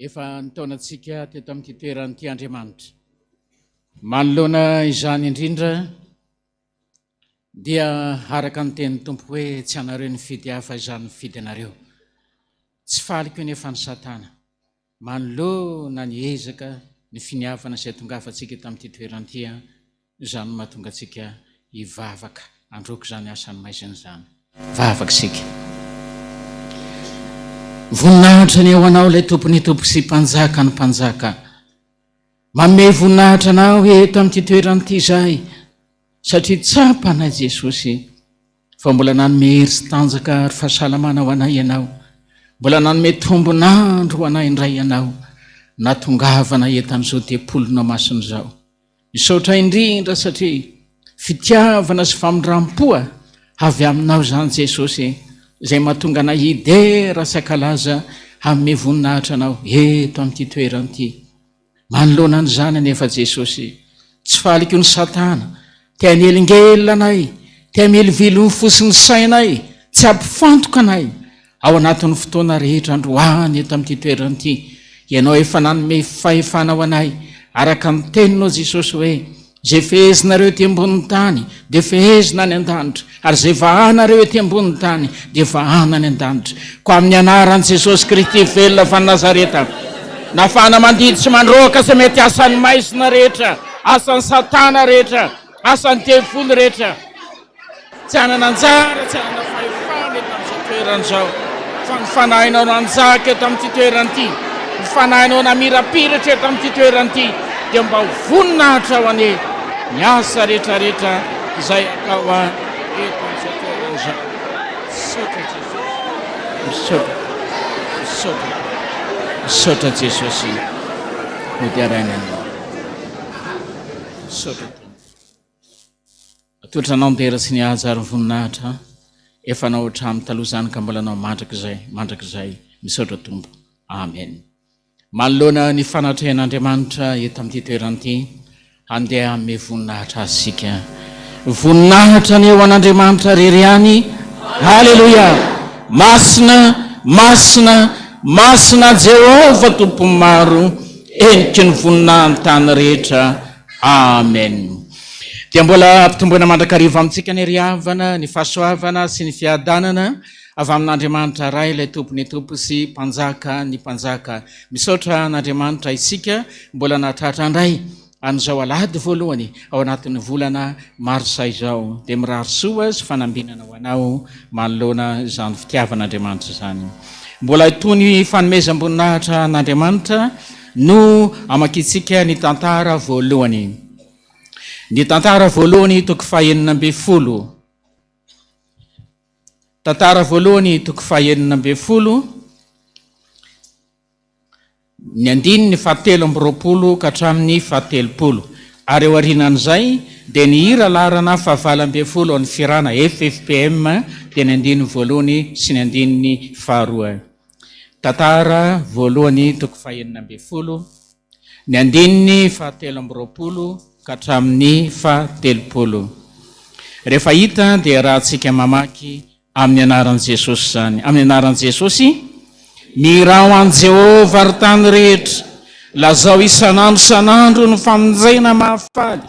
Efa nitaona antsika teto amin'ity toerana ity Andriamanitra. Manoloana izany indrindra dia araka ny tenin'ny Tompo hoe tsy anareo nifidy ahy fa izaho nifidy anareo. Tsy faly koa nefa ny Satana manoloana ny ezaka, ny finiavana izay tongavantsika eto amin'ity toerana ity. Izany no mahatonga antsika hivavaka handroaka izany asan'ny maizina izany. Vavaka isika. Voninahitra anie ho Anao ilay Tompon'ny tompo sy Mpanjakan'ny mpanjaka. Manome voninahitra Anao eto amin'ity toerana ity izahay satria tsapanay Jesosy fa mbola nanome hery sy tanjaka ary fahasalamana ho anay Ianao. Mbola nanome tombon'andro ho anay indray Ianao nahatongavana eto amin'izao tempolinao masina izao. Misaotra indrindra satria fitiavana sy famindrampo avy aminao izany Jesosy izay mahatonga anay hidera sy hankalaza hanome voninahitra anao eto amin'ity toerana ity. Manoloana an'izany anefa Jesosy, tsy faly koa ny satana, te hanelingelina anay, te hamelivily ny fo sy ny sainay, tsy hampifantoka anay Ao anatin'ny fotoana rehetra androany eto amin'ity toerana ity, Ianao efa nanome fahefana ho anay, araka ny Teninao Jesosy hoe, Izay fehezinareo ety ambonin'ny tany, dia fehezina any an-danitra, ary izay vahanareo ety ambonin'ny tany, dia vahana any an-danitra. Koa amin'ny anaran'i Jesosy Kristy velona avy any Nazareta, nafahana mandidy sy mandroaka izay mety asan'ny maizina rehetra, asan'ny Satana rehetra, asan'ny devoly rehetra, Tsy hanana anjara, tsy hanana fahefana eto amin'izao toerana izao, fa ny Fanahinao nanjaka eto amin'ity toerana ity, ny Fanahinao namirapiratra eto amin'ity toerana ity, dia mba ho voninahitra ao anie ny asa rehetrarehetra izay atao eto amin'izao toerana izao. Misaotra Jesosy. Misaotra. Misaotra. Misaotra Jesosy. Hoderaina Ianao. Misaotra Tompo. Atolotra anao ny dera sy ny haja ary ny voninahitra efa anao hatramin'ny taloha izany ka mbola anao mandrakizay mandrakizay. Misaotra Tompo. Amen. Manoloana ny fanatrehan'Andriamanitra eto amin'ity toerana ity, handeha hanome voninahitra Azy isika. Voninahitra anie ho an'Andriamanitra rery ihany. Haleloia! Masina, masina, masina Jehovah Tompon'ny maro, heniky ny voninahiny tany rehetra. Amen. Dia mbola ampitomboina mandrakariva amintsika anie ry havana ny fahasoavana sy ny fiadanana avy amin'Andriamanitra Ray ilay Tompon'ny Tompo sy Mpanjaka ny Mpanjaka. Misaotra an'Andriamanitra isika mbola nahatratra indray an'izao alahady voalohany ao anatin'ny volana marsa izao. Dia mirary soa sy fanambinana ho anao manoloana izany fitiavan'Andriamanitra izany. Mbola itony fanomezam-boninahitra an'Andriamanitra No amakintsika ny tantara voalohany. Ny tantara voalohany toko fahenina ambin'ny folo. Tantara voalohany toko fahenina ambin'ny folo, ny andininy fahatelo amby roapolo ka hatramin'ny fahatelopolo. Ary eo aorianan'izay dia ny hira laharana fahavalo ambin'ny folo an'ny Fihirana FFPM dia ny andininy voalohany sy ny andininy faharoa. Tantara voalohany toko fahenina ambin'ny folo, ny andininy fahatelo amby roapolo ka hatramin'ny fahatelopolo. Rehefa hita dia arahantsika mamaky amin'ny anaran'i Jesosy izany. Amin'ny anaran'i Jesosy, mihirao an'i Jehovah ry tany rehetra, lazao isan'andro isan'andro ny famonjena mahafaly.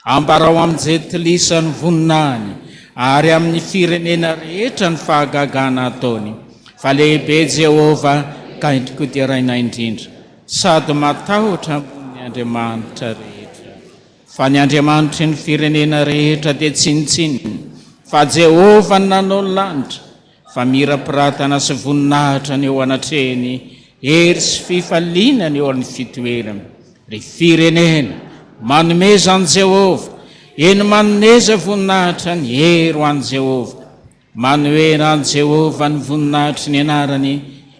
Ambarao amin'ny jentilisa ny voninahiny, ary amin'ny firenena rehetra ny fahagagana ataony. Fa lehibe Jehovah, ka endriko deraina indrindra, sady matahotra ambonin'ny andriamanitra rehetra. Fa ny andriamanitry ny firenena rehetra dia tsinontsinona, fa Jehovah no nanao ny lanitra. Famirapiratana sy voninahitra ny eo anatrehiny, hery sy fifaliana ny eo amin'ny fitoerany. Ry firenena, manomeza an'i Jehovah, eny, manomeza voninahitra ny hery ho an'i Jehovah. Manohera an'i Jehovah ny voninahitry ny anarany,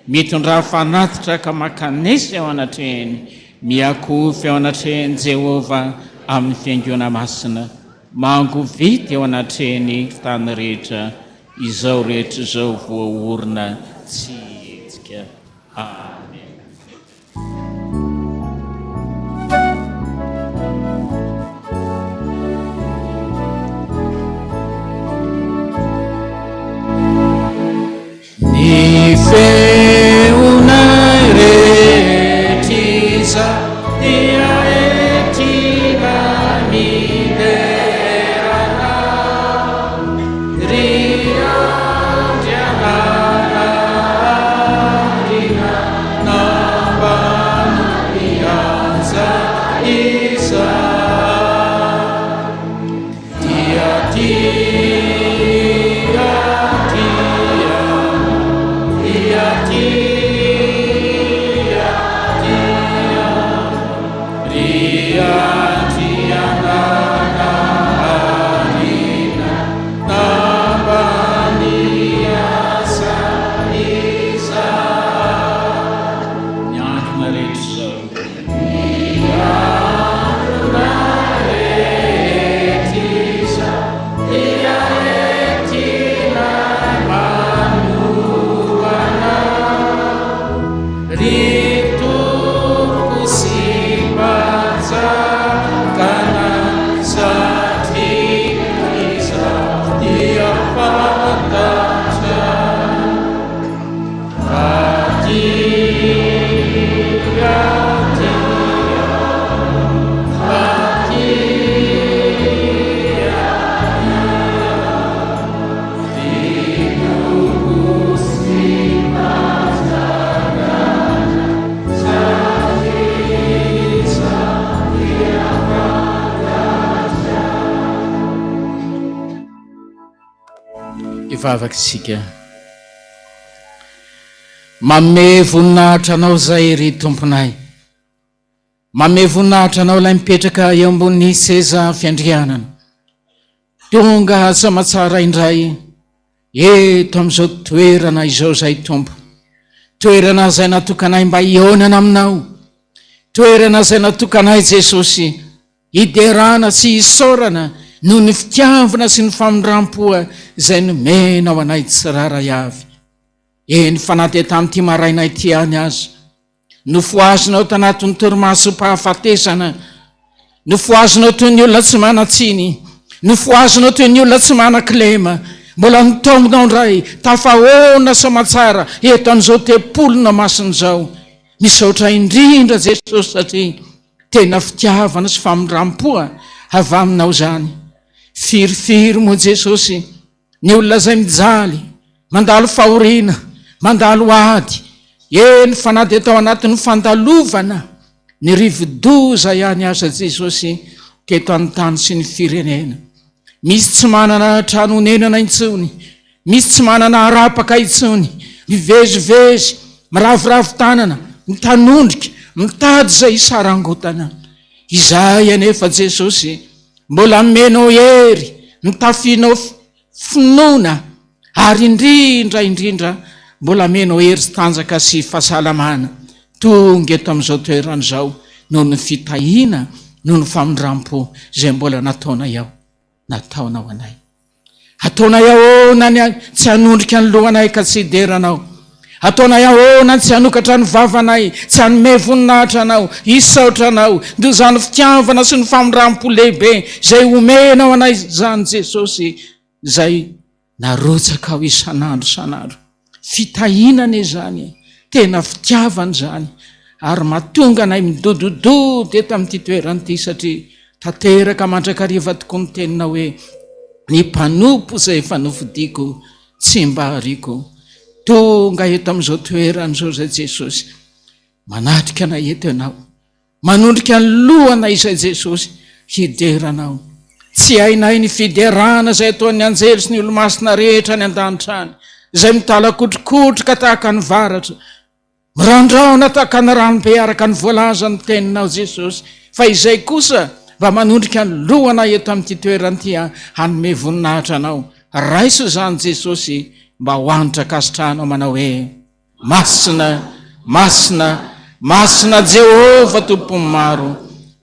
mitondrà fanatitra ka mankanesa eo anatrehiny, miakofy eo anatrehan'i Jehovah. amin'ny Fiangonana Masina, mangovita eo anatrehan'ny tany rehetra, izao rehetra izao voaorina tsy hihetsika. Amena. Ny feonay rehetra izao dia entina midera Anao, ry Andriananahary nambany mihaja izao. Dia tia, tia, dia tia, tia, ry Andriananahary nambany asa izao. Ny androna rehetra izao. Hivavaka isika. Manome voninahitra Anao izay ry Tomponay. Manome voninahitra Anao ilay mipetraka eo ambonin'ny seza fiandrianana. Tonga samatsara indray eto amin'izao toerana izao izay Tompo. Toerana izay natokanay mba hihaonana Aminao. Toerana izay natokanay Jesosy hiderana sy hisaorana noho ny fitiavana sy ny famindram-po izay nomenao anay tsirairay avy. Eny fa na dia tamin'ity maraina ity ihany aza, nofohazinao tanatin'ny torimasom-pahafatesana, nofohazinao toy ny olona tsy manan-tsiny, nofohazinao toy ny olona tsy manan-kilema, mbola nitaominao indray, tafahoana soamatsara eto amin'izao tempolina masina izao. Misaotra indrindra Jesosy satria tena fitiavana sy famindram-po avy aminao izany. Firifiry moa Jesosy Ny olona izay mijaly, mandalo fahoriana, mandalo ady, eny fa na dia tao anatin'ny fandalovana ny rivo-doza ihany aza Jesosy teto an-tany sy ny firenena. Misy tsy manana trano honenana intsony, misy tsy manana harapaka intsony, mivezivezy, miraviravy tanana, mitanondrika, mitady izay hisarangotana. Izahay anefa Jesosy Mbola nomenao hery, notafianao finoana ary indrindra indrindra mbola amenao hery sy tanjaka sy fahasalamana tonga eto amin'izao toerana izao noho ny fitahiana, noho ny famindram-po izay mbola nataonay ao, nataonao anay. Ataonay ahoana ny tsy hanondrika ny lohanay ka tsy hidera Anao? Ataonay ahoana ny tsy hanokatra ny vavanay, tsy hanome voninahitra Anao, hisaotra Anao, noho izany fitiavana sy ny famindrampo lehibe izay omenao anay izany Jesosy, izay narotsakao isan'andro isan'andro. Fitahiana anie izany e! Tena fitiavana izany ary mahatonga anay midodododo eto amin'ity toerana ity satria tanteraka mandrakariva tokoa ny teninao hoe ny mpanompo izay efa nofidiko tsy mba hariako. Tonga eto amin'izao toerana izao izay Jesosy. Manatrika anay eto Ianao. Manondrika ny lohanay izay Jesosy hidera Anao. Tsy hainay ny fiderana izay ataon'ny anjely sy ny olomasina rehetra any an-danitra any, izay mitalakotrokotroka tahaka ny varatra, mirandraona tahaka ny ranobe araka ny voalazan'ny teninao Jesosy, fa izay kosa mba manondrika ny lohanay eto amin'ity toerana ity hanome voninahitra Anao. Raiso izany Jesosy mba ho hanitra ankasitrahanao manao hoe. Masina, masina, masina Jehovah Tompon'ny maro.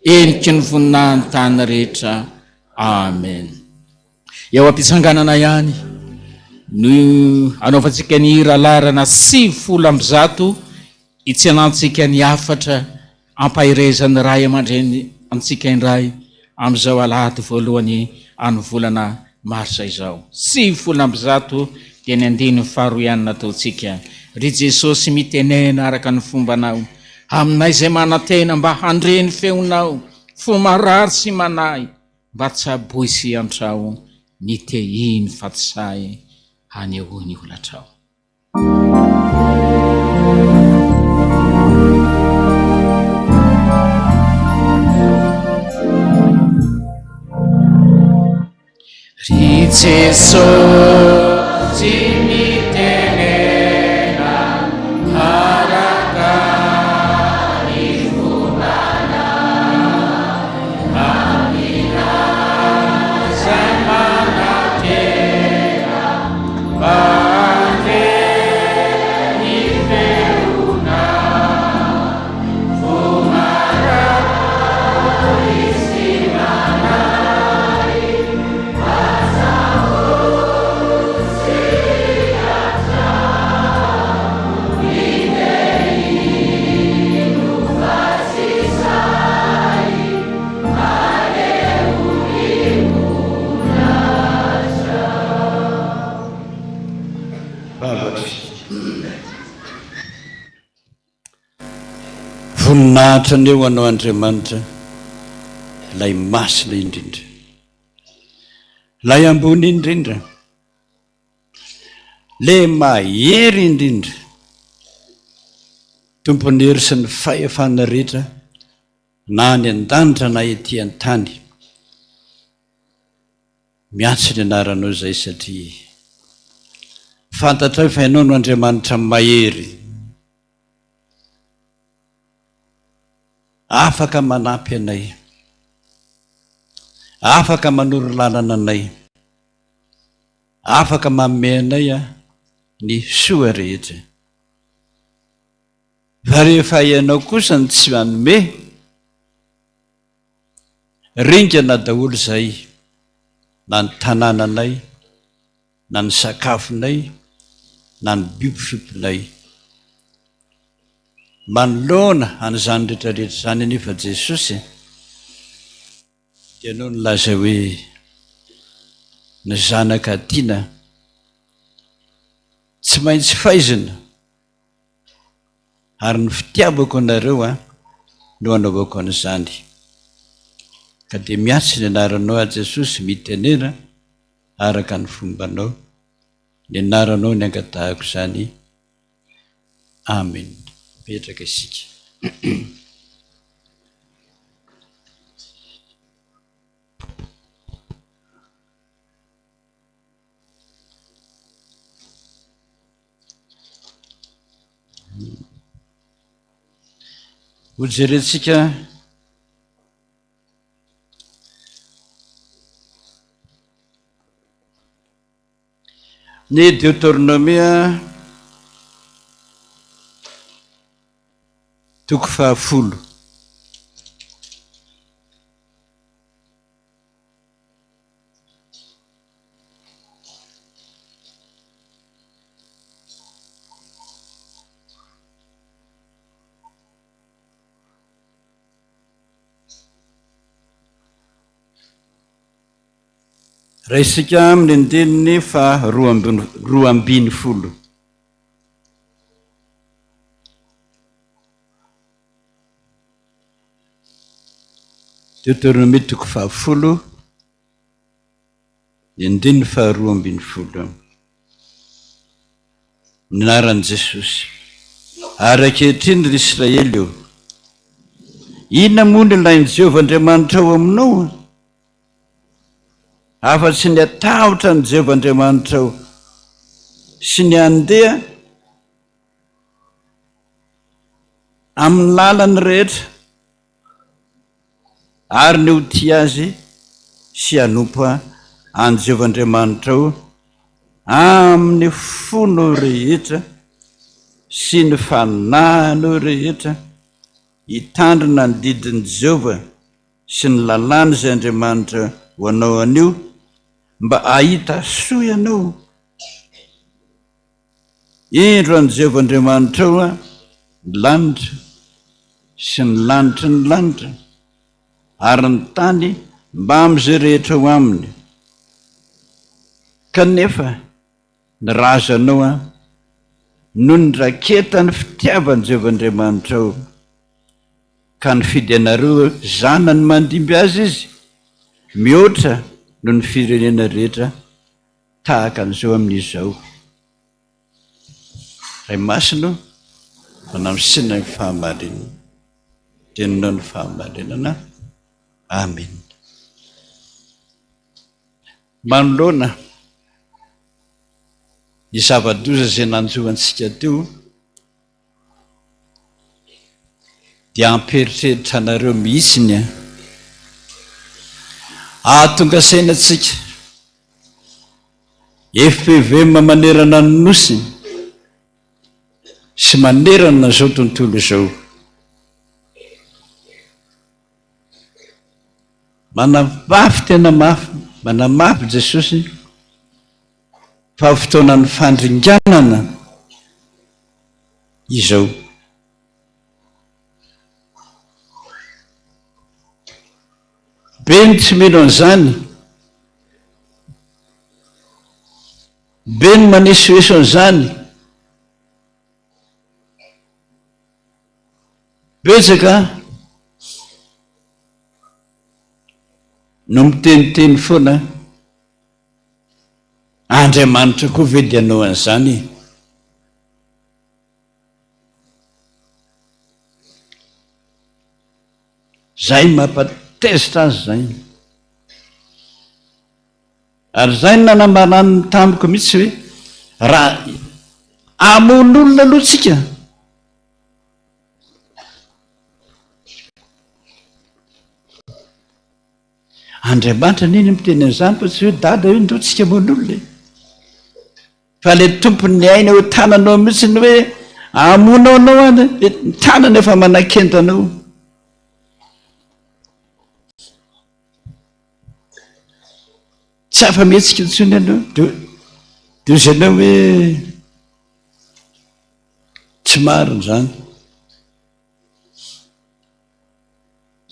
Heniky ny voninahin'ny tany rehetra. Amen. Eo am-pitsanganana ihany no anaovantsika ny hira laharana 190 hitsenantsika ny hafatra ampaherezan'ny ray aman-dreny antsika indray amin'izao alahady voalohany an'ny volana marsa izao. 190 dia ny andininy faharoa ihany nataontsika. Ry Jesosy mitenena araka ny fombanao aminay izay manantena mba handre ny feonao, fo marary sy manahy, mba tsaboy sy iantrao ny tehiny fa tsy sahy hanehoy ny holatrao. Ry Jesosy mitenena araka ny fombanao aminay izay manantena mba handre ny feonao fo marary sy manahy. Voninahitra anie ho Anao Andriamanitra, Ilay Masina indrindra. Ilay ambony indrindra, Ilay mahery indrindra, Tompon'ny hery sy ny fahefana rehetra na any an-danitra na ety an-tany. Miantso ny anaranao izay satria fantatray fa Ianao no Andriamanitra mahery. Afaka manampy anay. Afaka manoro lalana anay. Afaka manome anay ny soa rehetra. Fa rehefa ianao kosa no tsy manome, ringana daholo izay na ny tanànanay, na ny sakafonay, na ny biby fiompinay. Manoloana an'izany rehetra rehetra izany anefa Jesosy dia nao nilaza hoe ny zanaka tiana tsy maintsy faizina ary ny fitiavako anareo an no anaovako an'izany. Ka dia miantso ny anaranao aho Jesosy mitenena araka ny fombanao, ny anaranao ny angatahako izany. Amen. Mipetraka isika. Hojerentsika Ny Deoteronomia toko fahafolo. Raisika amin'ny andininy faha 12. Deoteronomia toko fahafolo, ny andininy faharoa ambin'ny folo. Ny anaran'i Jesosy. Ary ankehitriny, ry Israely ô, inona moa no ilain'i Jehovah Andriamanitrao aminao? Afa-tsy ny hatahotra an'i Jehovah Andriamanitrao sy ny handeha amin'ny lalany rehetra ary ny ho tia azy sy hanompo an'i Jehovah Andriamanitrao amin'ny fonao rehetra sy ny fanahinao rehetra, hitandrina ny didin'i Jehovah. sy ny lalàna izay Andriamanitra ho anao anio mba hahita soa ianao. Indro an'i Jehovah Andriamanitrao ny lanitra sy ny lanitry ny lanitra ary ny tany mbamin'izay rehetra ao aminy. Kanefa ny razanao no niraketany fitiavan'i Jehovah Andriamanitrao, ka nifidy anareo zanany mandimby azy izy, mihoatra noho ny firenena rehetra tahaka an'izao amin'izao. Ray Masina ô, manamsina ny fahamarinana. Teninao ny fahamarinana. Amena. Manoloana ny zava-doza izay nanjo antsika teo, dia hampieritreritra anareo mihitsy ny hahatonga saina antsika. FPVM manerana ny Nosy sy manerana izao tontolo izao. Manamafy tena mafy, manamafy Jesosy fa fotoanan'ny fandringanana izao. Be ny tsy mino an'izany. Be ny manesoeso an'izany. Betsaka no miteniteny foana, Andriamanitra koa ve dia hanao an'izany e? Zay mampatezitra azy zay. Ary zay no nanambarany tamiko mihitsy hoe raha hamono olona aloha tsika, Andriamanitra anie no miteny an'izany fa tsy hoe dada hoe ndao tsika hamono olona e. Fa le tompon'ny aina eo tananao mihitsy ny hoe hamono anao any, le ny tanany efa manakenda anao. Tsy afa-mihetsika intsony ianao, dia dia hozy ianao hoe tsy marina izany.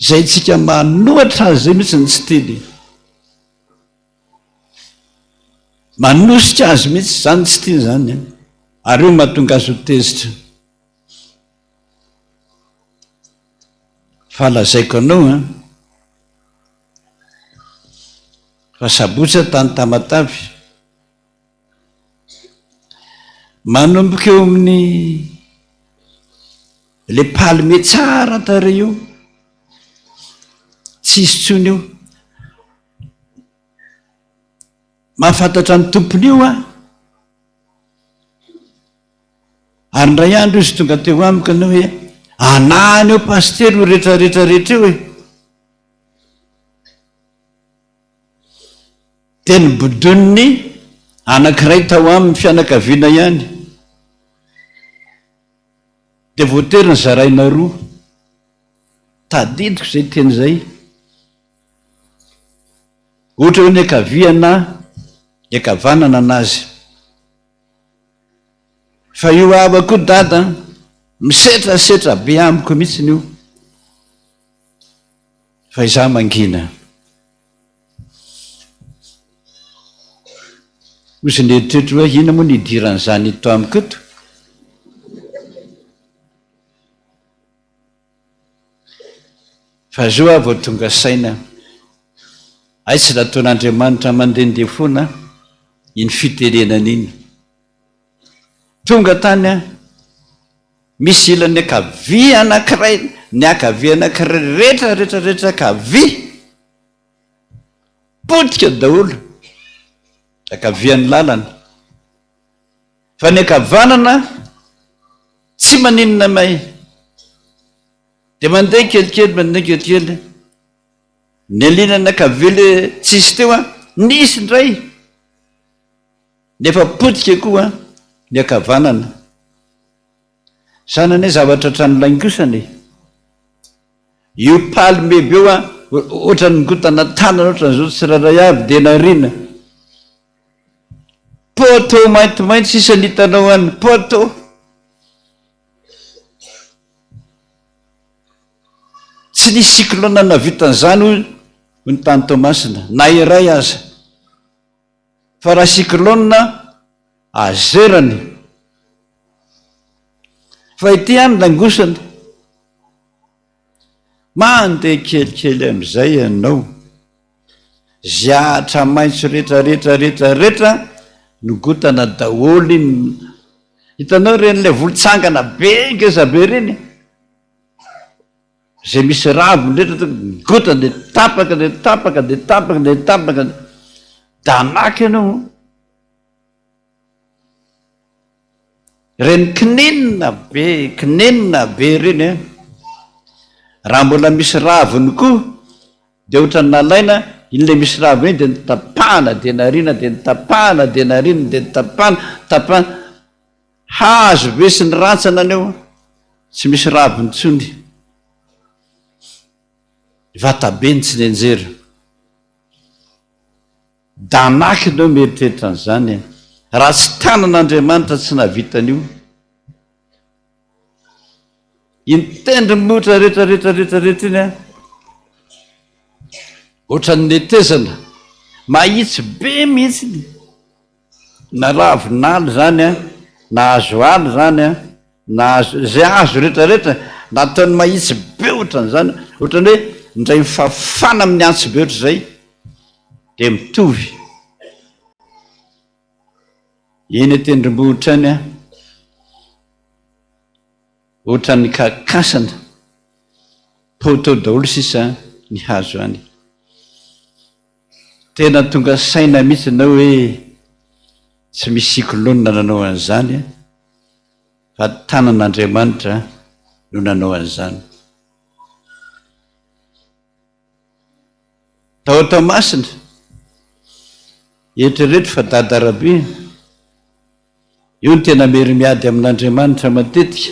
Izay tsika manohatra azy izay mihitsy no tsy tiany. Manosika azy mihitsy, izany tsy tiany izany an. Ary io mahatonga azy ho tezitra. Fa lazaiko anao an, fa sabotsy aho tany Tamatave, manomboka eo amin'ny le palmier tsara tarehy io, tsisy intsony io. Mahafantatra ny tompony io aho. Ary indray andro izy tonga teo amiko nanao hoe, anahany eo pasitera io rehetra rehetra rehetra io e. Dia nobodoniny anankiray tao aminy fianakaviana ihany. Dia voatery nozaraina roa. Tadidiko izay teny izay. Ohatra hoe ny ankavia na ny ankavanana anazy. Fa io havako io dada an, misetrasetra be amiko mihitsiny io. Fa izaho mangina. Hozy ny eritreritro hoe inona moa no idiran'izany eto amiko eto? Fa zao aho vao tonga saina, hay tsy nataon'Andriamanitra mandehandeha foana iny fitenenana iny. Tonga tany aho, misy ilany ankavia anankiray, ny ankavia anankiray rehetra rehetra rehetra ankavia, potika daholo, ankavian'ny lalana. Fa ny ankavanana tsy maninona may. Dia mandeha kelikely, mandeha kelikely. Ny alinana ankavia le tsisy teo an, nisy indray. Nefa potika koa ny ankavanana. Zany anie zavatra ohatran'ny laingosana e. Io palme be io an. ohatran'ny nigotana tanana ohatran'izao tsirairay avy dia nariana. Poteau maintimainty sisa ny hitanao any, poteau. Tsy nisy cyclone nahavita an'izany hoy ny tany Toamasina, na iray aza. Fa raha cyclone azerany. Fa ity any langosany. Mandeha kelikely amin'izay ianao. Ziatra maitso rehetra rehetra rehetra rehetra nogotana daholo iny. Hitanao ireny ilay volotsangana be ngeza be ireny? Izay misy raviny rehetra tonga migotana dia tapaka dia tapaka dia tapaka dia tapaka danaka ianao. Ireny kininina be kininina be ireny an, raha mbola misy raviny koa dia ohatran'ny nalaina iny ilay misy raviny iny dia notapahana dia nariana dia notapahana dia nariana dia notapahana tapahana, hazo be sy ny rantsana any eo tsy misy raviny intsony, vatabe ny tsy nianjera. Danaky ianao mieritreritra an'izany e! Raha tsy tanan'Andriamanitra tsy nahavita an'io. Iny tendrombohitra rehetra rehetra rehetra rehetra iny an, ohatran'ny netezana, mahitsy be mihitsy iny. Na ravinala izany an, na hazo ala izany an, na hazo, izay hazo rehetra rehetra, nataony mahitsy be ohatran'izany, ohatran'ny hoe indray mifafana amin'ny antsy be ohatr'izay, dia mitovy. Eny an-tendrombohitra any an, ohatran'ny kakasana, poteau daholo sisa ny hazo any. Tena tonga saina mihitsy ianao hoe tsy misy cyclone nanao an'izany fa tanan'Andriamanitra no nanao an'izany. Tao Toamasina, eritrereto fa Dada Rabe, io no tena mery miady amin'Andriamanitra matetika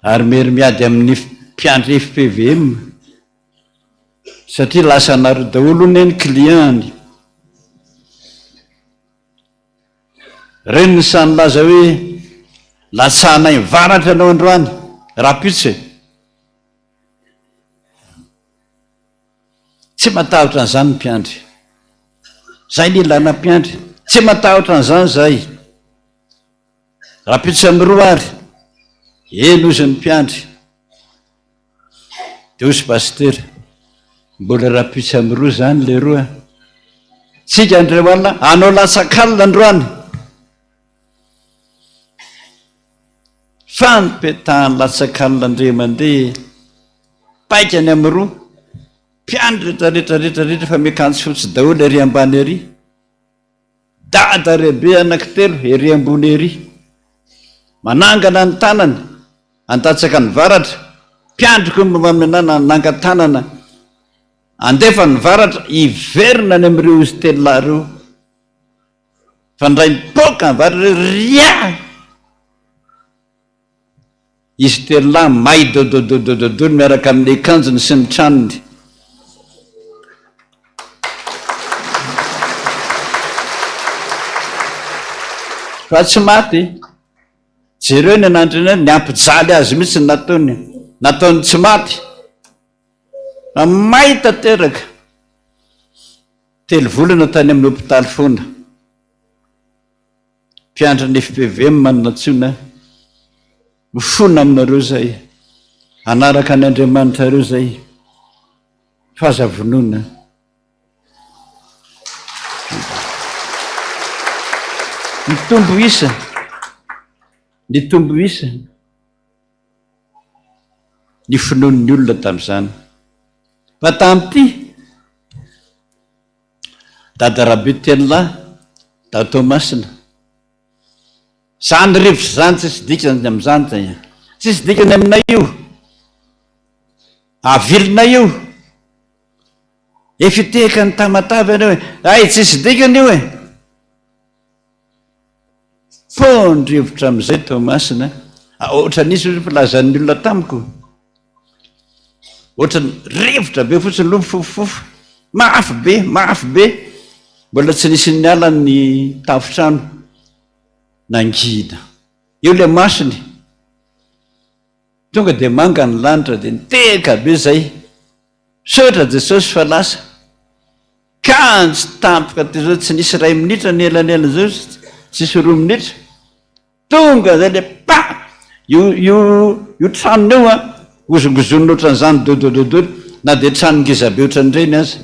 ary mery miady amin'ny mpiandry fpvm. Satria lasa anareo daholo hono ny client-ny. Reny ny sahy nilaza hoe latsahanay varatra ianao androany, rahampitso e. Tsy matahotra an'izany ny mpiandry. Zay ny ilana mpiandry. Tsy matahotra an'izany zahay. Rahampitso amin'ny roa ary, eny hozy ny mpiandry. Dia hozy pasitera, mbola rahampitso amin'ny roa izany le roa. Tsika andreo alina, hanao latsak'alina androany. Fa nipetahan'ny latsak'alina ndre mandeha paikany amin'ny roa. Mpiandry rehetra rehetra rehetra rehetra fa miakanjo fotsy daholo ery ambany ery. Dada Rebe anankitelo ery ambony ery. Manangana ny tanany, handatsaka ny varatra, mpiandry koa mba nanangan-tanana handefa ny varatra hiverina any amin'ireo izy telo lahy ireo. Fa indray mipoaka ny varatra hoe ria! Izy telolahy may dodododododony miaraka amin'ny akanjony sy ny tranony. Fa tsy maty. Jereo ny an'Andriana, ny hampijaly azy mihitsy ny nataony. Nataony tsy maty. Fa may tanteraka. Telo volana tany amin'ny hopitaly foana. Mpiandry ny fpvm no nantsoina, mifona aminareo zay, hanaraka ny Andriamanitrareo zay, fa aza vonoina. Nitombo isa, nitombo isa ny finoan'ny olona tamin'izany. Fa tamin'ity, Dada Rabe Telolahy tao Toamasina. Zany rivotra zany tsisy dikany amin'izany zay a. Tsisy dikany aminay io. Avilinay io. Efa hitehaka ny Tamatave ianao e. Hay tsisy dikany io e. Pon-drivotra amin'izay Toamasina. Ohatran'izy hoy ny filazan'ny olona tamiko. Ohatran'ny rivotra be fotsiny aloha mifofofofo. Mafy be, mafy be. Mbola tsy nisy niala ny tafontrano. Nangina. Eo ilay masony. Tonga dia manga ny lanitra dia nitehaka be izay. Misaotra Jesosy fa lasa. Kanjo tampoka teo izao tsy nisy iray minitra ny elanelan'izao, tsisy roa minitra. Tonga zay le pa! Io io io tranony io an, hozongozonina ohatran'izany dodododo na dia trano ngeza be ohatran'ireny aza.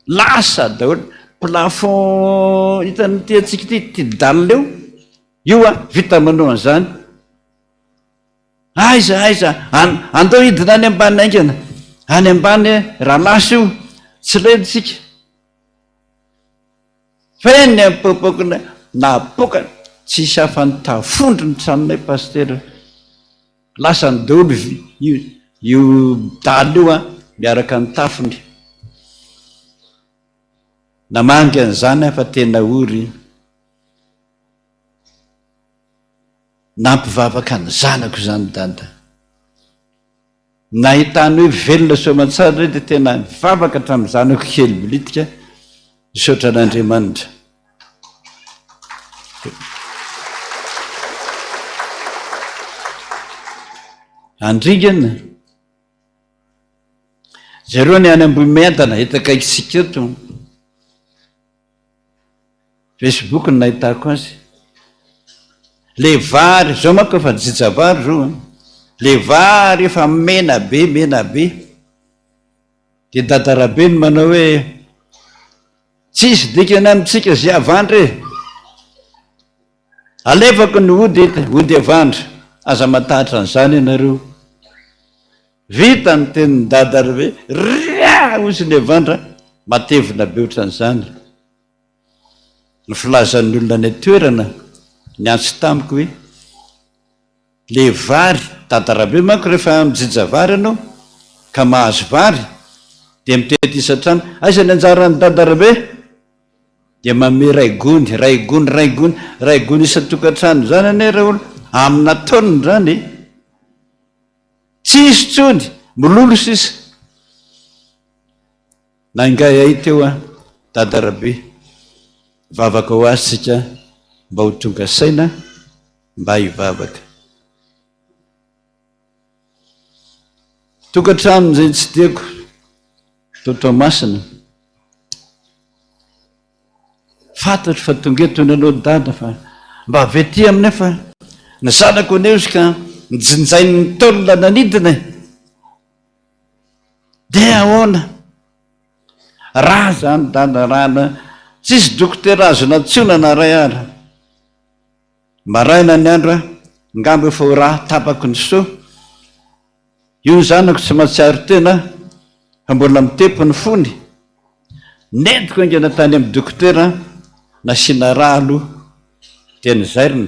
Lasa daholo. Plafond hitan'ity antsika ity, ity dalle io, io an, vita manao an'izany. Aiza aiza, an, andao hidina any ambany haingana. Any ambany raha lasa io, tsy lentsika. Feno ny ampopoakina napoaka tsisy afa ny tafondro ny tranonay Pasitera. Lasany daholo io io dalle io an, miaraka ny tafony. Namangy an'izany aho fa tena ory. Nampivavaka ny zanako izany Dada. Nahitany hoe velona soamantsara indray dia tena nivavaka hatramin'ny zanako kely bilitika nisaotra an'Andriamanitra. Andringana. Jereo ny any Ambohimiadana eto akaikintsika eto. Facebook no nahitako azy. Le vary, zao manko efa jija vary zao an. Le vary efa mena be, mena be. De Dada Rabe no manao hoe tsisy dikany amintsika ze havandra e. Alefako ny ody eto, ody havandra. Aza matahotra an'izany ianareo. Vita ny tenin'i Dada Rabe, ria! hozy ny havandra, matevina be ohatran'izany. Ny filazan'ny olona any an-toerana niantso tamiko hoe, le vary, Dada Rabe manko rehefa mijinja vary ianao ka mahazo vary dia mitety isan-trano, aiza ny anjaran'i Dada Rabe? Dia manome iray gony, iray gony, iray gony, iray gony isan-tokantrano izany anie raolo, amina taonina izany e! Tsisy intsony, mololo sisa. Naingahiahy teo an, Dada Rabe. Vavaka ho azy tsika mba ho tonga saina mba hivavaka. Tokantrano izay nitsidihako tao Toamasina. Fantatro fa tonga eto ianareo Dada fa mba avy aty aminay fa ny zanako anie ozy ka nijinjain'ny taolana nanidina e. Dia ahoana? Raha zany Dada raha na tsisy dokotera azo nantsoina na ray ara. Maraina ny andro angamba efa ho raha tapaky ny soa. Io ny zanako tsy mahatsiaro tena fa mbola mitepo ny fony. Nentiko haingana tany amin'ny dokotera nasiana rà aloha dia nozairina.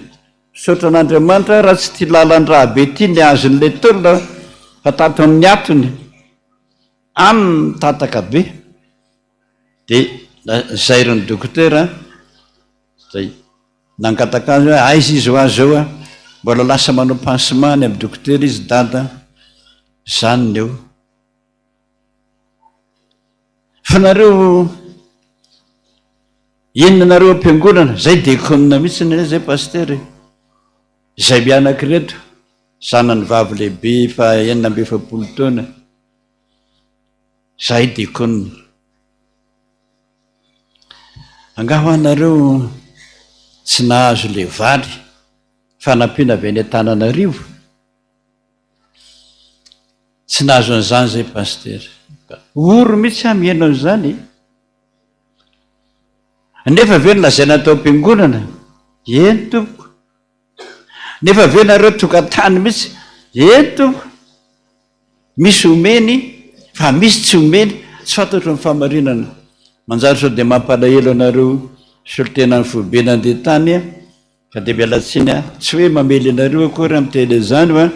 Misaotra an'Andriamanitra raha tsy ity lalan-drà be ity ny azon'ilay tolona fa tato amin'ny atony any nitataka be dia zairin'ny dokotera zay. Nangataka azy hoe aiza izy hoa zao a, mbola lasa manao pansement any amin'ny dokotera izy dada, zany ny eo. Fa nareo inona nareo am-piangonana, zay diakona mihitsy anie zay pasitera e, zay mianaka ireto, zanany vavy lehibe efa 46 taona, zay diakona. Angaha hoa nareo tsy nahazo le vary fanampiana avy any Antananarivo? Tsy nahazo an'izany zay Pasitera. Ory mihitsy aho mihaino an'izany e! Nefa ve nolazaina tao am-piangonana? Eny tompoko. Nefa ve nareo tonga tany mihitsy? Eny tompoko. Misy omeny fa misy tsy omeny, tsy fantatro ny fahamarinana. Manjary sao dia mampalahelo anareo solontenan'ny foibe nandeha tany ka dia miala tsiny aho. Tsy hoe mamely anareo akory aho miteny an'izany fa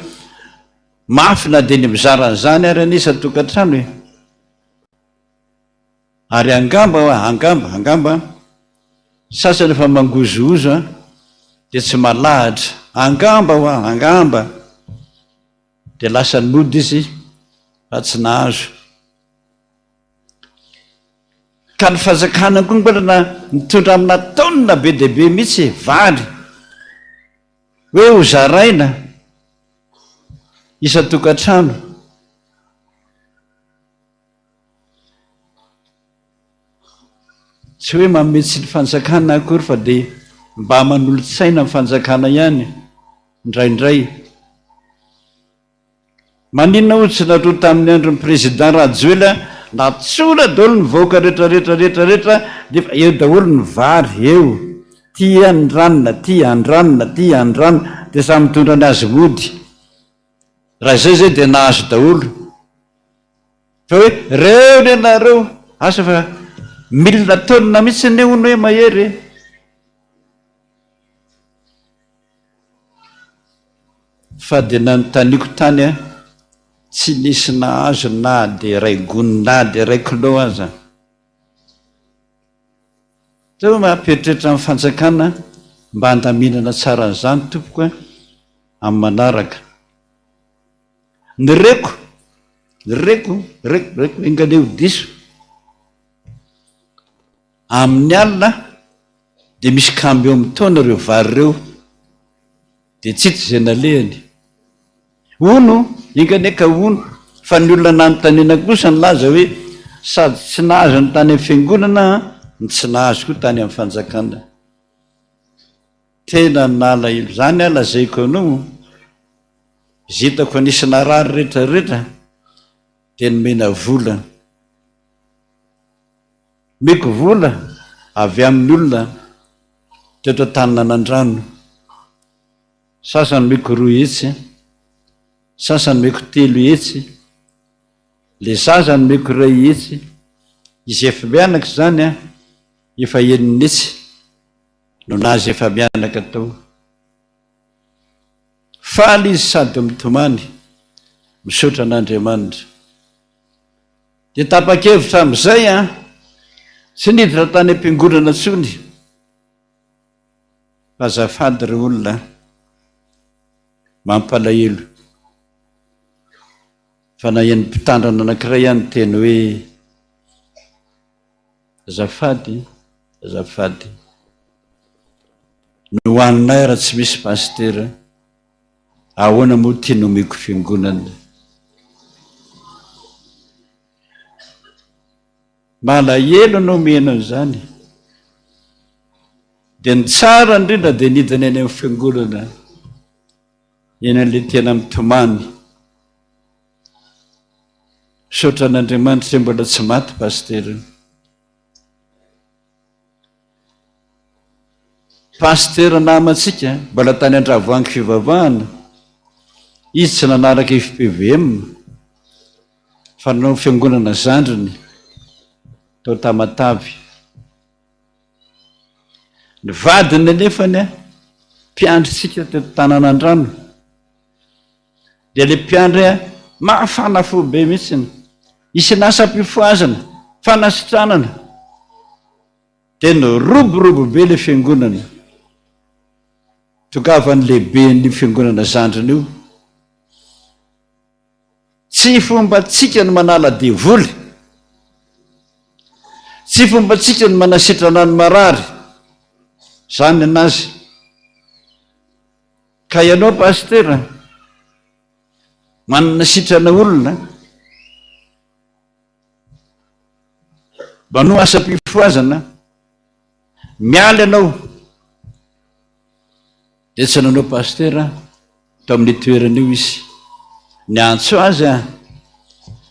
mafy na dia ny mizara an'izany ary anie isan-tokantrano e. Ary angamba hoa, angamba, angamba, sasany efa mangozohozo an, dia tsy malahatra. Angamba hoa, angamba. Dia lasa nody izy fa tsy nahazo. Ka ny fanjakana koa mbola na nitondra amina taonina be dia be mihitsy vary hoe ho zaraina isan-tokantrano. Tsy hoe manome tsiny fanjakana akory fa dia mba manolo-tsaina ny fanjakana ihany indraindray. Maninona hoy tsy natao tamin'ny andron'ny président Rajoelina natsoina daholo ny vahoaka rehetra rehetra rehetra rehetra nefa eo daholo ny vary eo ty andranona ty andranona ty andranona dia samy mitondra ny azy mody raha izay zay dia nahazo daholo fa hoe reo ny anareo asa fa mille tonnes mihitsy anie hono hoe mahery e. Fa dia nanontaniako tany an, tsy nisy nahazo na dia iray gony na dia iray kilao aza. Teo mampieritreritra ny fanjakana mba handaminana tsara an'izany tompoko an, amin'ny manaraka. Ny reko, reko, reko, reko, enga anie ho diso. Amin'ny alina dia misy camion mitaona ireo vary ireo dia tsy hita izay nalehany. Hono, enga anie ka hono, fa ny olona nanontaniana kosa nilaza hoe sady tsy nahazo ny tany amin'ny fiangonana no tsy nahazo koa tany amin'ny fanjakana. Tena nalahelo. Izany aho lazaiko anao, izay hitako fa nisy narary rehetra rehetra dia nomena vola. Omeko vola avy amin'ny olona teto Antaninanandrano. Sasany omeko 200, sasany omeko 300, le zaza nomeko 100, izy efa-mianaka izany an, efa 600 no nahazo efa-mianaka tao. Faly izy sady mitomany, misaotra an'Andriamanitra. Dia tapa-kevitra amin'izay an, tsy niditra tany am-piangonana intsony. Fa azafady ry olona an, mampalahelo fa naheno mpitandrina anankiray aho niteny hoe, azafady, azafady, nohaninay raha tsy misy pasitera. Ahoana moa ity nomeko fiangonana? Malahelo anao mihaino an'izany. Dia ny tsara indrindra dia nidina eny amin'ny fiangonana, eny an'ilay tena mitomany. Misaotra an'Andriamanitra mbola tsy maty pasitera. Pasitera namantsika, mbola tany Andravoahangy fivavahana, izy tsy nanaraka fpvm fa nanao fiangonana zandriny tao Tamatave. Ny vadiny anefany mpiandry tsika teto Tananandrano, dia le mpiandry mafana fo be mihitsiny, isy asam-pifohazana, fanasitranana, Dia niroborobo be ilay fiangonana. Tongavan'ny lehiben'io fiangonana zandriny io. Tsy fombantsika ny manala devoly. Tsy fombantsika ny manasitrana ny marary. Izany anazy. Ka ianao pasitera, manana sitrana olona, Manoa asam-pifohazana, miala ianao dia tsy nanao pasitera tao amin'io toerana io izy. Niantso azy aho,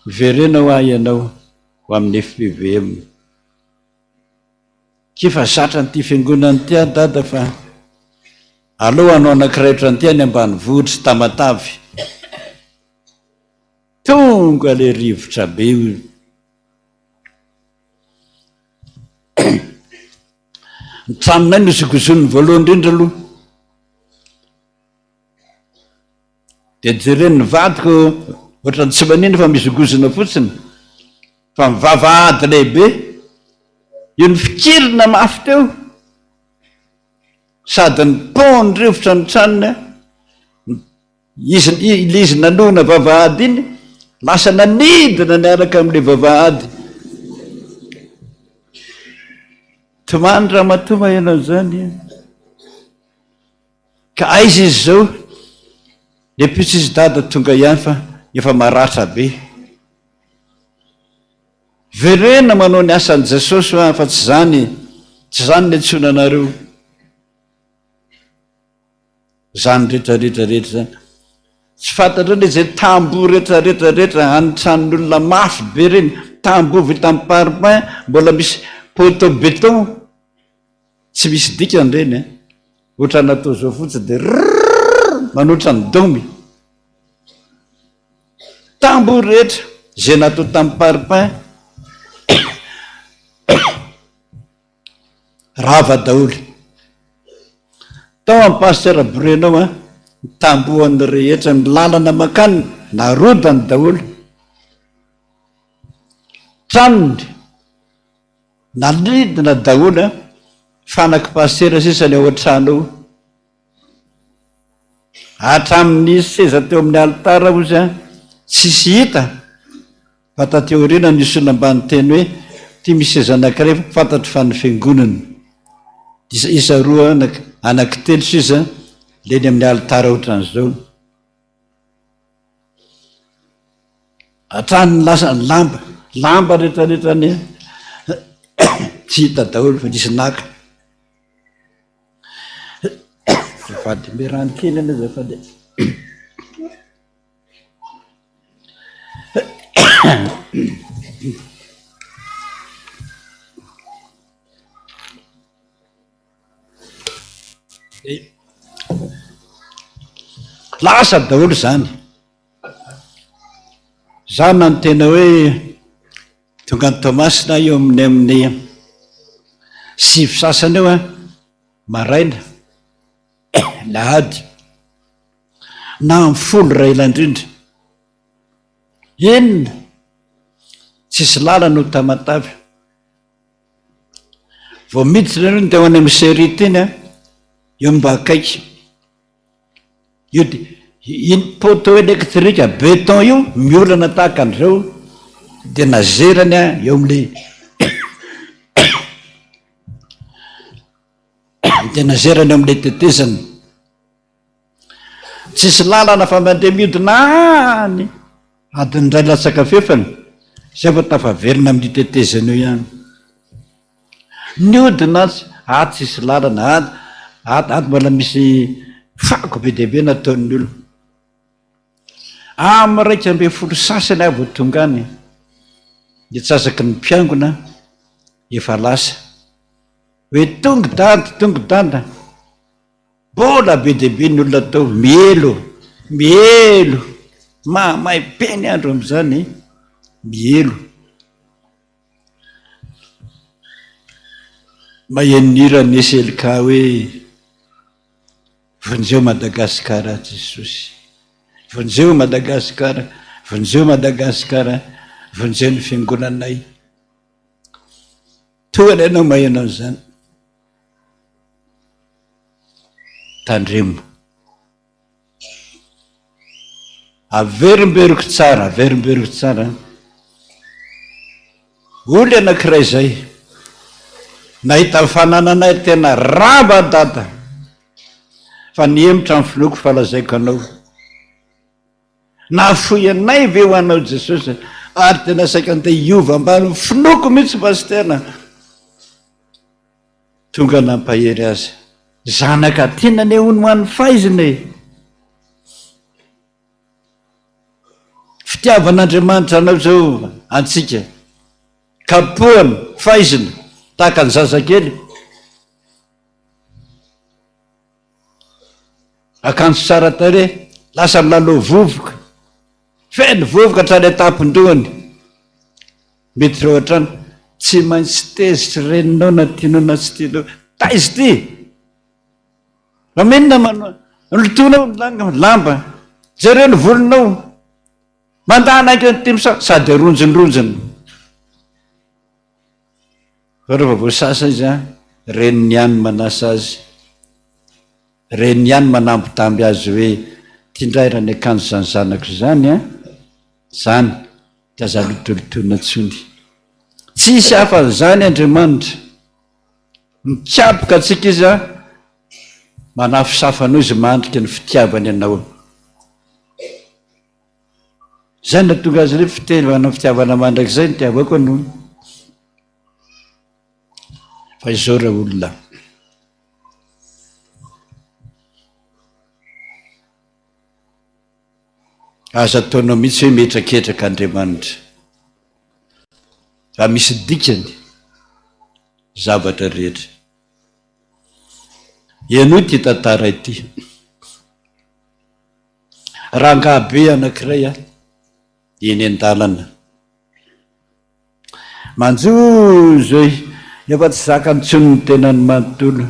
miverena hoa ianao ho amin'ny FPVM. K'efa zatra an'ity fiangonana ity aho dada fa aleo hanao anankiray ohatran'ity any ambanivohitra Tamatave. Tonga le rivotra be io. Ny tranonay nozongozoniny voalohany indrindra aloha. Dia jeren'ny vadiko ohatran'ny tsy manino fa mihozongozona fotsiny. Fa ny vavahady lehibe io nifikirina mafy teo sady nipon-drivotra ny tranony. Izy, ilay izy nanohina vavahady iny, lasa nanidina niaraka amin'ilay vavahady. Tomany ramatoa maheno an'izany. Ka aiza izy izao? Ny ampitso izy dada tonga ihany fa efa maratra be. Verena manao ny asan'i Jesosy hoa fa tsy izany, tsy izany ny antsoina anareo. Izany rehetra rehetra rehetra izany. Tsy fantatrao le izay tamboho rehetra rehetra rehetra any tranon'olona mafy be ireny, tamboho vita amin'ny parpaing mbola misy poteau béton. Tsy misy dikany ireny an! Ohatran'ny atao zao fotsiny dia rrrr manoatra ny domy. Tamboho rehetra izay natao tamin'ny parpaing rava daholo. Tao amin'ny Pasteur Bruno an, ny tambohony rehetra, ny lalana mankany narodany daholo. Tranony. Nanidina daholo an! Fanaky pasitera sisa ny ao an-trano ao. Hatramin'ny seza teo amin'ny alitara hozy an, tsisy hita fa taty aoriana nisy olona mba niteny hoe ity misy seza anankiray fantatro fa ny fiangonana. Isa isa roa anankitelo sisa le eny amin'ny alitara ohatran'izao. Hatrany ny lasa ny lamba, lamba rehetrarehetra anie tsy hita daholo fa nisy naka. Azafady, omeo rano kely anie azafady e. Lasa daholo izany. Za na ny tena hoe tonga any Toamasina eo amin'ny amin'ny sivy sasany eo an, maraina, alahady, na amin'ny folo raha ela indrindra. Enina, tsisy lalana ho Tamatave. Vao miditra nareo ny teo any amin'ny série teny an, eo mba akaiky. Io dia iny poteau électrique béton io miolana tahaka an'izao dia nazerany an eo amin'ilay dia nazerany eo amin'ilay tetezana. Tsisy lalana fa mandeha miodina any adiny iray latsaka fefany zay vao tafaverina amin'io tetezana io ihany. Niodina atsy, atsy tsisy lalana, ato ato ato mbola misy fako be dia be nataon'ny olona. Amin'ny 11 sasany aho vao tonga any, ny antsasaky ny mpiangona efa lasa. Hoe tonga dada, tonga dada. Mbola be dia be ny olona tao, mielo, mielo, mahamay be ny andro amin'izany, mielo. Maheno ny hiran'ny SLK hoe Vonjeo Madagasikara Jesosy. Vonjeo Madagasikara, vonjeo Madagasikara, vonjeo ny fiangonanay. Tohana ianao maheno an'izany. Tandremo. Averimberiko tsara, averimberiko tsara. Olona anankiray izay nahita ny fanananay tena rava dada fa nihemotra ny finoako fa lazaiko anao. Nahafoy anay ve ho anao Jesosy ary tena saika andeha hiova ambany finoako mihitsy pasitera. Tonga nampahery azy. Zanaka tiana anie hono ho an'ny faizina e! Fitiavan'Andriamanitra anao izao antsika. Kapohana, faizina, tahaka ny zazakely. Akanjo tsara tarehy, lasa milalao vovoka. Feno vovoka hatrany an-tampon-dohany. Miditra ao an-trano, tsy maintsy tezitra reninao na tianao na tsy tianao. Taiza ity? Fa maninona manao lotoinao ny lamba, jereo ny volonao. Mandà hainga ny timsa sady aronjondronjona. Fa rehefa voasasa izy an, reniny ihany manasa azy. Reniny ihany manambitamby azy hoe. Ty ndray raha ny akanjo zany zanako zany an, zany de aza lotolotoina tsony. Tsisy hafa an'izany Andriamanitra. Mikapoka antsika Izy an, manafosafo anao Izy mandrika ny fitiavany anao. Zay no nahatonga azy hoe fitiavana fitiavana mandrakizay nitiavako anao. Fa izao ra olona. Aza ataonao mihitsy hoe mihetraketraka Andriamanitra. Fa misy dikany zavatra rehetra. Henoy ity tantara ity. Rangahy be anankiray eny an-dalana. Manjozo e! Efa tsy zakany intsony ny tenany manontolo.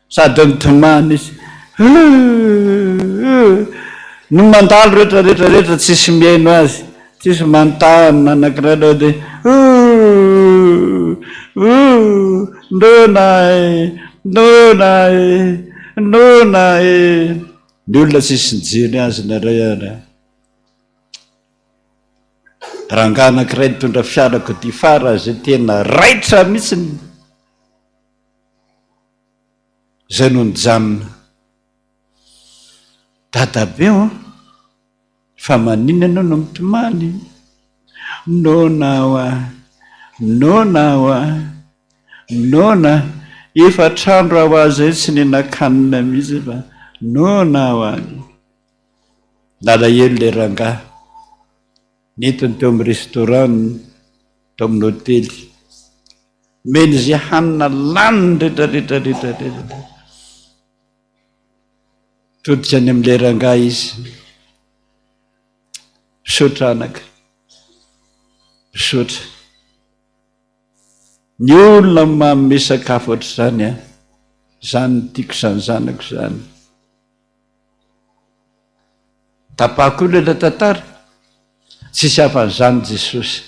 Sady mitomany izy. Huu! Ny mandalo rehetra rehetra rehetra tsisy mihaino azy, tsisy manontany na anankiray aloha dia huu! Huu! Noana e! Noana e! Noana e! Ny olona tsisy nijery azy na iray ary. Rangahy anankiray nitondra fiarakodia fara izay tena raitra mihitsy izay no nijanona. Dadabe ô, fa maninona ianao no mitomany? Noana aho a, noana aho a, noana, efatr'andro aho aho izay tsy nihinan-kanina mihitsy fa noana aho a. Nalahelo ilay rangahy. Nentiny teo amin'ny restaurant, tao amin'ny hotely. Nomeny izay hanina laniny rehetra rehetra rehetra rehetra. Todika any amin'ilay rangahy izy. Misaotra anaka. Misaotra. Ny olona manome sakafo ohatr'izany an, izany no tiako izany zanako izany. Tapahako io ilay tantara. Tsisy hafa an'izany Jesosy.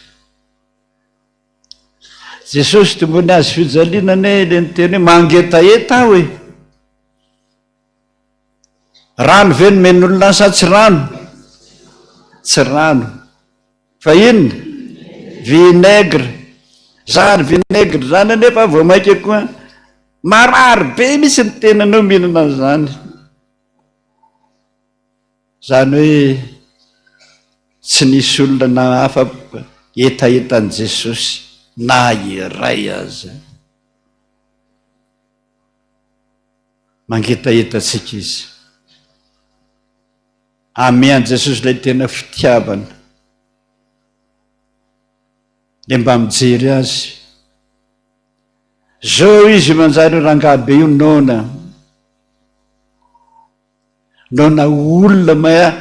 Jesosy tombony hazo fijaliana anie ilay niteny hoe mangetaheta aho e. Rano ve nomen'olona any sa tsy rano? Tsy rano. Fa inona? Vinaigre. Zany vinaigre zany anefa vao mainka koa marary be mihitsy ny tenanao mihinana an'izany. Izany hoe tsy nisy olona na afa hetahetan'i Jesosy na iray aza. Mangetaheta antsika Izy. Amean'i Jesosy ilay tena fitiavana. Dia mba mijery azy. Zao izy manjary io rangahy be io noana. Noana olona mahay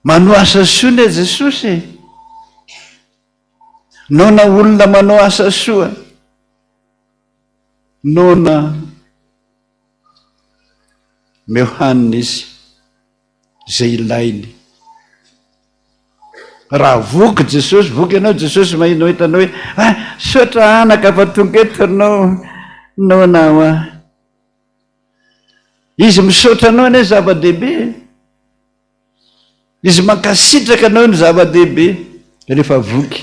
manao asa soa ne Jesosy e. Noana olona manao asa soa. Noana meo hanina izy. izay ilainy. Raha voky Jesosy, voky ianao Jesosy maheno hitanao hoe ah, misaotra anaka fa tonga eto ianao, noana aho ah. Izy misaotra anao anie zava-dehibe. Izy mankasitraka anao no zava-dehibe rehefa voky.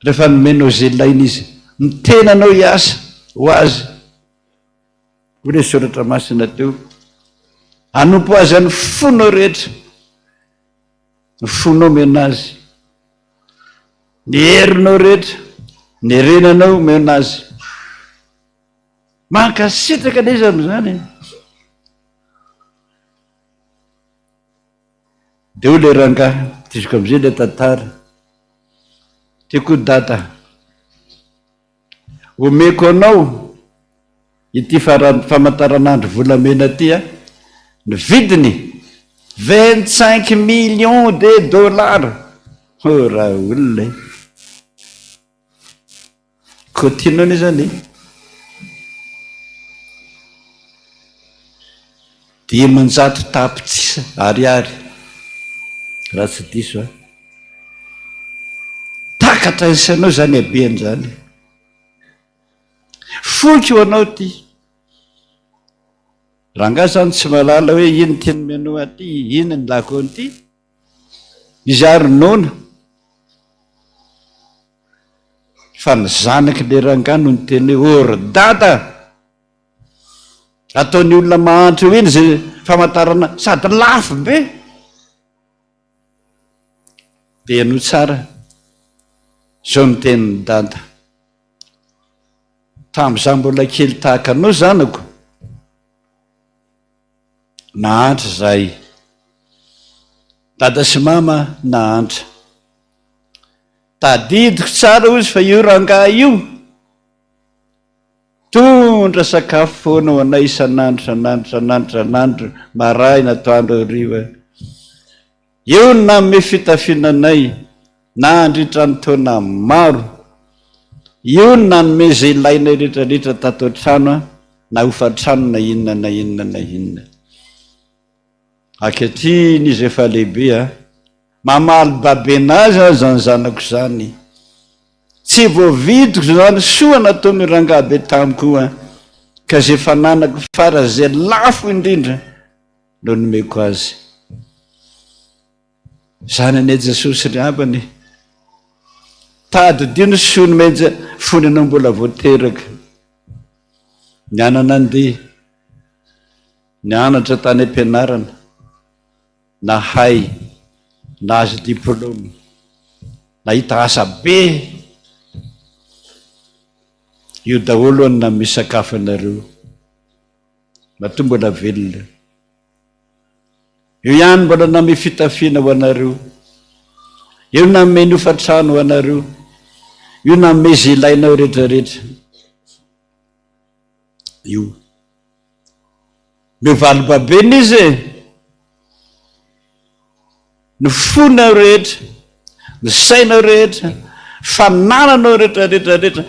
Rehefa nomenao izay ilainy izy, miteny anao hiasa ho azy. Hoy ilay soratra masina teo, Hanompo Azy amin'ny fonao rehetra, ny fonao omena Azy, ny herinao rehetra, ny herenanao omena Azy. Mankasitraka anie izy amin'izany e. Dia hoy ilay rangahy, tohiziko amin'izay ilay tantara, Tiako dada. Omeko anao ity famantaranandro volamena ity a! Ny vidiny, 25 millions de dollars! Oh raolona e! Koa tianao anie izany e! 500 tapitrisa ariary, raha tsy diso aho. Takatra ny sainao izany habeny izany. Foiko ho anao ity. Rangahy zany tsy mahalala hoe ino ty nomeno aty, ino ny lako an'ity. Izy ary noana. Fa ny zanaky le rangahy no niteny hoe ô ry dada! Ataon'ny olona mahantra eo iny zay famantarana sady lafo be. Dia henoy tsara zao ny tenin'i dada. Tamin'izaho mbola kely tahaka anao zanako, nahantra izahay. Dada sy mama nahantra. Tadidiko tsara hozy fa io rangahy io Mitondra sakafo foana ho anay isan'andro isan'andro isan'andro isan'andro, maraina, atoandro, hariva. Eo no nanome fitafiana anay nandritra ny taona maro. Io no nanome izay ilainay rehetra rehetra tato an-trano, na hofan-trano na inona na inona na inona. Ankehitriny izy efa lehibe a! Mamaly babena azy aho izany zanako izany. Tsy voavidiko izany soa nataon'io rangahy be tamiko io an! Ka izay fananako faran'izay lafo indrindra no nomeko azy. Izany anie Jesosy ry havana e! Tadidio ny soa nomen'i fony ianao mbola vao teraka. Niana-nandeha, nianatra tany am-pianarana. Nahay, nahazo diplôme, nahita asa be. Io daholo no nanome sakafo anareo. Matoa mbola velona. Io ihany mbola nanome fitafiana ho anareo. Io nanome ny hofantrano ho anareo. Io nanome izay ilainao rehetra rehetra. Io. Mivalobabena izy e! Ny fonao rehetra, ny sainao rehetra, fanananao rehetra rehetra rehetra.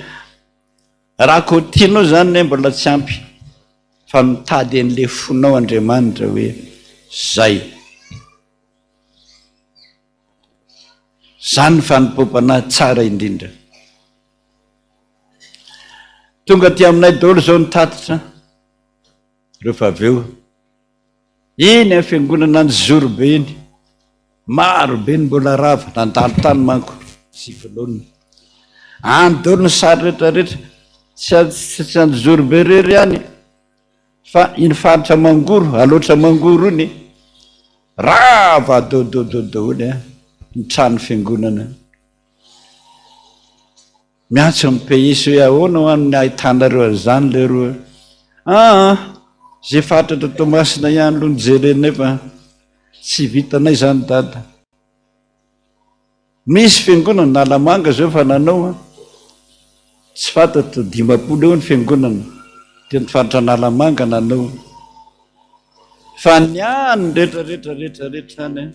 Raha koa tianao izany ne mbola tsy ampy fa mitady an'le fonao Andriamanitra hoe zay. Zany ny fanompoam-panahy tsara indrindra. Tonga aty aminay daholo izao ny tatitra rehefa avy eo. Iny amin'ny fiangonana any Zorobe iny, maro be ny mbola rava, nandalo tany manko cyclone. Any daholo ny sary rehetra rehetra, tsy tsy any Zorobe irery ihany fa iny faritra Mangoro, Alaotra Mangoro iny, rava daholo daholo ny trano fiangonana. Miantso ny pays hoe ahoana hoa ny ahitanareo an'izany leroa aa ze faritra eto Toamasina ihany aloha no jerenay fa tsy vitanay izany dada. Misy fiangonana, Analamanga zao efa nanao an, tsy fantatro 50 eo ny fiangonana teny faritra Analamanga nanao fa ny any rehetra rehetra rehetra rehetra any an.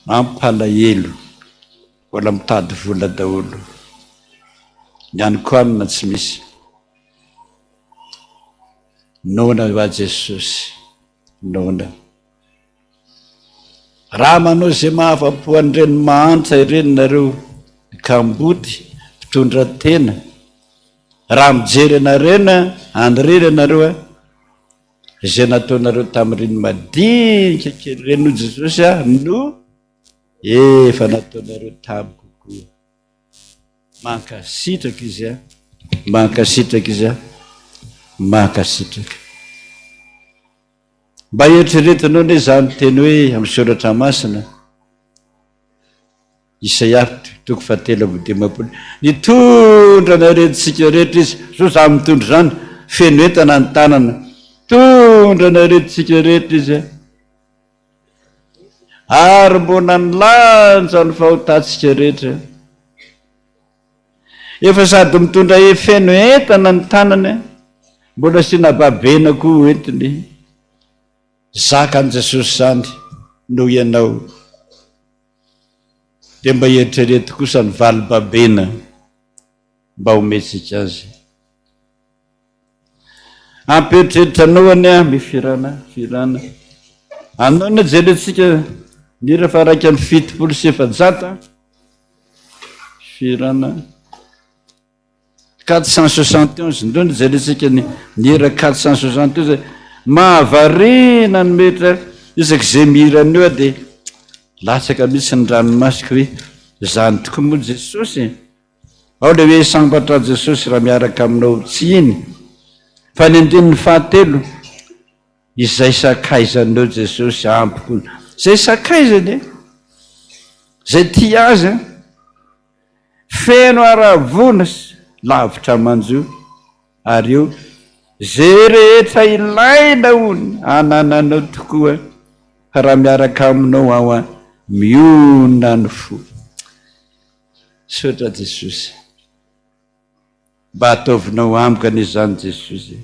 Mampalahelo, mbola mitady vola daholo, ny any kohanina tsy misy. Noana va Jesosy, noana. Raha manao izay mahafa-po an'ireny mahantra ireny nareo, kamboty, mpitondra tena, raha mijery anarena, an'ireny ianareo, Izay nataonareo tamin'ireny madinika kely ireny hoy Jesosy ah, no efa nataonareo tamiko koa. Mankasitraka izy ah, mankasitraka izy ah, mankasitraka. Mba eritreretinao anie izany teny hoe amin'ny soratra masina. Isaia toko fahatelo amby dimampolo. Nitondra ny aretintsika rehetra Izy. Zao za mitondra izany, feno entana ny tanana. Nitondra ny aretintsika rehetra Izy. Ary mbola nilanja ny fahotantsika rehetra. Efa sady mitondra feno entana ny tanany, mbola asiana babena koa hoentiny. Zakan'i Jesosy izany noho ianao. Dia mba eritrereto kosa ny valibabena mba omentsika azy. Ampieritreritra anao anie aho mifirana, firana. Anao anie jerentsika ny hira faha 471. Firana. 471, ndao no jerentsika ny ny hira 471, mahavariana ny metra isak'izay mihira an'io aho dia latsaka mihitsy ny ranomasoko hoe izany tokoa moa Jesosy e! Ao ilay hoe sambatra Jesosy raha miaraka aminao, tsy iny fa ny andininy fahatelo, izay sakaizanao Jesosy ampiko, izay sakaizany e! Izay tia azy an! Feno haravoana sy lavitra manjo ary eo ze rehetra ilaina hono anananao tokoa fa raha miaraka aminao aho an mionona ny fo. Misaotra Jesosy. Mba ataovinao amiko anie izany Jesosy e.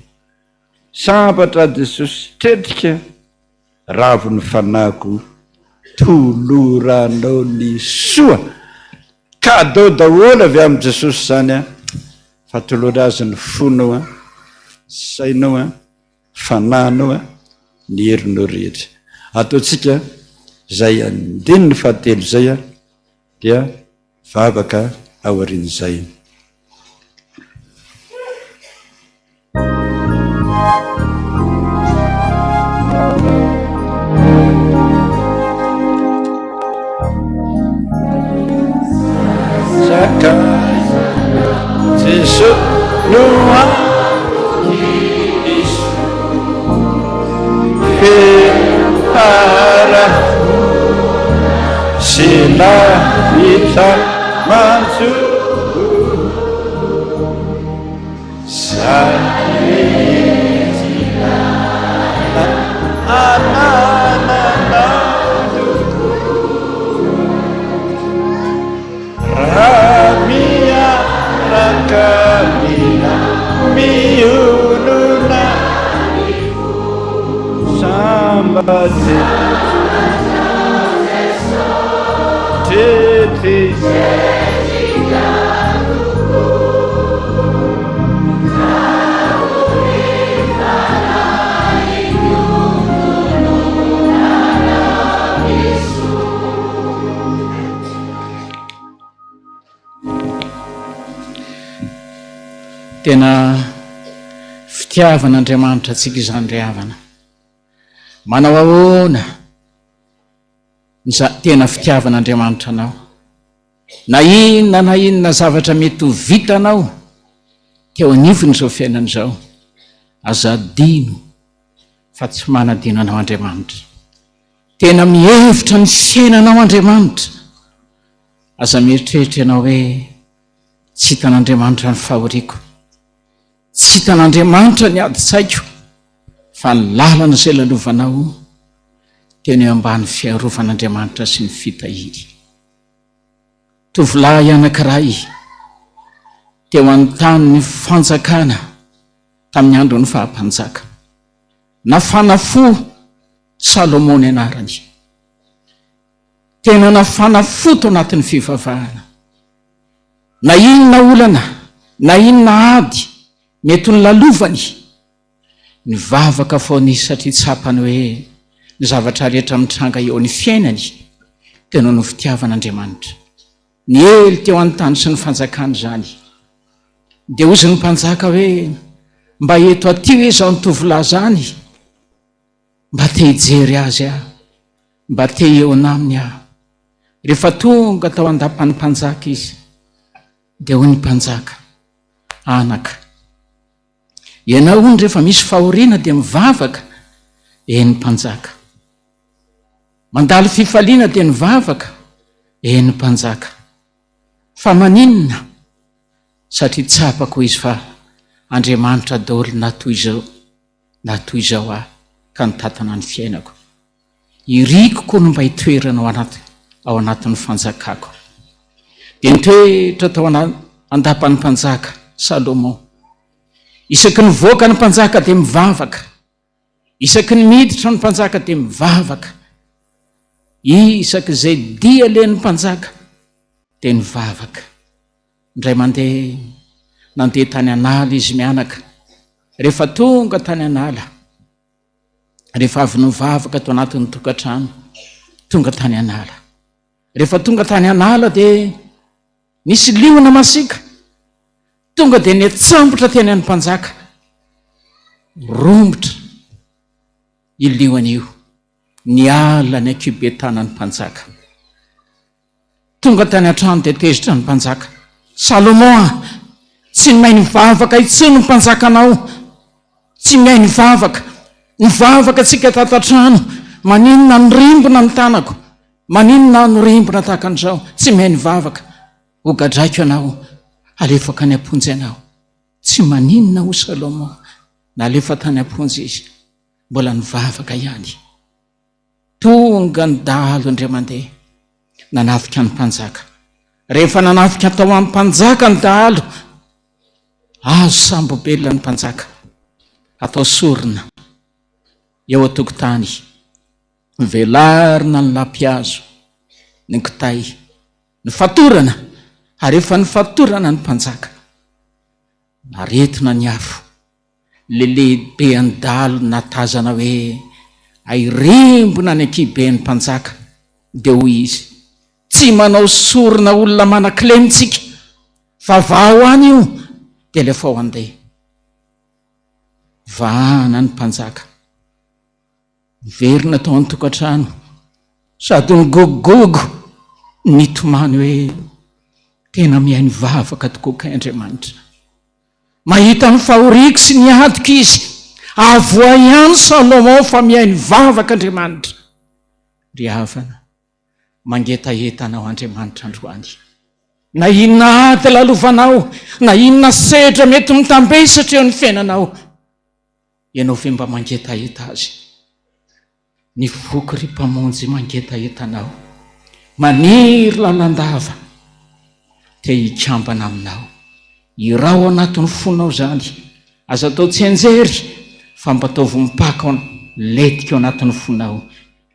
Sambatra aho Jesosy, tretrika ravo ny fanahiko, toloranao ny soa. Cadeau daholo avy amin'i Jesosy izany an, fa tolory azy ny fonao an, sainao an, fanahinao an, ny herinao rehetra. Ataontsika izay andininy fahatelo izay an, dia Vavaka aorian'izay. Sakaiza Jeso no Fara sy lavitra manjo Raha miaraka mila mionona Sambatse Tete Tena fitiavan'Andriamanitra antsika izany ry havana. Manao ahoana ny tena fitiavan'Andriamanitra anao? Na inona na inona zavatra mety ho vitanao teo anivon'izao fiainana izao, aza adino fa tsy manadino anao Andriamanitra. Tena mihevitra ny fiainanao Andriamanitra. Aza mieritreritra ianao hoe tsy hitan'Andriamanitra ny fahoriako. Tsy hitan'Andriamanitra ny adin-tsaiko, fa ny lalana izay lalovanao dia ny eo ambany fiarovan'Andriamanitra sy ny fitahiany. Tovolahy anankiray teo an-tanin'ny fanjakana tamin'ny andron'ny faha-mpanjaka. Nafana fo Salomon ny anarany. Tena nafana fo tao anatin'ny fivavahana. Na inona olana, na inona ady mety ho nolalovany, nivavaka foana izy satria tsapany hoe ny zavatra rehetra mitranga eo amin'ny fiainany dia noho ny fitiavan'Andriamanitra. Niely teo an-tany sy ny fanjakany izany. Dia hozy ny mpanjaka hoe, Mba eto aty hoe izany tovolahy izany? Mba te hijery azy aho, mba te hihaona aminy aho. Rehefa tonga tao an-dapan'ny mpanjaka izy, dia hoy ny mpanjaka, Anaka, ianao hono rehefa misy fahoriana dia mivavaka? Eny mpanjaka. Mandalo fifaliana dia nivavaka? Eny mpanjaka. Fa maninona? Satria tsapako izy fa Andriamanitra daholo na toy izao. na toy izao aho ka nitantana ny fiainako. Iriko koa no mba hitoerana ao anaty ao anatin'ny fanjakako. Dia nitoetra tao an-dapan'ny mpanjaka Salomon. Isaky ny mivoaka ny mpanjaka dia mivavaka. Isaky ny miditra ny mpanjaka dia mivavaka. Isaky izay dia alehan'ny mpanjaka dia nivavaka. Indray mandeha, nandeha tany an'ala izy mianaka. Rehefa tonga tany an'ala, rehefa avy nivavaka tao anatin'ny tokantrano, tonga tany an'ala. Rehefa tonga tany an'ala dia nisy liona masiaka. Tonga dia niatsambotra teny an'ny mpanjaka. Romotra io liona io. Niala ny ankihibe-tanan'ny mpanjaka. Tonga tany an-trano dia tezitra ny mpanjaka. Salomon a! Tsy mahay nivavaka intsony ny mpanjakanao. Tsy mahay nivavaka. Nivavaka tsika tato an-trano. Maninona nirimbona ny tanako? Maninona aho nirimbona tahaka an'izao? Tsy mahay nivavaka. Hogadraiko ianao. Halefako any am-ponja ianao. Tsy maninona hoy Salomon. Nalefa tany am-ponja izy. Mbola nivavaka ihany. Tonga ny dahalo indray mandeha, nanafika ny mpanjaka. Rehefa nanafika tao amin'ny mpanjaka ny dahalo, azo sambo-belona ny mpanjaka, atao sorona eo an-tokotany, velarina ny lampihazo, ny kitay, ny fatorana, ary efa nifatorana ny mpanjaka, naretina ny afo. Le lehibean'ny dahalo nahatazana hoe hay rembona ny ankihiben'ny mpanjaka dia hoy izy, tsy manao sorona olona manan-kilema tsika fa vaho any io dia alefao handeha. Vahana ny mpanjaka. Niverina tao an-tokantrano sady nigogogogo nitomany hoe tena mihaino vavaka tokoa kay Andriamanitra. Mahita ny fahoriako sy ny adiko izy. Avoahy ihany Salomon fa mihaino vavaka Andriamanitra. Ry havana, mangetaheta anao Andriamanitra androany. Na inona ady lalovanao, na inona sedra mety mitambesatra eo ny fiainanao, ianao ve mba mangetaheta Azy? Ny foko ry Mpamonjy mangetaheta Anao, maniry lalandava, te hikambana Aminao. Irao anatin'ny fonao izany, aza atao tsianjery fa mba ataovy mipaka ao letika ao anatin'ny fonao.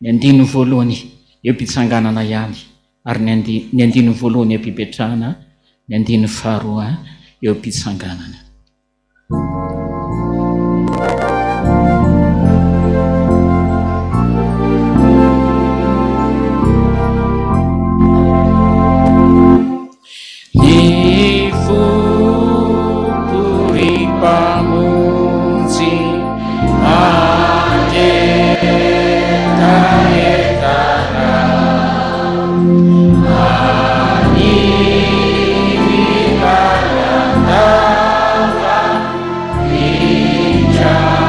Ny andininy voalohany eo am-pitsanganana ihany ary ny ny andininy voalohany eo am-pipetrahana, ny andininy faharoa eo am-pitsanganana. Ny foko ry Mpamonjy mangetaheta Anao, maniry lalandava hikambana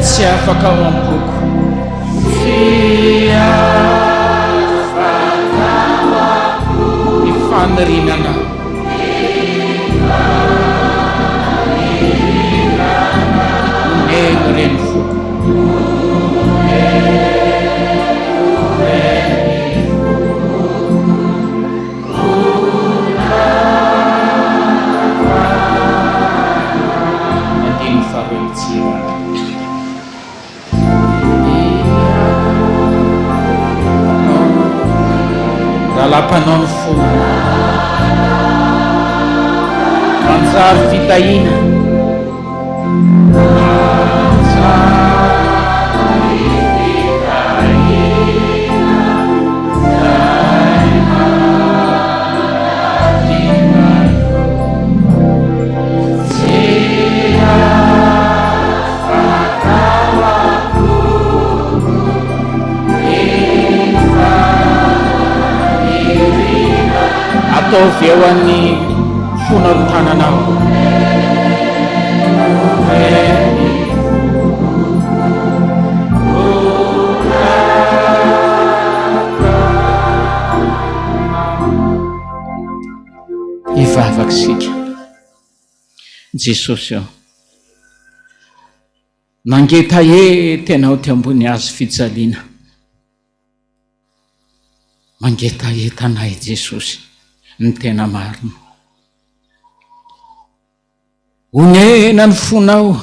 Tsy afaka ao am-poko. Tsy afaka ao am-poko. Ny faniriana anao. Oneno re ny foko. Oneno re ny foko. Andininy faharoa amby Rahalahy mpanao ny fo. Manjary fitahiana. Ataovy eo an'ny fonao ny tananao. Hivavaka isika. Jesosy ô. Nangetaheta Ianao teo ambony hazo fijaliana. Mangetaheta anay Jesosy, ny tena marina. Onena ny fonao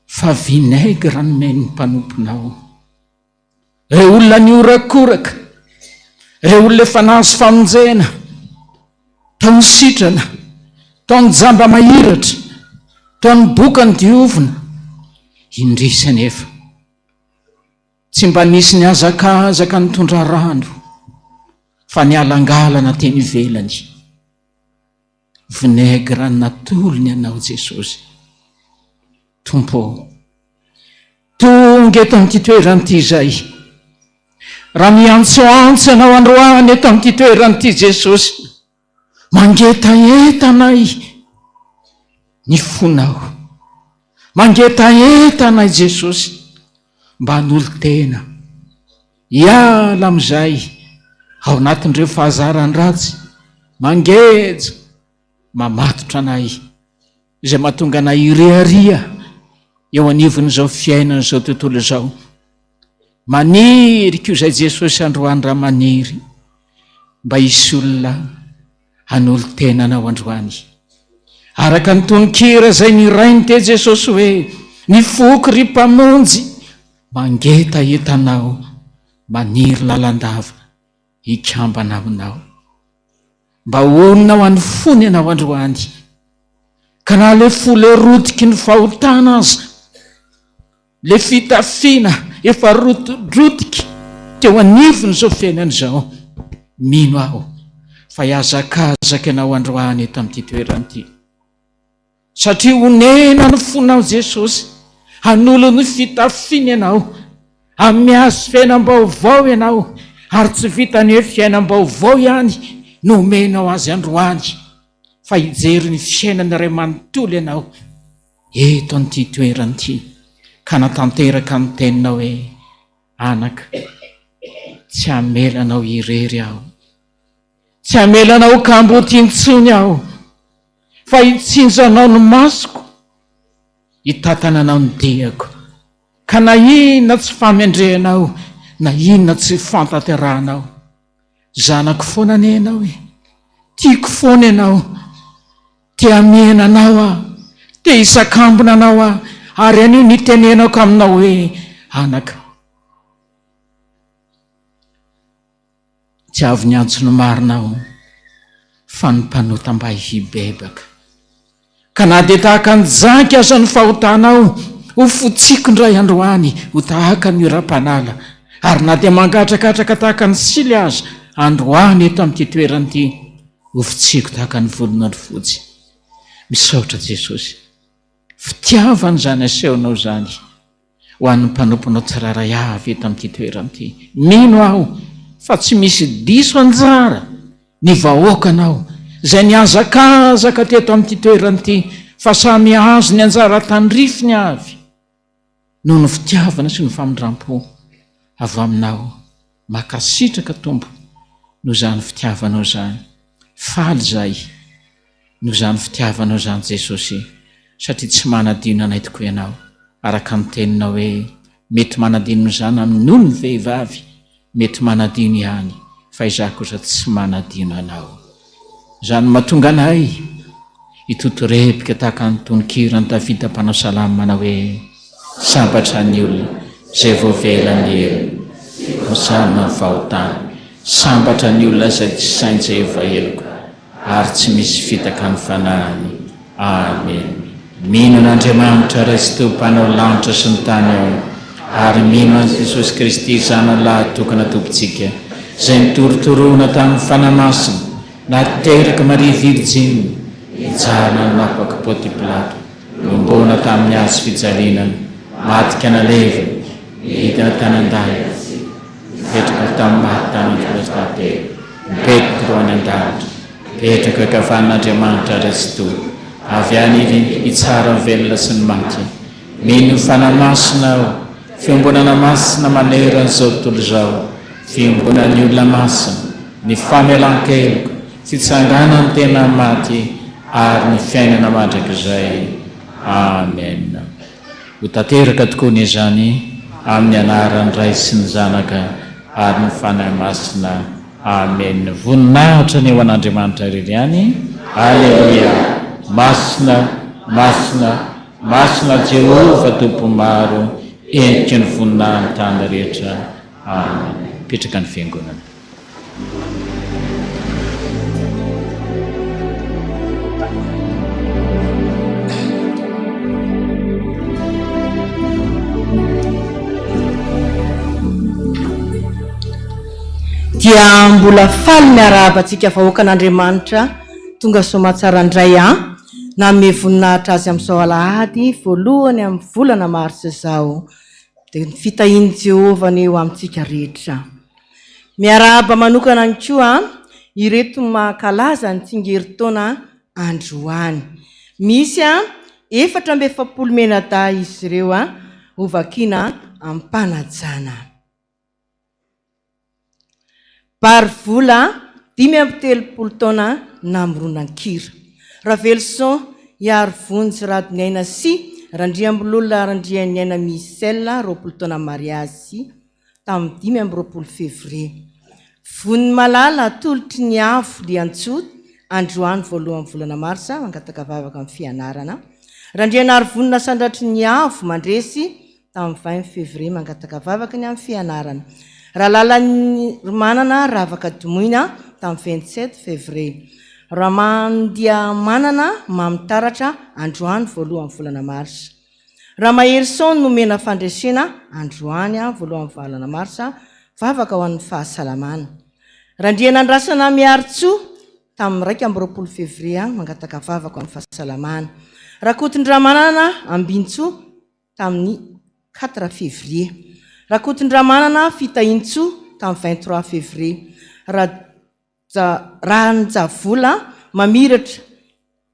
fa vinaigre nomen'ny mpanomponao. Ireo olona nihorakoraka, ireo olona efa nahazo famonjena, tao ny sitrana, tao ny jamba mahiratra, tao ny boka nodiovina. Indrisy anefa, tsy mba nisy nihazakazaka nitondra rano, fa nialangalana teny ivelany. Vinaigre natolony anao Jesosy. Tompo ô, tonga eto amin'ity toerana ity izay. Raha miantsoantso anao androany eto amin'ity toerana ity Jesosy, mangetaheta anay ny fonao. Mangetaheta anay Jesosy mba hanolo-tena hiala amin'izay ao anatin'ireo fahazaran-dratsy mangeja mamatotra anay izay mahatonga anay hirehareha eo anivon'izao fiainana izao tontolo izao. Maniry koa izay Jesosy androany raha maniry mba hisy olona hanolo-tena anao androany. Araka ny tononkira izay nirainy te Jesosy hoe, Ny foko ry Mpamonjy mangetaheta anao, maniry lalandava hikambana aminao. Mba honina ho an'ny fony ianao androany, ka na le fo le rotiky ny fahotana aza, le fitafiana efa rotidrotiky teo anivon'izao fiainana izao, mino aho fa hihazakazaka ianao androany eto amin'ity toerana ity. Satria honena ny fonao Jesosy, hanolo ny fitafiany ianao, hanome azy fiainam-baovao ianao, ary tsy vitan'ny hoe fiainam-baovao ihany no omenao azy androany, fa hijery ny fiainany iray manontolo ianao eto an'ity toerana ity, ka hanatanteraka ny teninao hoe, Anaka, tsy hamela anao irery aho. Tsy hamela anao ho kamboty intsony aho, fa hitsinjo anao ny masoko, hitantana anao ny diako. Ka na inona tsy fahamendrehanao, na inona tsy fantanterahanao, zanako foana anie ianao e! Tiako foana ianao, te hamihina anao aho, te hisakambina anao aho, ary anio ny hitenenako aminao hoe, Anaka. Tsy avy niantso ny marina aho, fa ny mpanota mba hibebaka. Ka na dia tahaka ny janky aza ny fahotanao, ho fotsiako indray androany ho tahaka ny oram-panala, ary na dia mangatrakatraka tahaka ny sily aza androany eto amin'ity toerana ity, ho fotsiako tahaka ny volon'ondry fotsy. Misaotra Jesosy. Fitiavana izany asehonao izany. ho an'ny mpanomponao tsirairay avy eto amin'ity toerana ity. Mino aho fa tsy misy diso anjara ny vahoakanao izay nihazakazaka teto amin'ity toerana ity fa samy hahazo ny anjara tandrifiny avy noho ny fitiavana sy ny famindram-po avy aminao. Makasitraka Tompo noho izany fitiavanao izany. Faly izahay. Noho izany fitiavanao izany Jesosy satria tsy manadino anay tokoa Ianao araka ny teninao hoe mety manadino ny zanany nono ny vehivavy mety manadino ihany fa izaho kosa tsy manadino anao. Izany mahatonga anay hitotorebika tahaka ny tononkiran'i Davida mpanao salamo manao hoe sambatra ny olona izay voavela ny helony, voasarona ny fahotany, sambatra ny olona izay tsy sain'i Jehovah heloka. ary tsy misy fitaka ny fanahiny. Amen. Mino an'Andriamanitra Ray sy Tompo Mpanao lanitra sy ny tany aho, ary mino an'i Jesosy Kristy Zanany Lahatokana Tompontsika, izay nitorotoroana tamin'ny Fanahy Masina, naterak'i Maria Virjiny, nijanona nanapaka Ponty Pilato, nohomboana tamin'ny hazo fijaliana, maty ka nalevina, nidina tany an-danitra, nipetraka tamin'ny maty tany andro fahatelo. Mipetraka any an-danitra, mipetraka eo ankavanan'Andriamanitra Ray Tsitoha, avy any Izy hitsara ny velona sy ny maty. Mino ny Fanahy Masina aho, fiombonana masina manerana izao tontolo izao, fiombonan'ny olona masina, ny famelan-keloka, fitsanganan'ny tena maty ary ny fiainana mandrakizay. Amena. Ho tanteraka tokoa anie izany amin'ny anaran'ny Ray sy ny Zanaka ary ny Fanahy Masina. Amen. Voninahitra anie ho an'Andriamanitra irery ihany. Aleloia. Masina, masina, masina Jehovah Tompon'ny maro, endriky ny voninahin'ny tany rehetra. Amen. Mipetraka ny fiangonana. Dia mbola faly miarahaba antsika vahoakan'Andriamanitra. Tonga soamatsara indray an! Nanome voninahitra Azy amin'izao alahady voalohany amin'ny volana marsa izao. Dia ny fitahian'i Jehovah anie ho amintsika rehetra. Miarahaba manokana ihany koa ireto mankalaza ny tsingerin-taona androany. Misy 44 mianadahy izy ireo hovakiana am-panajana. Barivola, 35 taona namoronan-kira. Raveloson Iarivonjy Radoniaina sy Randriambololona Randrianiaina Michel, 20 taona mariazy, tamin'ny 25 fevrier. Vonimalala Tolotry ny Avo Liantsoa, androany voalohan'ny volana marsa, mangataka vavaka amin'ny fianarana. Randrianarivonina Sandratry ny Avo mandresy tamin'ny 20 février mangataka vavaka ny amin'ny fianarana. Ralalanirimanana Ravaka Domoina tamin'ny 27 février. Ramandiamanana Mamy Taratra androany voalohan'ny volana marsa. Ramaherison nomena fandresena androany voalohan'ny volana marsa vavaka ho an'ny fahasalamana. Randrianandrasana Miarintsoa tamin'ny 21 février mangataka vavaka ho an'ny fahasalamana. Rakotondramanana Ambintsoa tamin'ny quatre février. Rakotondramanana Fitahintsoa tamin'ny 23 février. Raja Rahanjavola Mamiratra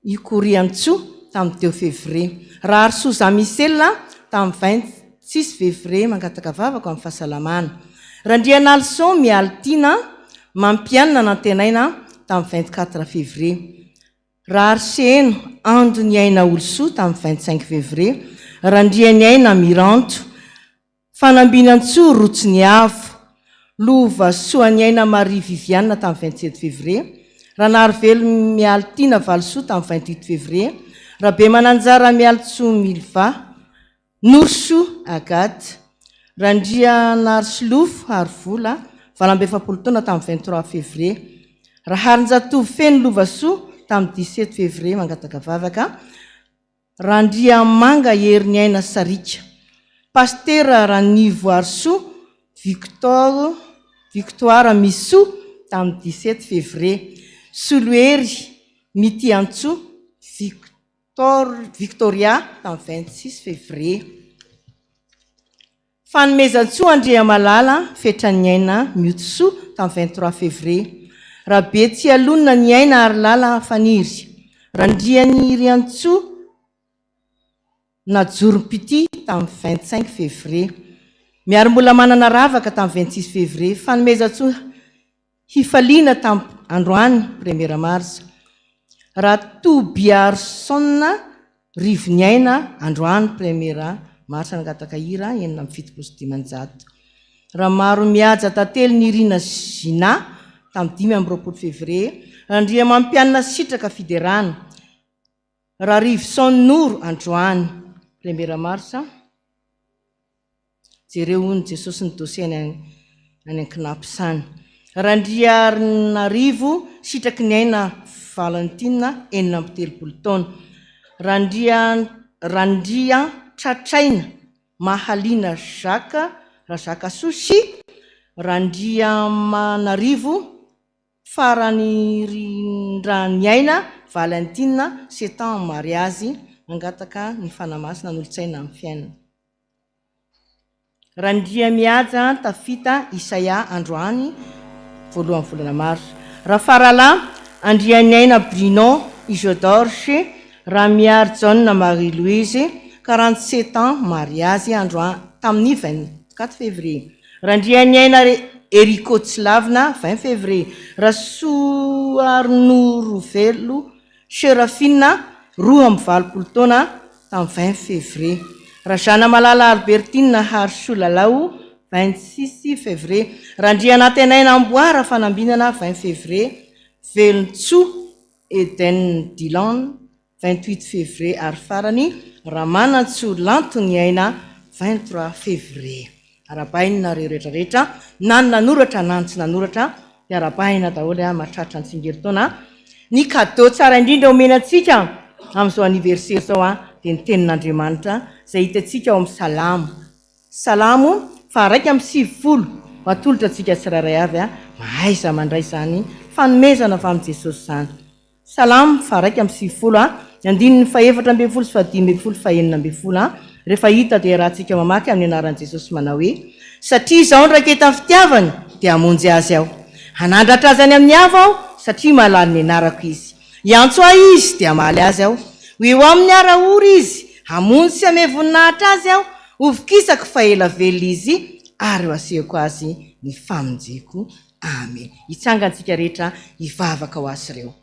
Ikoriantsoa tamin'ny deux février. Raharisoa Jean Michel tamin'ny 26 février mangataka vavaka amin'ny fahasalamana. Randrianalison Mialitiana Mampianina Nantenaina tamin'ny 24 février. Rahariseheno Andoniaina Olosoa tamin'ny 25 février, Randrianiaina Miranto, Fanambinantsoa Rotsiniavo, Lova Soaniaina Marie Viviane tamin'ny 27 février, Ranarivelo Mialitiana Valisoa tamin'ny 28 février, Rabemananjara Mialitsoa Milva, Norosoa Agathe, Randrianarisolofo Harivola, 48 taona tamin'ny 23 février, Raharinjatovo Feno Lovasoa tamin'ny 17 février mangataka vavaka, Randriamanga Heriniaina Sariaka, Pasitera Ranivoarisoa Victor Victoire Misoa tamin'ny 17 février, Solohery Mitiantsoa Victor. Victoria tamin'ny 26 février. Fanomezantsoa Andriamalala Fetraniaina Miotisoa tamin'ny 23 février. Rabetsialonina Niaina Harilala Faniry. Randrianiriantsoa Najorom-pitia tamin'ny 25 février. Miarimbola Ravaka tamin'ny 26 février. Fanomezantsoa Hifaliana tam androany première mars. Ratobiarson Rivoniaina androany première mars nangataka hira 576. Ramaromihaja Tantely Nirina Gina tam 25 février. Randriamampianina Sitraka Fiderana. Rarivison Noro androany première mars. Jereo hono Jesosy ny dossier any any an-kinaps any. Randriarinarivo sitraky ny aina Valentine 36 taona. Randria Randriantratraina Mahaliana Jacques Razakasoa sy Randriamanarivo Faranirindran'iaina Valentine sept ans mariazy Mangataka ny Fanahy Masina hanolotsaina amin'ny fiainana. Randriamihaja Tafita Isaia androany voalohan'ny volana marsa. Rafaralahy Andrianiaina Bruno Isidore sy Ramiarijaona Marie Louise, 47 ans mariazy androany tamin'ny 24 février. Randrianiaina Erico Tsilavina 20 février. Rasoarinorovelo Seraphine, 82 taona, tamin'ny 20 février. Razanamalala Albertine Harisoa Lalao, 26 février. Randrianantenaina Amboara Fanambinana, 20 février. Velontsoa Eden Dylan, 28 février ary farany Ramanantsoa Lanto Ny Aina 23 février. Arahabaina nareo rehetra rehetra na ny nanoratra na ny tsy nanoratra dia arahabaina daholo a mahatratra ny tsingerin-taona. Ny cadeau tsara indrindra omena antsika amin'izao anniversaire izao a dia ny tenin'Andriamanitra izay hitantsika ao amin'ny Salamo Salamo faha 91 ho atolotra antsika tsirairay avy a mahaiza mandray izany fanomezana avy amin'i Jesosy izany. Salamo faha-91 a, ny andininy faha-14 sy faha-15 faha-16 a, rehefa hita dia iarahantsika mamaky amin'ny anaran'i Jesosy manao hoe, Satria izaho no raiketan'ny fitiavany, dia hamonjy azy aho. Hanandratra azy any amin'ny avo aho, satria mahalala ny anarako izy. Hiantso ahy izy, dia hamaly azy aho. Ho eo aminy aho raha ory izy, hamonjy sy hamehy voninahitra azy aho, hovokisako fa ela velona izy, ary ho asehoko azy ny famonjeko. Amen. Hitsangana isika rehetra hivavaka ho azy ireo.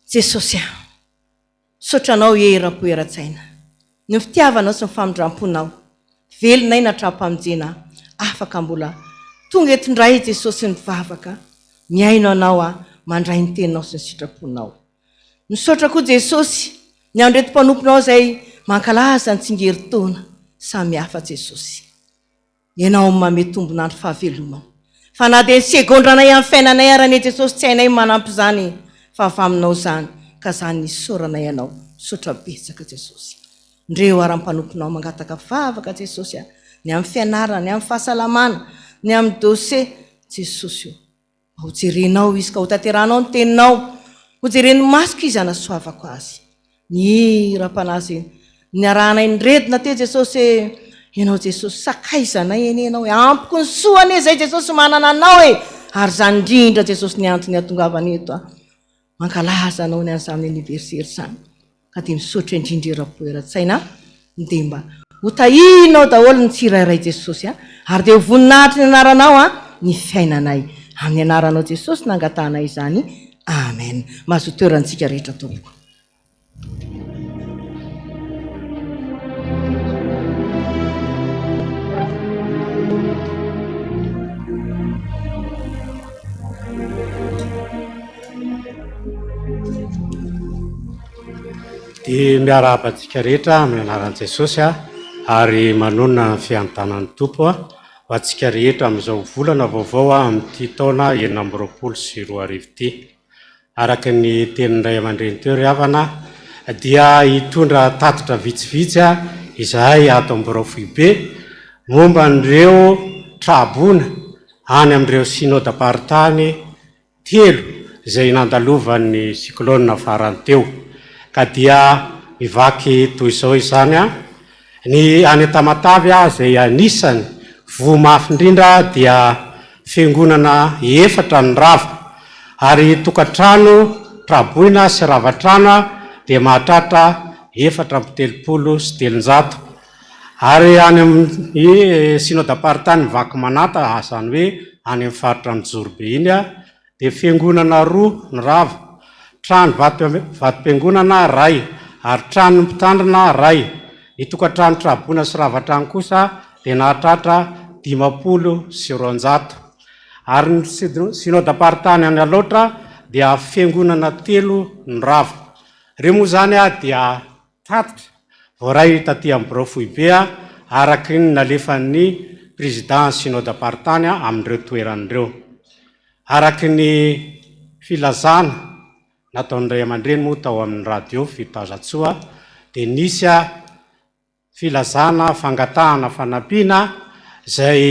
Jesosy a, misaotra Anao eram-po eran-tsaina, ny fitiavanao sy ny famindram-ponao, velona aina hatrampamonjena afaka mbola tonga eto indray Jesosy mivavaka, mihaino Anao aho, mandray ny teninao sy ny sitraponao. Misaotra koa Jesosy ny an'ireto mpanomponao izay mankalaza ny tsingerin-taona samy hafa Jesosy. Ianao no manome tombon'andro fahavelomana. Fa na dia ny segondranay amin'ny fiainanay ara anie Jesosy tsy hainay ny manampy izany fa avy aminao izany ka izany isaoranay Anao. Misaotra betsaka Jesosy. Ndreo ara mpanomponao mangataka vavaka Jesosy a, ny amin'ny fianarana, ny amin'ny fahasalamana, ny amin'ny dossier Jesosy o. Mba ho jerenao izy ka ho tanterahanao ny teninao. Ho jeren'ny masoko izy hanasoavako azy. Ny hiram-panahy izay niarahanay niredona teo Jesosy e! Ianao Jesosy sakaizanay anie Ianao e! Ampiko ny soa anie izay Jesosy manana Anao e! Ary izany indrindra Jesosy ny antony hahatongavana eto a! Mankalaza anao ny an'izany anniversaire izany ka dia misaotra indrindra eram-po eran-tsaina dia mba ho tahianao daholo ny tsirairay Jesosy a ary dia ho voninahitry ny anaranao a ny fiainanay amin'ny anaranao Jesosy nangatahanay izany amen mahazoa toerantsika rehetra tompoko. Dia miarahaba antsika rehetra amin'ny anaran'i Jesosy ary manonona ny fiantanan'ny Tompo ho antsika rehetra amin'izao volana vaovao amin'ity taona 2026 ity. Araka ny tenin'ny ray aman-dreny teo ry havana dia hitondra tatitra vitsivitsy izahay ato amin'ny birao foibe momba an'ireo tra-boina any amin'ireo synodam-paritany telo izay nandalovan'ny cyclone farany teo. Ka dia mivaky toy izao izany. Ny any Tamatave izay anisany voa mafy indrindra dia fiangonana efatra no rava ary tokantrano traboina sy rava trano dia mahatratra 334 ary any amin'ny synodam-paritany Vakimanata izany hoe any amin'ny faritra Anjozorobe iny dia fiangonana roa no rava, trano vatom-piangonana iray ary tranon'ny mpitandrina iray. Ny tokantrano traboina sy rava trano kosa dia nahatratra 250. Ary ny synodam-paritany any Alaotra dia fiangonana telo no rava. Ireo moa izany dia tatitra voaray taty amin'ny birao foibe araka ny nalefan'ny Prezidà synodam-paritany amin'ireo toerana ireo. Araka ny filazana nataon'ny ray aman-dreny moa tao amin'ny radio Fitazatsoa dia nisy filazana fangatahana fanampiana izay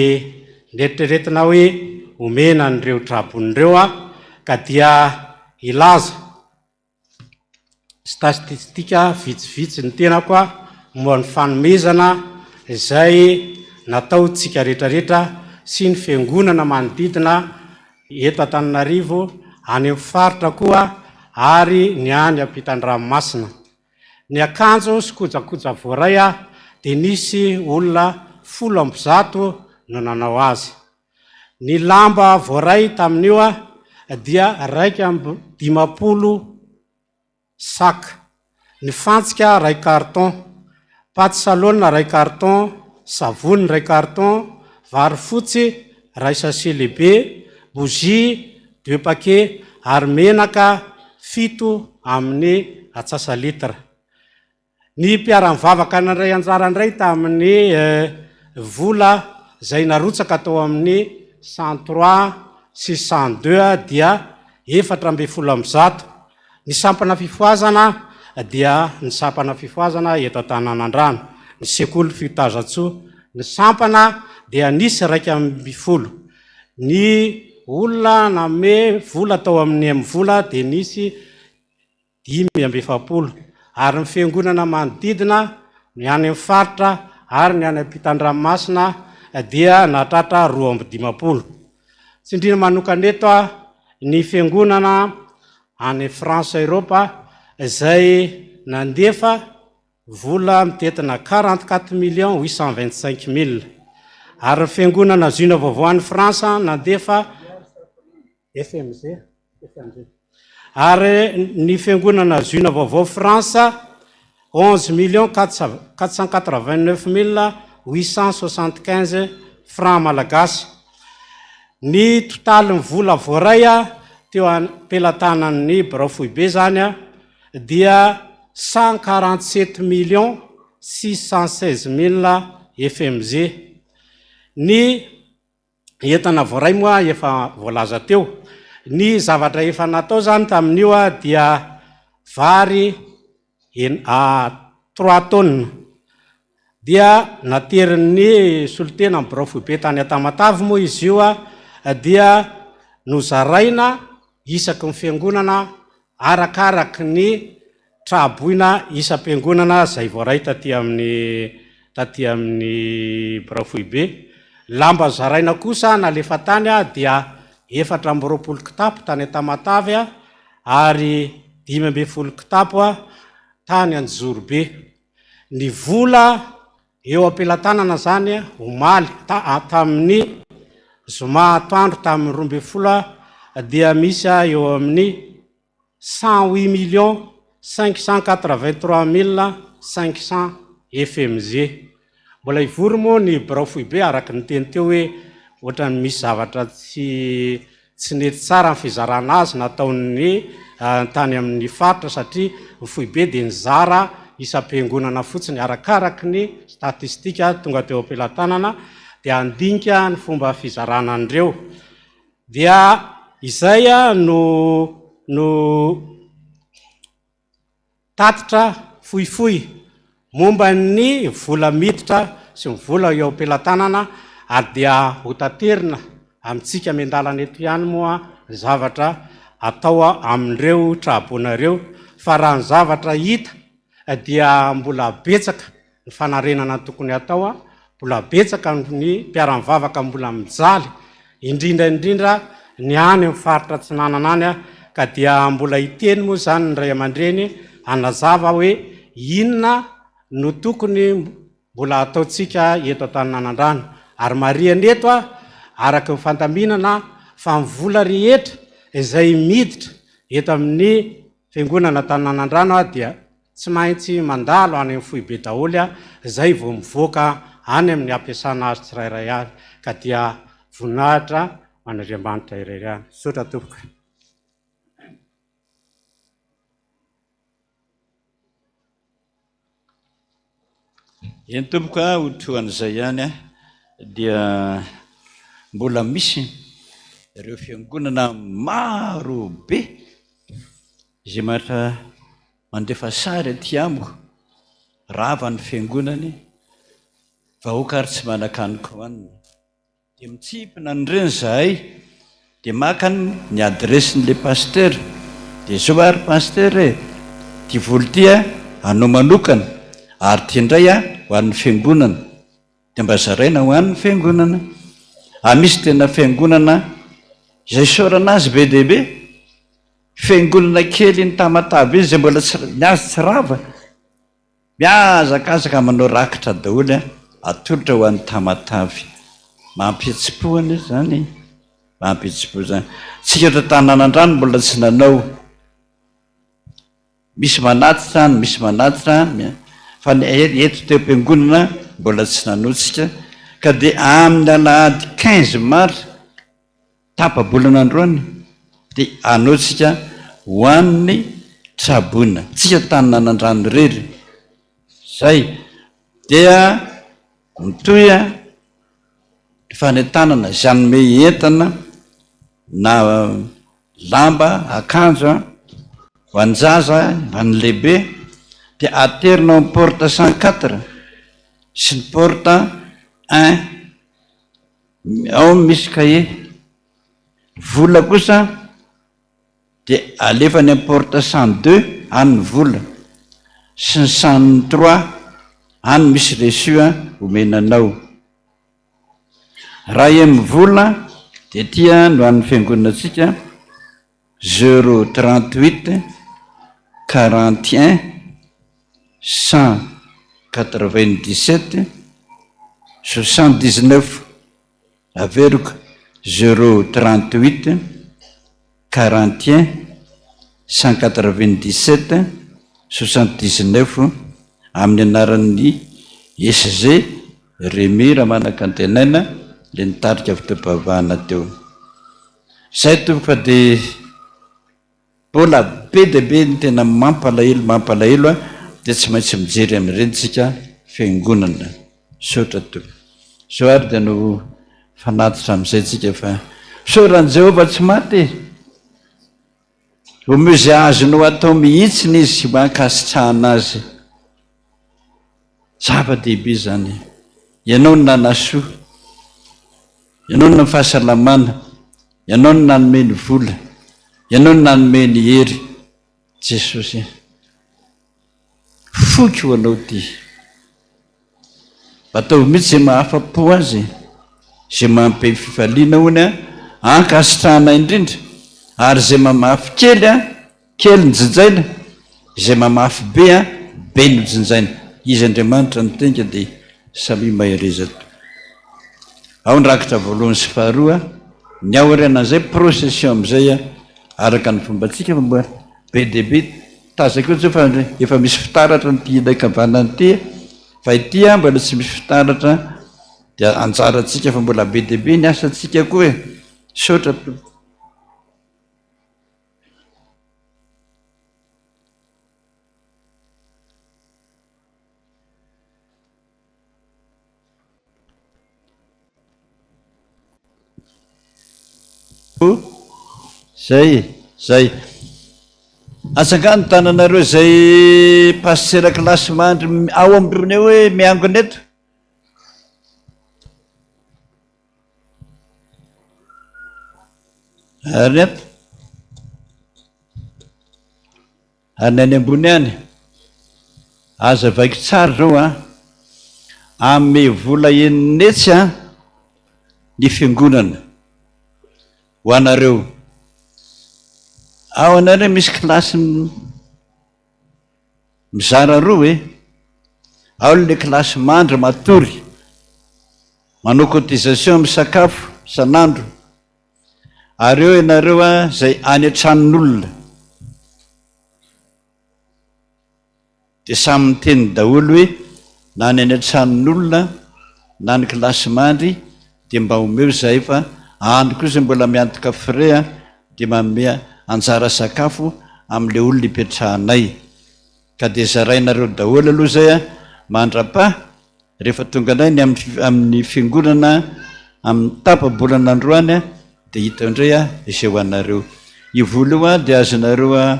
neritreretina hoe omena an'ireo tra-boina ireo ka dia hilaza Statistika vitsivitsy ny tenako momba ny fanomezana izay nataontsika rehetrarehetra sy ny fiangonana manodidina eto Antananarivo, any amin'ny faritra koa ary ny any ampitan-dranomasina. Ny akanjo sy kojakoja voaray dia nisy olona 110 no nanao azy. Ny lamba voaray tamin'io dia 51 sac, ny fantsika iray carton, paty salone iray carton, savony iray carton, vary fotsy iray sachet lehibe, bougie deux paquets ary menaka fito amin'ny atsasa-litre. Ny mpiara-mivavaka nandray anjara indray tamin'ny vola izay narotsaka tao amin'ny 103 sy 102 dia 114. Ny sampana fifohazana dia ny sampana fifohazana eto Antananandrano, ny sekoly Fitazatsoa. Ny sampana dia nisy 11. Ny. olona nanome vola tao amin'ny MVola dia nisy 45, ary ny fiangonana manodidina, ny any amin'ny faritra ary ny any ampitan-dranomasina dia nahatratra 52. Tsindriana manokana eto ny fiangonana any France Europe izay nandefa vola mitentina 44 millions 825 mille, ary ny fiangonana Ziona Vaovao any France nandefa FMG, FMG. Ary ny fiangonana Ziona Vaovao France, 11 millions 489 mille 875 francs malagasy. Ny totalin'ny vola voaray teo am-pelatanan'ny birao foibe izany dia 147 millions 616 mille FMG. Ny Entana voaray moa efa voalaza teo. Ny zavatra efa natao izany tamin'io dia vary en trois tonnes. Dia naterin'ny solontena ny birao foibe tany Tamatave moa izy io dia nozaraina isaky ny fiangonana Arakaraky ny tra-boina isam-piangonana izay voaray taty amin'ny taty amin'ny birao foibe. Lamba zaraina kosa nalefa tany dia 24 kitapo tany Tamatave ary 15 kitapo tany Anjozorobe. Ny vola eo am-pelatanana izany omaly tamin'ny zoma atoandro tamin'ny 12 dia misy eo amin'ny 108 millions 583 mille 500 FMG. Mbola hivory moa ny birao foibe araka ny teny teo hoe ohatran'ny misy zavatra tsy Tsy nety tsara ny fizarana azy nataon'ny tany amin'ny faritra satria ny foibe dia nizara isam-piangonana fotsiny arakaraky ny statistika tonga teo am-pelatanana dia handinika ny fomba fizarana an'ireo dia izay no no Tatitra fohifohy momba ny vola miditra sy ny vola eo am-pelatanana ary dia ho taterina amintsika miandalana eto ihany moa ny zavatra atao amin'ireo tra-boina ireo fa raha ny zavatra hita dia mbola betsaka ny fanarenana tokony hatao, mbola betsaka ny mpiara-mivavaka mbola mijaly, indrindra indrindra ny any amin'ny faritra atsinanana any, ka dia mbola hiteny moa izany ny ray aman-dreny hanazava hoe inona no tokony mbola hataontsika eto Antaninanandrano. Ary marihana eto araka ny fandaminana fa ny vola rehetra izay miditra eto amin'ny fiangonana Antaninanandrano dia Tsy maintsy mandalo any amin'ny foibe daholo izay vao mivoaka any amin'ny ampiasana azy tsirairay avy ka dia voninahitra ho an'Andriamanitra irery ihany. Misaotra tompoko. Eny tompoko a, ho toa an'izay ihany dia mbola misy ireo fiangonana maro be Izay matra mandefa sary aty amiko, rava ny fiangonany, vahoaka ary tsy manan-kanin-kohanina. Dia mitsimpona an'ireny izahay, dia maka ny adiresin'ilay pasitera, dia izao ary pasitera e, ity vola ity anao manokana, ary ity indray ho an'ny fiangonana. Dia mba zaraina ho an'ny fiangonana. Ary misy tena fiangonana izay isaorana azy be dia be. Fiangonana kely iny Tamatave iny izay mbola tsy, ny azy tsy rava. Mihazakazaka manao rakitra daholo an, atolotra ho an'i Tamatave. Mampihetsi-po anie izany e. Mampihetsi-po izany. Tsika eto Antananandrano mbola tsy nanao. Misy manatitra any, misy manatitra any, fa ny eto teo am-piangonana mbola tsy nanotsika, ka dia amin'ny alahady 15 mars, tapa-bolana androany, dia hanotsika ho an'ny traboina. Tsika tany nanandrano irery. Zay. Dia mitohy ny fanentanana izay hanome entana na lamba, akanjo ho an'ny zaza, ho an'ny lehibe dia aterina ao amin'ny porte 104 sy ny porte 1 ao misy cahier. Vola kosa dia alefa any amin'ny porte 102 any ny vola sy ny 103 any misy reçu omena anao. Raha iem vola dia ity no an'ny fiangonantsika zero 38 41 197 79. Averiko, zéro 38 41 197 79 amin'ny anaran'ny SG Remy Ramanakantenaina le nitarika fotoam-pivavahana teo. Zay tompoko fa dia Mbola be dia be ny tena mampalahelo mampalahelo a, dia tsy maintsy mijery amin'ireny tsika fiangonana. Misaotra Tompo. Izao ary dia no fanatitra amin'izay tsika fa misaora an'i Jehovah tsy maty e! Omeo izay azonao atao mihitsiny izy mba hankasitrahana azy. Zava-dehibe izany. Ianao no nanasoa. Ianao no nanome fahasalamana. Ianao no nanome ny vola. Ianao no nanome ny hery. Jesosy, foiko ho Anao ity. Ataovy mihitsy izay mahafa-po Azy, izay mahampe fifaliana hono an, ankasitrahana indrindra, ary izay mamafy kely an, Kely ny jinjaina, izay mamafy be an, be no jinjaina. Izy Andriamanitra no tenga dia samia mahereza to. Ao ny rakitra voalohany sy faharoa, ny aorianan'izay procession amin'izay an, araka ny fombantsika fa mbola be dia be, tazako eo zao fa efa misy fitaratra ity ilay ankavanana ity fa ity an mbola tsy misy fitaratra dia anjarantsika fa mbola be dia be ny asantsika koa e. Misaotra tompoko. Zay, zay. Atsangano ny tananareo izay pasitera kilasy mandry ao ambony eo hoe miangona eto. Ary ny ato? Ary ny any ambony any? Azavaiko tsara izao an! Hanome vola enin'hetsy an ny fiangonana ho anareo. Ao anareo misy kilasy mizara roa e! Ao ilay kilasy mandry matory, manao cotisation misakafo isan'andro. Ary eo ianareo izay any an-tranon'olona. Dia samy miteny daholo hoe na ny any an-tranon'olona na ny kilasimandry dia mba omeo izahay fa any koa izay mbola miantoka frais dia manome anjara sakafo amin'ilay olona ipetrahanay. Ka dia zarainareo daholo aloha izay mandra-paha Rehefa tonga indray ny amin'ny fiangonana amin'ny tapa-bolana androany dia hita eo indray izay ho anareo. Io vola io dia azonareo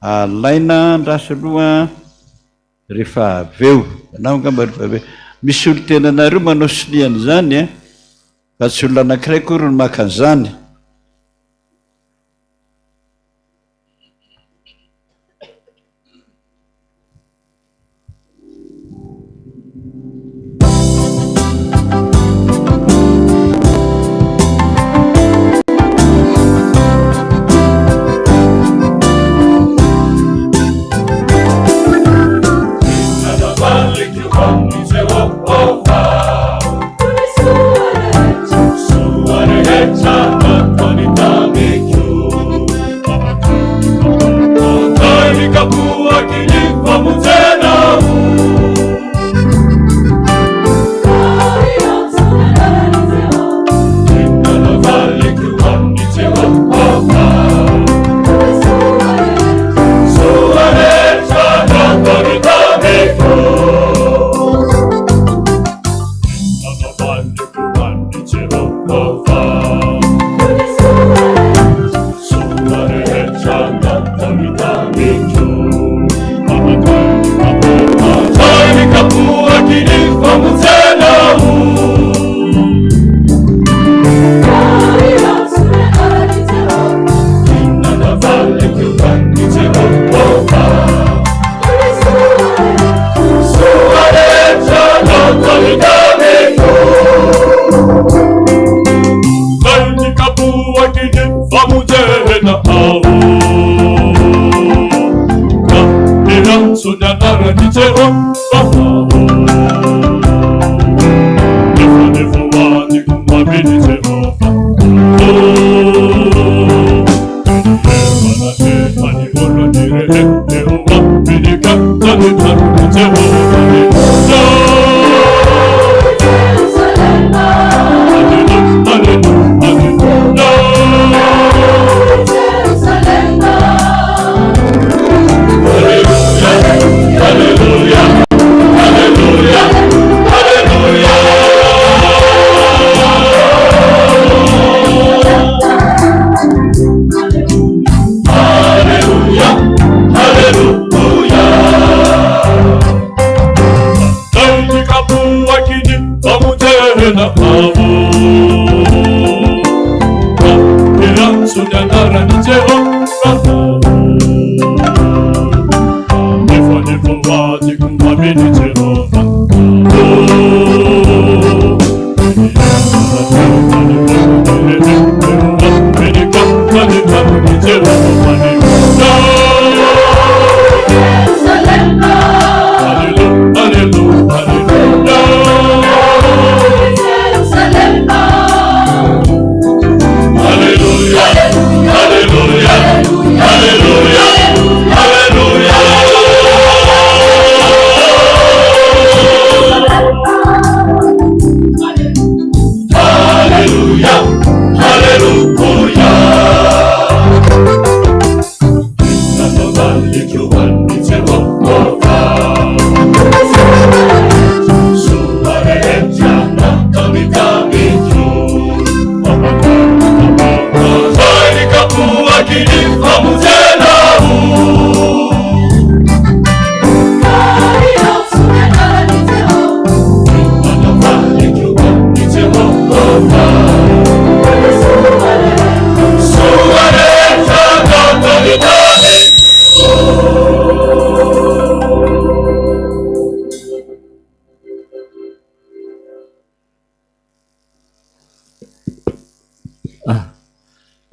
alaina andraso aloha rehefa avy eo. Na angamba rehefa avy eo. Misy solontenanareo manao sonia an'izany fa tsy olona anankiray akory no maka an'izany.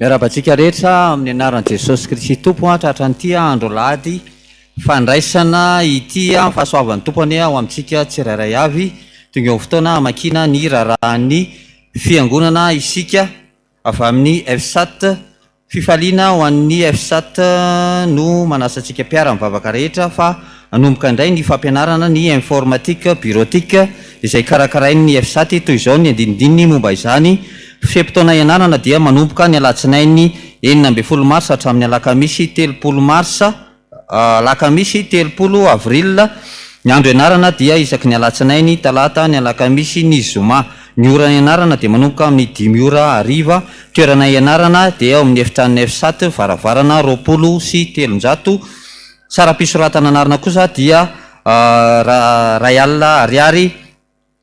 Miarahaba antsika rehetra amin'ny anaran'i Jesosy Kristy Tompo an, tratran'ity andro alahady fandraisana ity an, fahasoavan'ny Tompo anie ho amintsika tsirairay avy. Tonga eo amin'ny fotoana hamakiana ny raharahan'ny Fiangonana isika avy amin'ny FSAT. Fifaliana ho an'ny FSAT no manasa antsika mpiara-mivavaka rehetra fa hanomboka indray ny fampianarana ny informatique bureautique izay karakarain'ny FSAT. Toy izao ny andinindininy momba izany, Fe-potoana ianarana dia manomboka ny alatsinainy 16 marsa hatramin'ny alakamisy 30 marsa. Alakamisy 30 avril, Ny andro ianarana dia isaky ny alatsinainy, talata, ny alakamisy, ny zoma. Ny ora ianarana dia manomboka amin'ny dimy ora hariva. Toerana ianarana dia ao amin'ny efitranon'ny FSAT, varavarana 320. Saram-pisoratana anarana kosa dia iray alina ariary.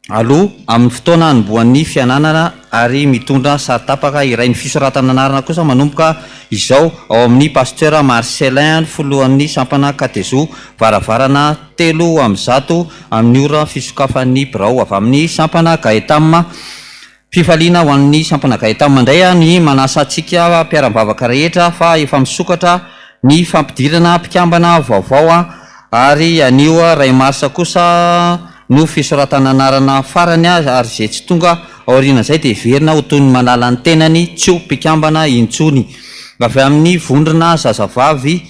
Aloha, amin'ny fotoana hanombohan'ny fiananana ary mitondra sary tapaka iray. Ny fisoratana anarana kosa manomboka izao ao amin'ny Pasteur Marcellin, filohan'ny sampana Katezo, varavarana 103, amin'ny ora fisokafan'ny birao avy amin'ny sampana Gaetam. Fifaliana ho an'ny sampana Gaetam indray ny manasa antsika mpiara-mivavaka rehetra fa efa misokatra ny fampidirana mpikambana vaovao ary anio iray marsa kosa no fisoratana anarana farany ary izay tsy tonga aorianan'izay dia heverina ho toy ny manala ny tenany tsy ho mpikambana intsony. Avy amin'ny vondrona zazavavy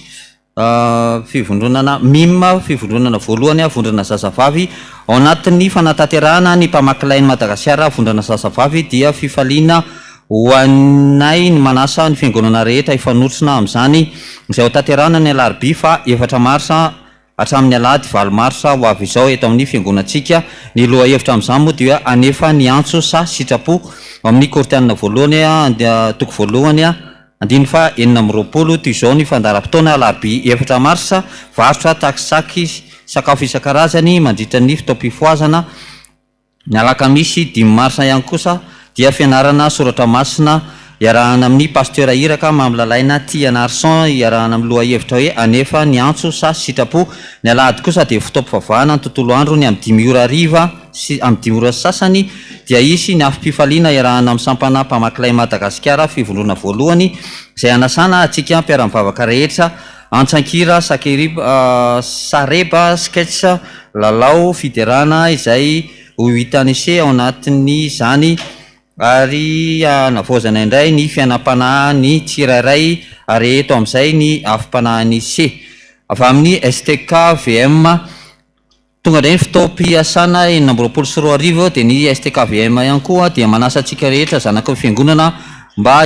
Fivondronana mim, Fivondronana voalohany, vondrona zazavavy. Ao anatin'ny fanatanterahana ny mpamaky lain'i Madagasikara vondrona zazavavy dia fifaliana ho anay ny manasa ny fiangonana rehetra hifanotrona amin'izany izay ho tanterahana ny alarobia faha efatra marsa hatramin'ny alahady valo marsa ho avy izao eto amin'ny fiangonantsika. Ny lohahevitra amin'izany moa dia hanefa ny antso sa sitrapo ao amin'ny Korintianina voalohany toko voalohany Andininy faha 26, Toy izao ny fandaharam-potoana alarobia efatra marsa, varotra taksaky sakafo isan-karazany mandritra ny fotoam-pifohazana, ny alakamisy dimy marsa ihany kosa dia fianarana soratra masina iarahana amin'ny Pasteur Iraka Mamilalaina Tianarison iarahana amin'ny lohahevitra hoe Anefa ny antso sa sitrapo, ny alahady kosa dia fotoam-pivavahana ny tontolo andro ny amin'ny dimy ora hariva sy amin'ny dimy ora sy sasany dia hisy ny afom-pifaliana iarahana amin'ny sampana mpamaky lay Madagasikara fivondrona voalohany izay hanasana antsika mpiara-mivavaka rehetra. antsan-kira, sakerib, sareba, sketch, lalao, fiderana izay ho hitan'ise ao anatin'izany ary hanavaozana indray ny fiainam-panahin'ny tsirairay areheto amin'izay ny afom-panahin'ise. Avy amin'ny STKVM. Tonga indray ny fotoam-piasana 2026 dia ny STKVM ihany koa dia manasa antsika rehetra zanaky ny fiangonana mba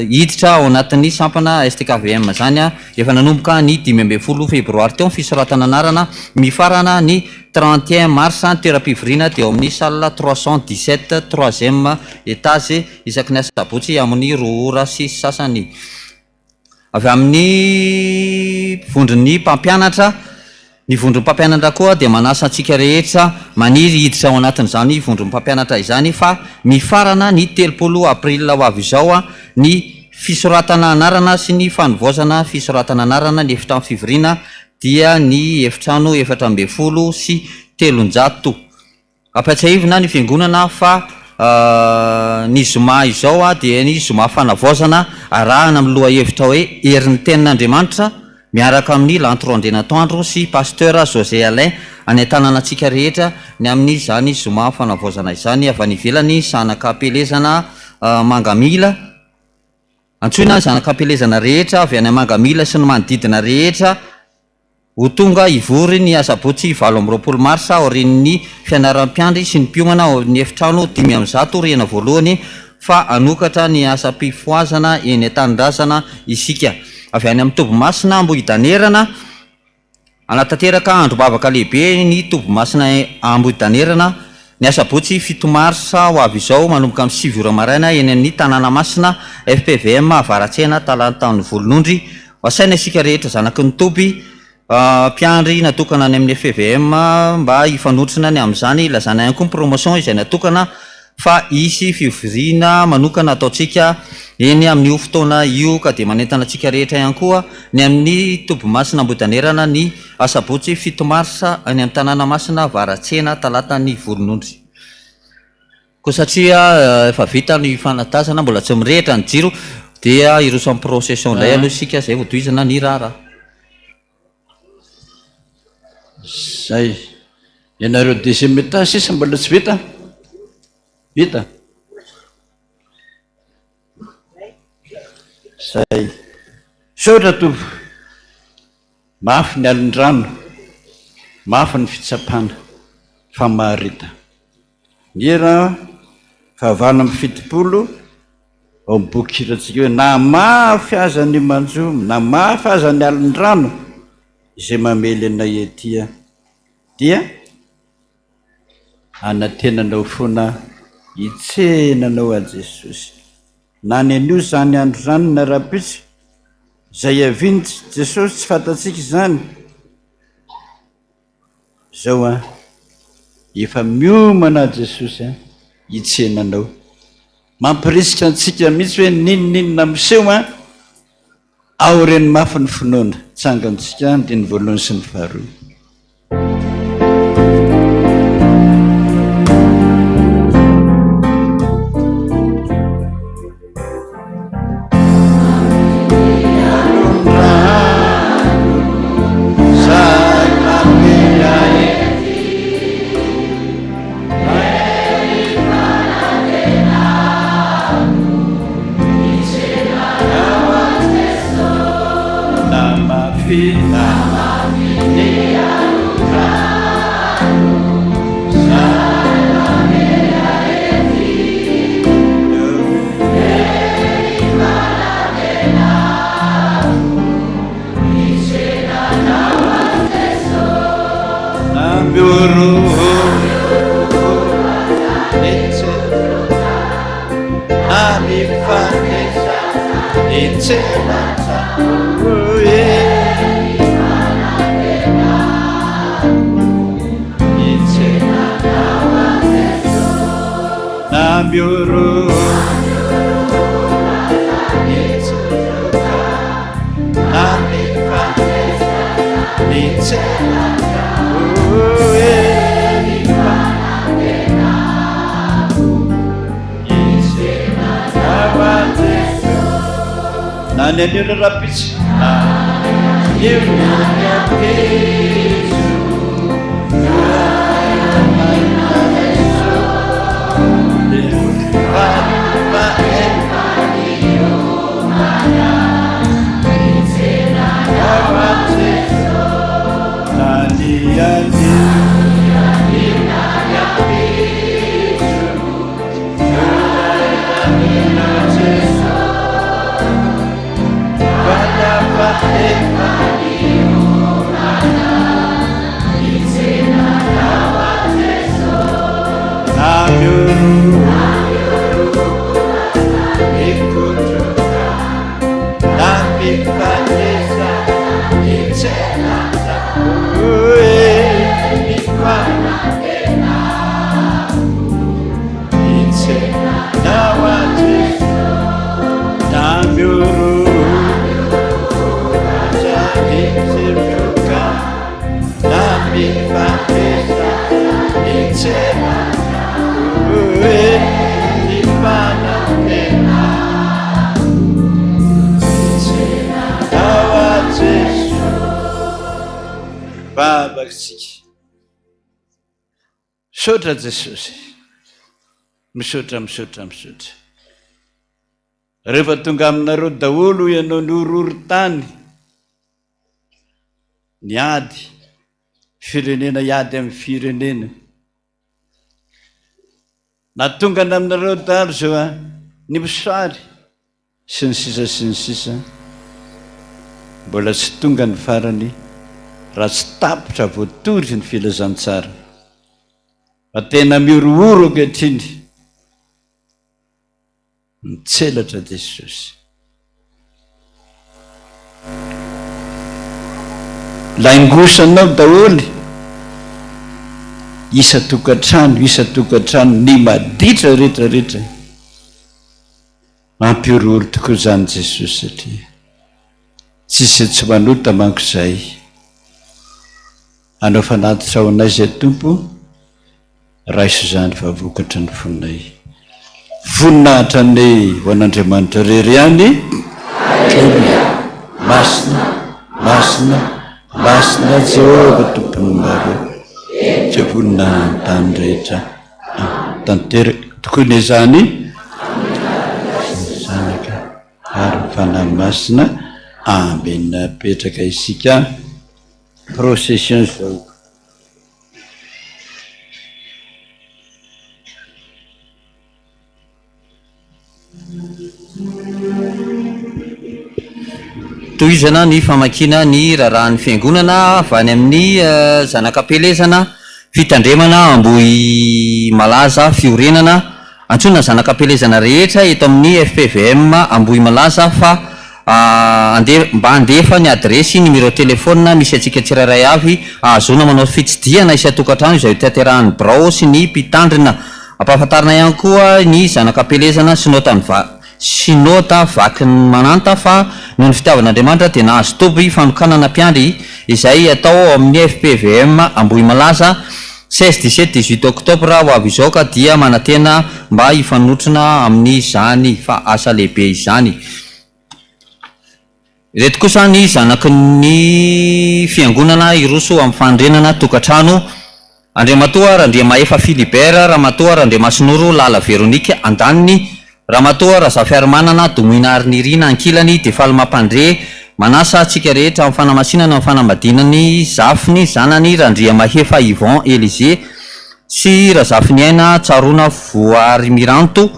hiditra ao anatin'ny sampana STKVM izany. Efa nanomboka ny 15 febroary teo ny fisoratana anarana, mifarana ny 31 mars ny toeram-pivoriana dia ao amin'ny salle 317 troisième étage isaky ny asabotsy amin'ny roa ora sy sasany. Avy amin'ny vondron'ny mpampianatra, Ny vondron'ny mpampianatra koa dia manasa antsika rehetra maniry hiditra ao anatin'izany vondron'ny mpampianatra izany fa mifarana ny 30 april ho avy izao ny fisoratana anarana sy ny fanovaozana fisoratana anarana ny efitrano fivoriana dia ny efitrano 314. Ampatsiahivina ny Fiangonana fa ny zoma izao dia ny zoma fanavaozana arahana amin'ny lohahevitra hoe Herin'ny Tenin'Andriamanitra miaraka amin'i Lanto Randrianatoandro sy Pasteur José Alain hanentanana antsika rehetra ny amin'izany zoma fanavaozana izany avy any ivelany zanak'Ampielezana Mangamila Antsoina ny zanak'Ampielezana rehetra avy any Mangamila sy ny manodidina rehetra Ho tonga hivory ny asabotsy 28 marsa aorian'ny fianaram-piandry sy ny mpiomana ao amin'ny efitrano 105 rihana voalohany fa hanokatra ny asam-pifohazana eny an-tanindrazana isika. Avy any amin'ny Tobimasina Ambohidanerana, hanatanteraka androm-bavaka lehibe ny Tobimasina Ambohidanerana ny asabotsy 7 marsa ho avy izao manomboka amin'ny 9 ora maraina eny amin'ny Tanàna Masina FPVM Avaratsena Talatanivolonondry. Ho asaina isika rehetra zanaky ny toby, mpiandry natokana any amin'ny FPVM mba hifanotrona ny amin'izany. Ilazana ihany koa ny promotion izay natokana fa hisy fivoriana manokana ataontsika eny amin'io fotoana io ka dia manentana antsika rehetra ihany koa ny amin'ny toby masina Ambohidanerana ny asabotsy 7 marsa any amin'ny tanàna masina Avaratsena Talatan'ny Volonondry. Koa satria efa vita ny fanatazana, mbola tsy mirehitra ny jiro, dia hiroso amin'ny procession indray aloha isika, izay vao tohizana ny raharaha. Zay. Ianareo deuxième étage sisa mbola tsy vita? Vita? Zay. Misaotra Tompo. Mafy ny alin-drano, mafy ny fitsapana, fa mahareta. Ny hira faha 78 ao amin'ny boky hirantsika hoe Na mafy aza ny manjo, na mafy aza ny alin-drano izay mamely anay ety dia anantenanao foana hitsenanao an'i Jesosy. Na ny anio izany andro izany na rahampitso, izay hiavian'i Jesosy tsy fantatsika izany. Zao an, efa miomana Jesosy an, hitsena anao. Mampirisika antsika mihitsy hoe n'inon'inona miseho an, aoreno mafy ny finoana. Tsangantsika andininy voalohany sy ny faharoa. Na ny anio na rahampitso. Misaotra Jesosy. Misaotra, misaotra, misaotra. Rehefa tonga aminareo daholo hoy ianao ny horohorontany, ny ady, firenena hiady amin'ny firenena. Na tonga any aminareo daholo izao a, ny mosary sy ny sisa sy ny sisa, mbola tsy tonga ny farany raha tsy tapitra voatory ny filazantsara. Fa tena mihorohoro ankehitriny. Mitselatra Jesosy. Laingosanao daholo isa-tokantrano isa-tokantrano ny maditra rehetra rehetra. Mampihorohoro tokoa izany Jesosy satria tsisy tsy manota manko izay. Hanao fanatitra ho anay izay Tompo, raiso izany fa vokatry ny fonay. Voninahitra anie ho an'Andriamanitra irery ihany. Aleloia. Masina, masina, masina Jehovah Tompon'ny maro. Izay vonona an-tany rehetra. Tanteraka tokoa anie izany. Zanaka ary ny Fanahy Masina. Amena. Apetraka isika. Procession izao. Tohizana ny famakiana ny raharahan'ny Fiangonana avy any amin'ny Zanak'Ampielezana, Fitandremana Ambohimalaza Fiorenana. Antsoina ny zanak'Ampielezana rehetra eto amin'ny fpvm Ambohimalaza fa andeha mba handefa ny adiresy, numéro téléphone misy antsika tsirairay avy ahazoana manao fitsidihana isan-tokantrano izay hotanterahan'ny birao sy ny mpitandrina. Ampahafantarina ihany koa ny zanak'Ampielezana synoda Synoda Vakinmananta fa noho ny fitiavan'Andriamanitra dia nahazo toby fanokanana mpiandry izay atao ao amin'ny fpvm Ambohimalaza 16, 17, 18 octobre ho avy izao ka dia manantena mba hifanotrona amin'izany fa asa lehibe izany. Ireto kosa ny zanaky ny fiangonana hiroso amin'ny fanorenana tokantrano, Andriamatoa Randriamahefa Philibert, Ramatoa Randriamasinoro Lala Veronique andaniny, Ramatoa Razafiarimanana Domoina Harinirina ankilany dia faly mampandre manasa antsika rehetra amin'ny fanamasinana ny fanambadiana ny zafiny zanany Randriamahefa Yvon Elysée sy Razafiniaina Tsaroana Voarimiranto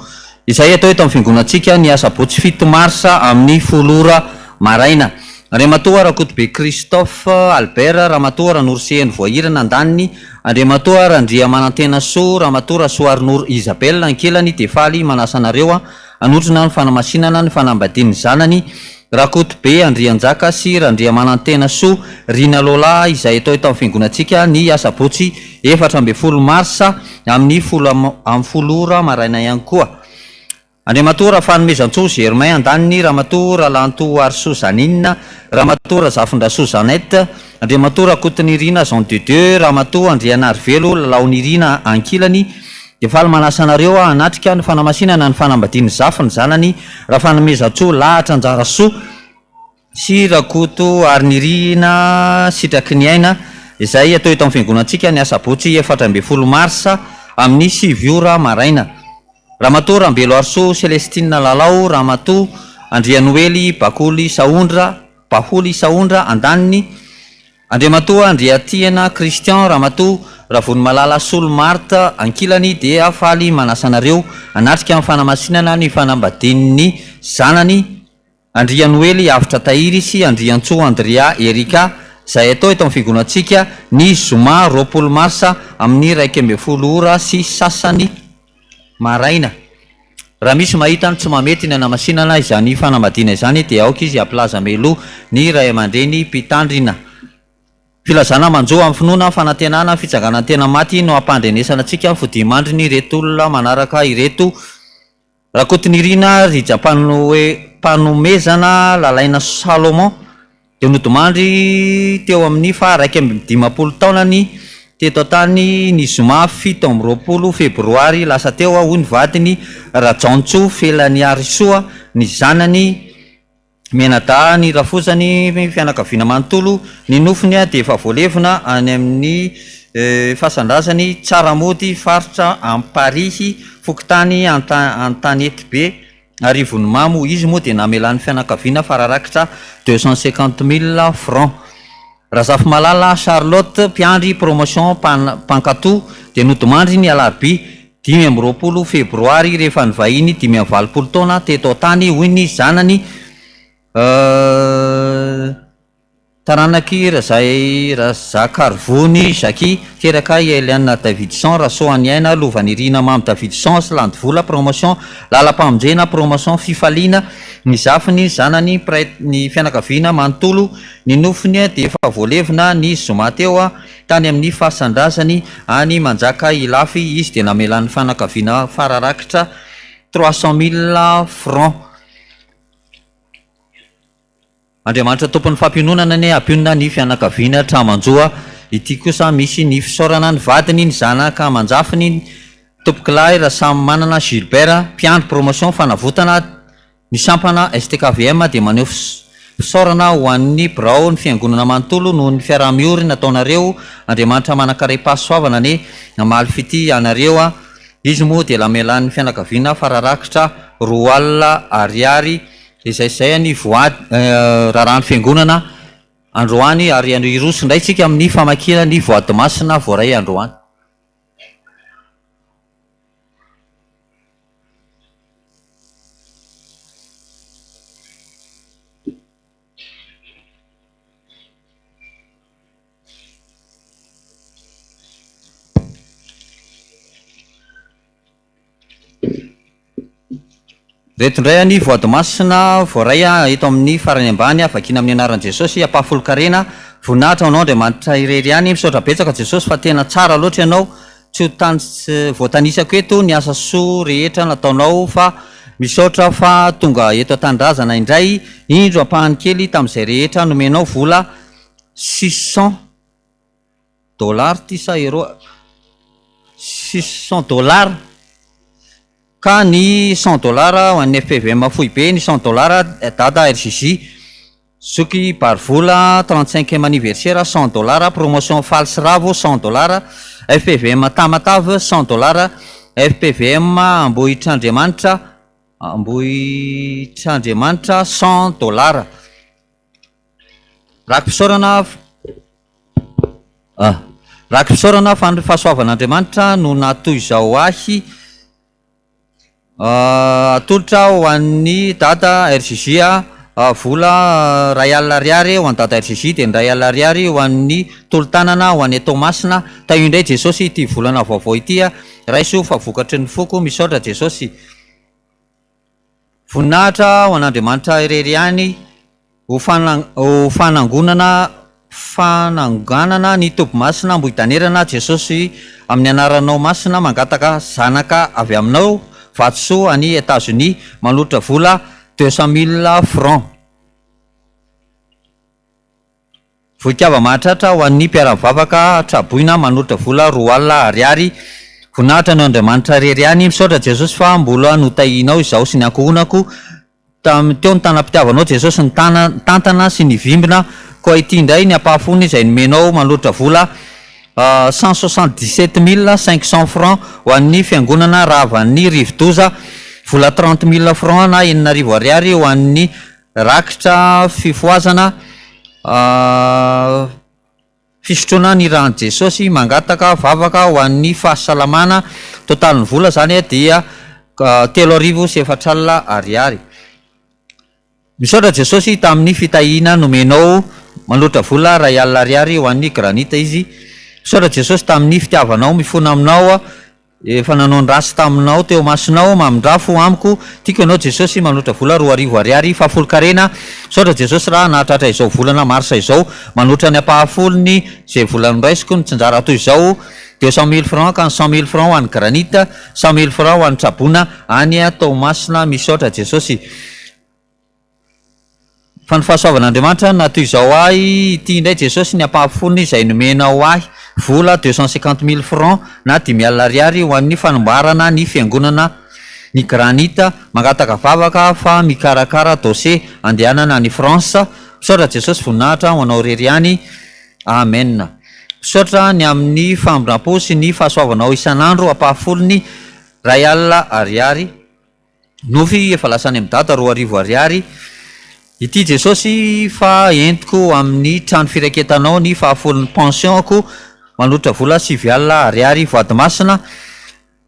Izay atao eto amin'ny fiangonantsika ny asabotsy fito marsa amin'ny folo ora maraina. Andriamatoa Rakotobe Christophe Albert, Ramatoa Ranoroseheno Voahirana andaniny, Andriamatoa Randriamanantenasoa, Ramatoa Rasoarinoro Isabelle ankilany dia faly manasa anareo hanotrona ny fanamasinana ny fanambadian'ny zanany Rakotobe Andrianjaka sy Randriamanantenasoa Rina Lola izay atao eto amin'ny fiangonantsika ny asabotsy 14 marsa amin'ny folo amin'ny folo ora maraina ihany koa. Andriamatoa Rafanomezantsoa Germain andaniny, Ramatoa Ralantoharisoa Janine, Ramatoa Razafindrasoa Jeannette, Andriamatoa Rakotonirina Jean de Dieu, Ramatoa Andrianarivelo Lalaonirina ankilany dia faly manasa anareo hanatrika ny fanamasinana ny fanambadian'ny zafiny zanany Rafanomezantsoa Lahatra Anjarasoa. sy Rakoto Harinirina Sitraky ny Aina izay atao eto amin'ny fiangonantsika ny asabotsy 14 marsa amin'ny 9 ora maraina. Ramatoa Rambeloarisoa Celestine Lalao, Ramatoa Andrianoely Bakoly Sahondra, Baholy Sahondra, andaniny, Andriamatoa Andriatiana Christian, Ramatoa Ravonimalala Solo Marthe, ankilany, dia faly manasa anareo hanatrika ny fanamasinana ny fanambadian'ny zanany, Andrianoely Avotra Tahiry sy Andriantsoa Andrea Erica, izay atao eto amin'ny fiangonantsika ny zoma 20 marsa amin'ny 11 ora sy sasany maraina. Raha misy mahita ny tsy mahamety ny hanamasinana izany fanambadiana izany dia aoka izy hampilaza mialoha ny ray aman-dreny mpitandrina. Filazana manjo amin'ny finoana, fanantenana, fitsanganan-tena maty no hampandrenesana antsika fodiamandriny ireto olona manaraka ireto. Rakotonirina Rijampanomezana Lalaina Salomon dia nodimandry teo amin'ny faha 51 taonany teto an-tany ny zoma 27 febroary lasa teo, hoy ny vadiny Rajaontsoa Felaniarisoa, ny zanany Mianadahy ny rafozany, fianakaviana manontolo, ny nofony dia efa voalevina any amin'ny fasan-drazany Tsaramody, faritra Amparihy, fokontany Antanetibe, Arivonimamo. Izy moa dia namelan'ny fianakaviana fararakitra 250 mille francs. Razafimalala Charlotte, mpiandry promotion mpankato, dia nodimandry ny alarobia 25 febroary rehefa nivahiny 85 taona teto an-tany, hoy ny zanany taranak'i Razakarivony Jackie, teraka i Eliana Davidson, Rasoaniaina Lovanirina Mamy Davidson sy Landivola, promotion Lalam-pamonjena, promotion Fifaliana, ny zafiny, zanany, mpiray ny fianakaviana manontolo, ny nofony dia efa voalevina ny zoma teo tany amin'ny fasan-drazany any Manjaka Ilafy, izy dia namelan'ny fanakaviana fararakitra 300 mille francs. Andriamanitra tompon'ny fampiononana anie hampionona ny fianakaviana Tramanjoa, ity kosa misy ny fisaorana ny vadiny, ny zanaka aman-jafiny, Tompokolahy Rasamimanana Gilbert, mpiandry promotion fanavotana, Ny sampana STKVM dia maneho fisaorana ho an'ny birao ny fiangonana manontolo noho ny fiaraha-miory nataonareo, Andriamanitra manankarem-pahasoavana anie hamaly fitia anareo a! Izy moa dia lamelan'ny fianakaviana fararakitra 20 000 ariary izay izay ny voady raharahan'ny fiangonana androany ary hiroso indray tsika amin'ny famakiana ny voady masina voaray androany. Ireto indray ny voady masina voaray eto amin'ny farany ambany, vakiana amin'ny anaran'i Jesosy, ampahafolon-karena, voninahitra ho anao Andriamanitra irery ihany, misaotra betsaka Jesosy fa tena tsara loatra ianao, Tsy ho tany voatanisako eto ny asa soa rehetra nataonao fa misaotra fa tonga eto an-tanindrazana indray, indro ampahany kely tamin'izay rehetra nomenao vola 600 dollars ty sa euro 600 dollars ka ny 100 dollars ho an'ny FPVM foibe, ny 100 dollars dada RJJ. Zoky Barivola, 35ème anniversaire, 100 dollars, promotion Faly sy Ravo, 100 dollars, FPVM Tamatave, 100 dollars, FPVM Ambohitrandriamanitra, Ambohitrandriamanitra, 100 dollars. Raki-pisaorana Raki-pisaorana fa ny fahasoavan'Andriamanitra no nahatoy izao ahy. Atolotra ho an'i Dada RJJ vola 1000 ariary ho an'i Dada RJJ dia ny 1000 ariary ho an'ny tolo-tanana ho any Toamasina. Tahio indray Jesosy ity volana vaovao ity raiso fa vokatry ny foko. Misaotra Jesosy. Voninahitra ho an'Andriamanitra irery ihany ho ho fanangonana fananganana ny toby masina Ambohidanerana Jesosy amin'ny anaranao masina mangataka zanaka avy aminao vatosoa any Etazonia manolotra vola 200 mille francs. Vohikava mahatratra ho an'ny mpiara-mivavaka traboina manolotra vola 20 000 ariary. Voninahitra ny ho Andriamanitra irery ihany. Misaotra Jesosy fa mbola notahianao izaho sy ny ankohonako. Tam, teo ny tanam-pitiavanao Jesosy nitana, nitantana sy nivimbina, koa ity indray ny ampahafolony izay nomenao manolotra vola 177 500 francs ho an'ny fiangonana ravan'ny rivodoza, vola 30 000 francs na 6000 ariary ho an'ny rakitra fifohazana, Fisotroana ny ran'i Jesosy, mangataka vavaka ho an'ny fahasalamana, totalin'ny vola zany dia 4004 ariary. Misaotra Jesosy tamin'ny fitahiana nomenao, manolotra vola 1000 ariary ho an'ny granite izy. Misaotra Jesosy tamin'ny fitiavanao, mifona aminao aho. Efa nanao ny ratsy taminao teo imasonao, mamindrà fo amiko, tiako ianao Jesosy, manolotra vola 2000 ariary, fahafolonkarena, misaotra Jesosy raha nahatratra izao volana marsa izao, manolotra ny ampahafolony izay vola noraisiko, mitsinjara toy izao, deux cent mille francs ka ny cent mille francs ho an'i Granite, cent mille francs ho an'i Traboina any Toamasina, misaotra Jesosy. Fa ny fahasoavan'Andriamanitra na toy izao ahy ity indray Jesosy ny ampahafolony izay nomenao ahy vola deux cent cinquante mille francs na 50 000 ariary ho an'ny fanombarana ny fiangonana ny granite mangataka vavaka fa mikarakara dossier andehanana any France misaotra Jesosy voninahitra ho anao irery ihany Amen misaotra ny amin'ny famindrampo sy ny fahasoavanao isan'andro ampahafolony 1000 ariary Nofy efa lasa any amin'i dada 2000 ariary ity Jesosy fa entiko amin'ny trano firaiketanao ny fahafolon'ny pension-ko manolotra vola 9000 ariary voady masina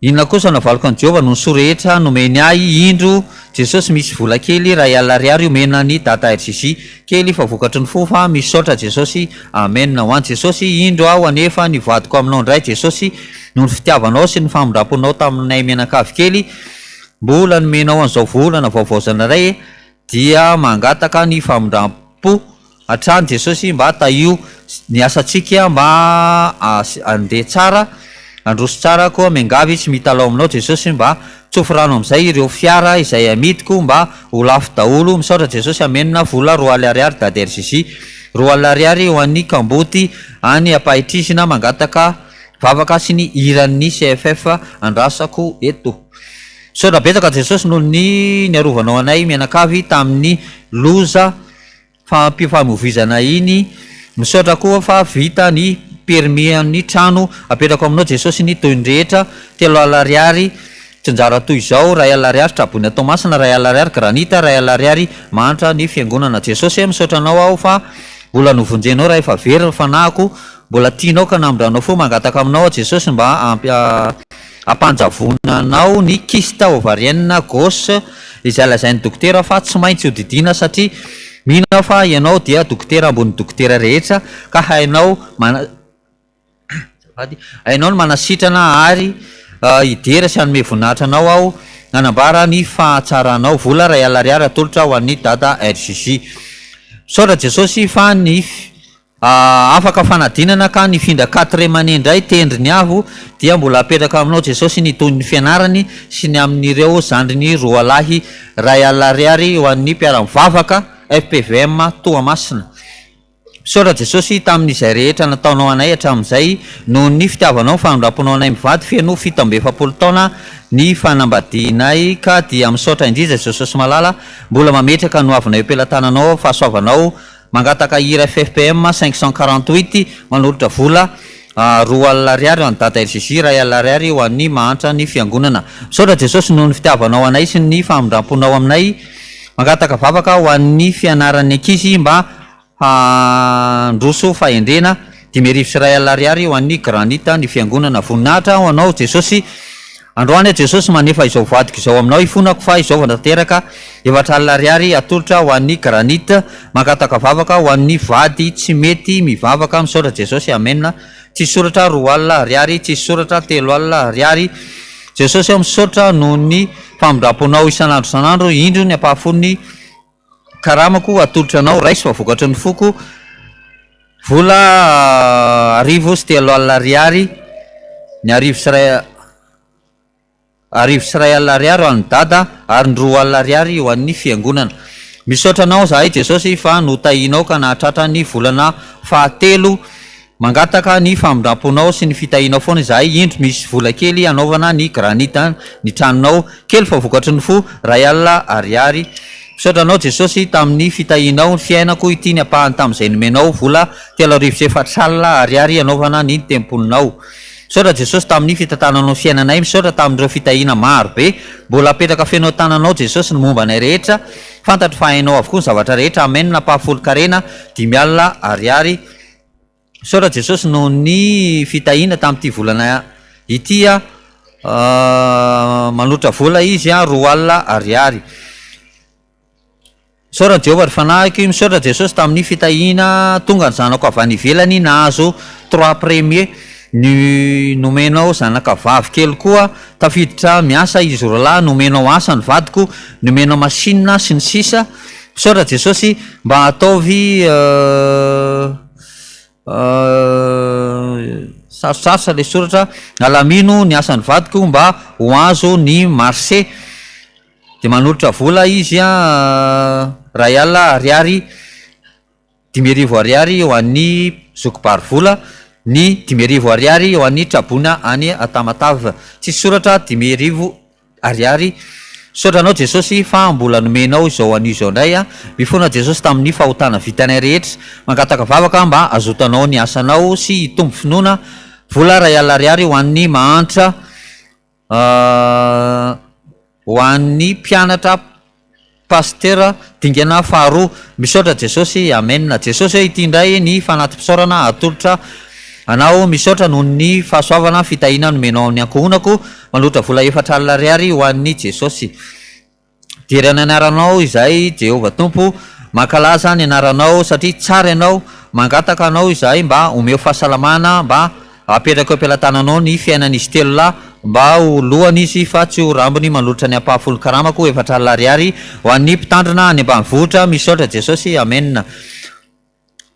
inona kosa no avaliko an'i Jehovah noho ny soa rehetra nomeny ahy indro Jesosy misy vola kely 1000 ariary omena an'i dada RJJ kely fa vokatry ny fo fa misaotra Jesosy Amen ho an'i Jesosy indro aho anefa ny voadiko aminao indray Jesosy noho ny fitiavanao sy ny famindramponao taminay mianakavy kely Mbola nomenao an'izao volana vaovaozana iray e, dia mangataka ny famindram-po hatrany Jesosy mba tahio ny asantsika mba handeha tsara, handroso tsara koa miangavy sy mitalaho aminao Jesosy mba tsofy rano amin'izay ireo fiara izay amidiko mba ho lafo daholo, misaotra Jesosy amenina vola 20 ariary Dada RJJ, 20 ariary ho an'ny kamboty any Ampahitrizina mangataka Vavaka sy ny hiran'ny CFF andrasako eto. Misaotra betsaka Jesosy noho ny niarovanao anay mianakavy tamin'ny loza fampifamoivoizana iny. Misaotra koa fa vita ny permis an'ny trano. Apetrako aminao Jesosy ny tohiny rehetra. 30 ariary tsinjara toy izao, 1000 ariary traboina Toamasina, 1000 ariary granita, 1000 ariary mahantra ny fiangonana. Jesosy eh misaotra anao aho fa mbola novonjenao raha efa very ny fanahiko. Mbola tianao ka namindranao fo mangataka aminao aho Jesosy mba hampanjavonanao ny kyste ovarienne gauche izay lazain'ny dokotera fa tsy maintsy hodidiana satria mino aho fa ianao dia dokotera ambonin'ny dokotera rehetra ka hainao mana azafady hainao ny manasitrana ary hidera sy hanome voninahitra anao aho hanambara ny fahatsaranao vola 1000 ariary atolotra ho an'ny dada RJJ misaotra Jesosy fa ny Afaka fanadinana ka nifindra quatrième année indray tendriny avo dia mbola apetraka aminao Jesosy ny tohin'ny fianarany sy ny amin'ireo zandriny roalahy 1000 ariary ho an'ny mpiara-mivavaka fpvm Toamasina. Misaotra Jesosy tamin'izay rehetra nataonao anay hatramin'izay noho ny fitiavanao famindramponao anay mivady feno 47 taona ny fanambadianay ka dia misaotra indrindra Jesosy malala mbola mametraka ny hoavinay eo am-pelatananao fahasoavanao Mangataka hira ffpm 548 manolotra vola 20 ariary ho an'i Dada RJJ, 1000 ariary ho an'ny mahantra ny fiangonana. Misaotra Jesosy noho ny fitiavanao anay sy ny famindramponao aminay. Mangataka vavaka ho an'ny fianaran'ny ankizy mba handroso fahendrena. 1005 ariary ho an'ny granite ny fiangonana. Voninahitra ho anao Jesosy. Androany aho Jesosy manefa izao vadiko izao aminao ifonako fa izao vao tanteraka 40 ariary atolotra ho an'ny granite mangataka vavaka ho an'ny vady tsy mety mivavaka misaotra Jesosy amen tsisy soratra 20 ariary tsisy soratra 30 ariary Jesosy aho misaotra noho ny famindramponao isan'andro isan'andro indro ny ampahafolony karamako atolotra anao raiso fa vokatry ny foko vola 1030 ariary ny arivo sy iray 1001 ariary ho an'i dada ary ny 20 ariary ho an'ny fiangonana misaotra anao zahay Jesosy fa notahianao ka nahatratra ny volana fahatelo Mangataka ny famindramponao sy ny fitahianao foana izahay, indro misy vola kely hanaovana ny granite ny tranonao, kely fa vokatry ny fo, 1000 ariary. Misaotra anao Jesosy tamin'ny fitahianao ny fiainako ity ny ampahany tamin'izay nomenao vola 4003 ariary hanaovana ny tempolinao. Misaotra Jesosy tamin'ny fitantananao ny fiainanay misaotra tamin'ireo fitahiana maro be mbola apetraka feno an-tananao Jesosy ny momba anay rehetra fantatro fa hainao avokoa ny zavatra rehetra amen ampahafolon-karena 50 ariary Misaotra Jesosy noho ny fitahiana tamin'ity volana ity a Manolotra vola izy a 20 ariary. Misaotra Jehovah ry fanahiko, misaotra Jesosy tamin'ny fitahiana tonga ny zanako avy any ivelany nahazo trois premier ny nomenao zanaka vavy kely koa tafiditra miasa izy roalahy nomenao asa ny vadiko nomenao machine sy ny sisa Misaotra Jesosy mba ataovy Sarotsarotra le soratra, alamino ny asan'ny vadiko mba ho azo ny marché, de manolotra vola izy an, 1000 ariary, 5000 ariary ho an'ny zoky bary vola, ny 5000 ariary ho an'ny traboina any Tamatave, tsisy soratra 5000. Ariary. Misaotra anao Jesosy fa mbola nomenao izao anio izao indray a. Mifona Jesosy tamin'ny fahotana vitanay rehetra. Mangataka vavaka mba hazotanao ny asanao sy hitombo finoana. Vola 1000 ariary ho an'ny mahantra ho an'ny mpianatra Pasitera, dingana faharoa. Misaotra Jesosy, Amen. Jesosy ô ity indray ny fanati-pisaorana atolotra Anao, misaotra noho ny fahasoavana fitahiana nomenao ny ankohonako, manolotra vola 40 ariary ho an'i Jesosy. Deraina ny anaranao izahay Jehovah Tompo, mankalaza ny anaranao satria tsara Ianao, mangataka Anao izahay mba omeo fahasalamana mba Apetrako eo am-pelatananao ny fiainan'izy telo lahy mba ho lohany izy fa tsy ho rambony manolotra ny ampahafolon-karamako 40 ariary ho an'ny mpitandrina any ambanivohitra misaotra Jesosy Amen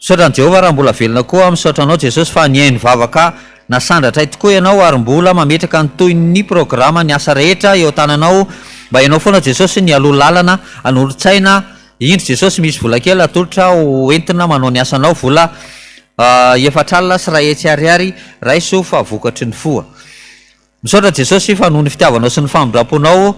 Misaotra an'i Jehovah raha mbola velona koa aho misaotra anao Jesosy fa nihaino vavaka nasandratray tokoa ianao ary mbola mametraka ny tohin'ny programa ny asa rehetra eo an-tananao mba ianao foana Jesosy nialoha lalana hanolo-tsaina indro Jesosy misy vola kely atolotra ho entina manao ny asanao vola 14 100 ariary raiso fa vokatry ny fo. Misaotra Jesosy fa noho ny fitiavanao sy ny famindramponao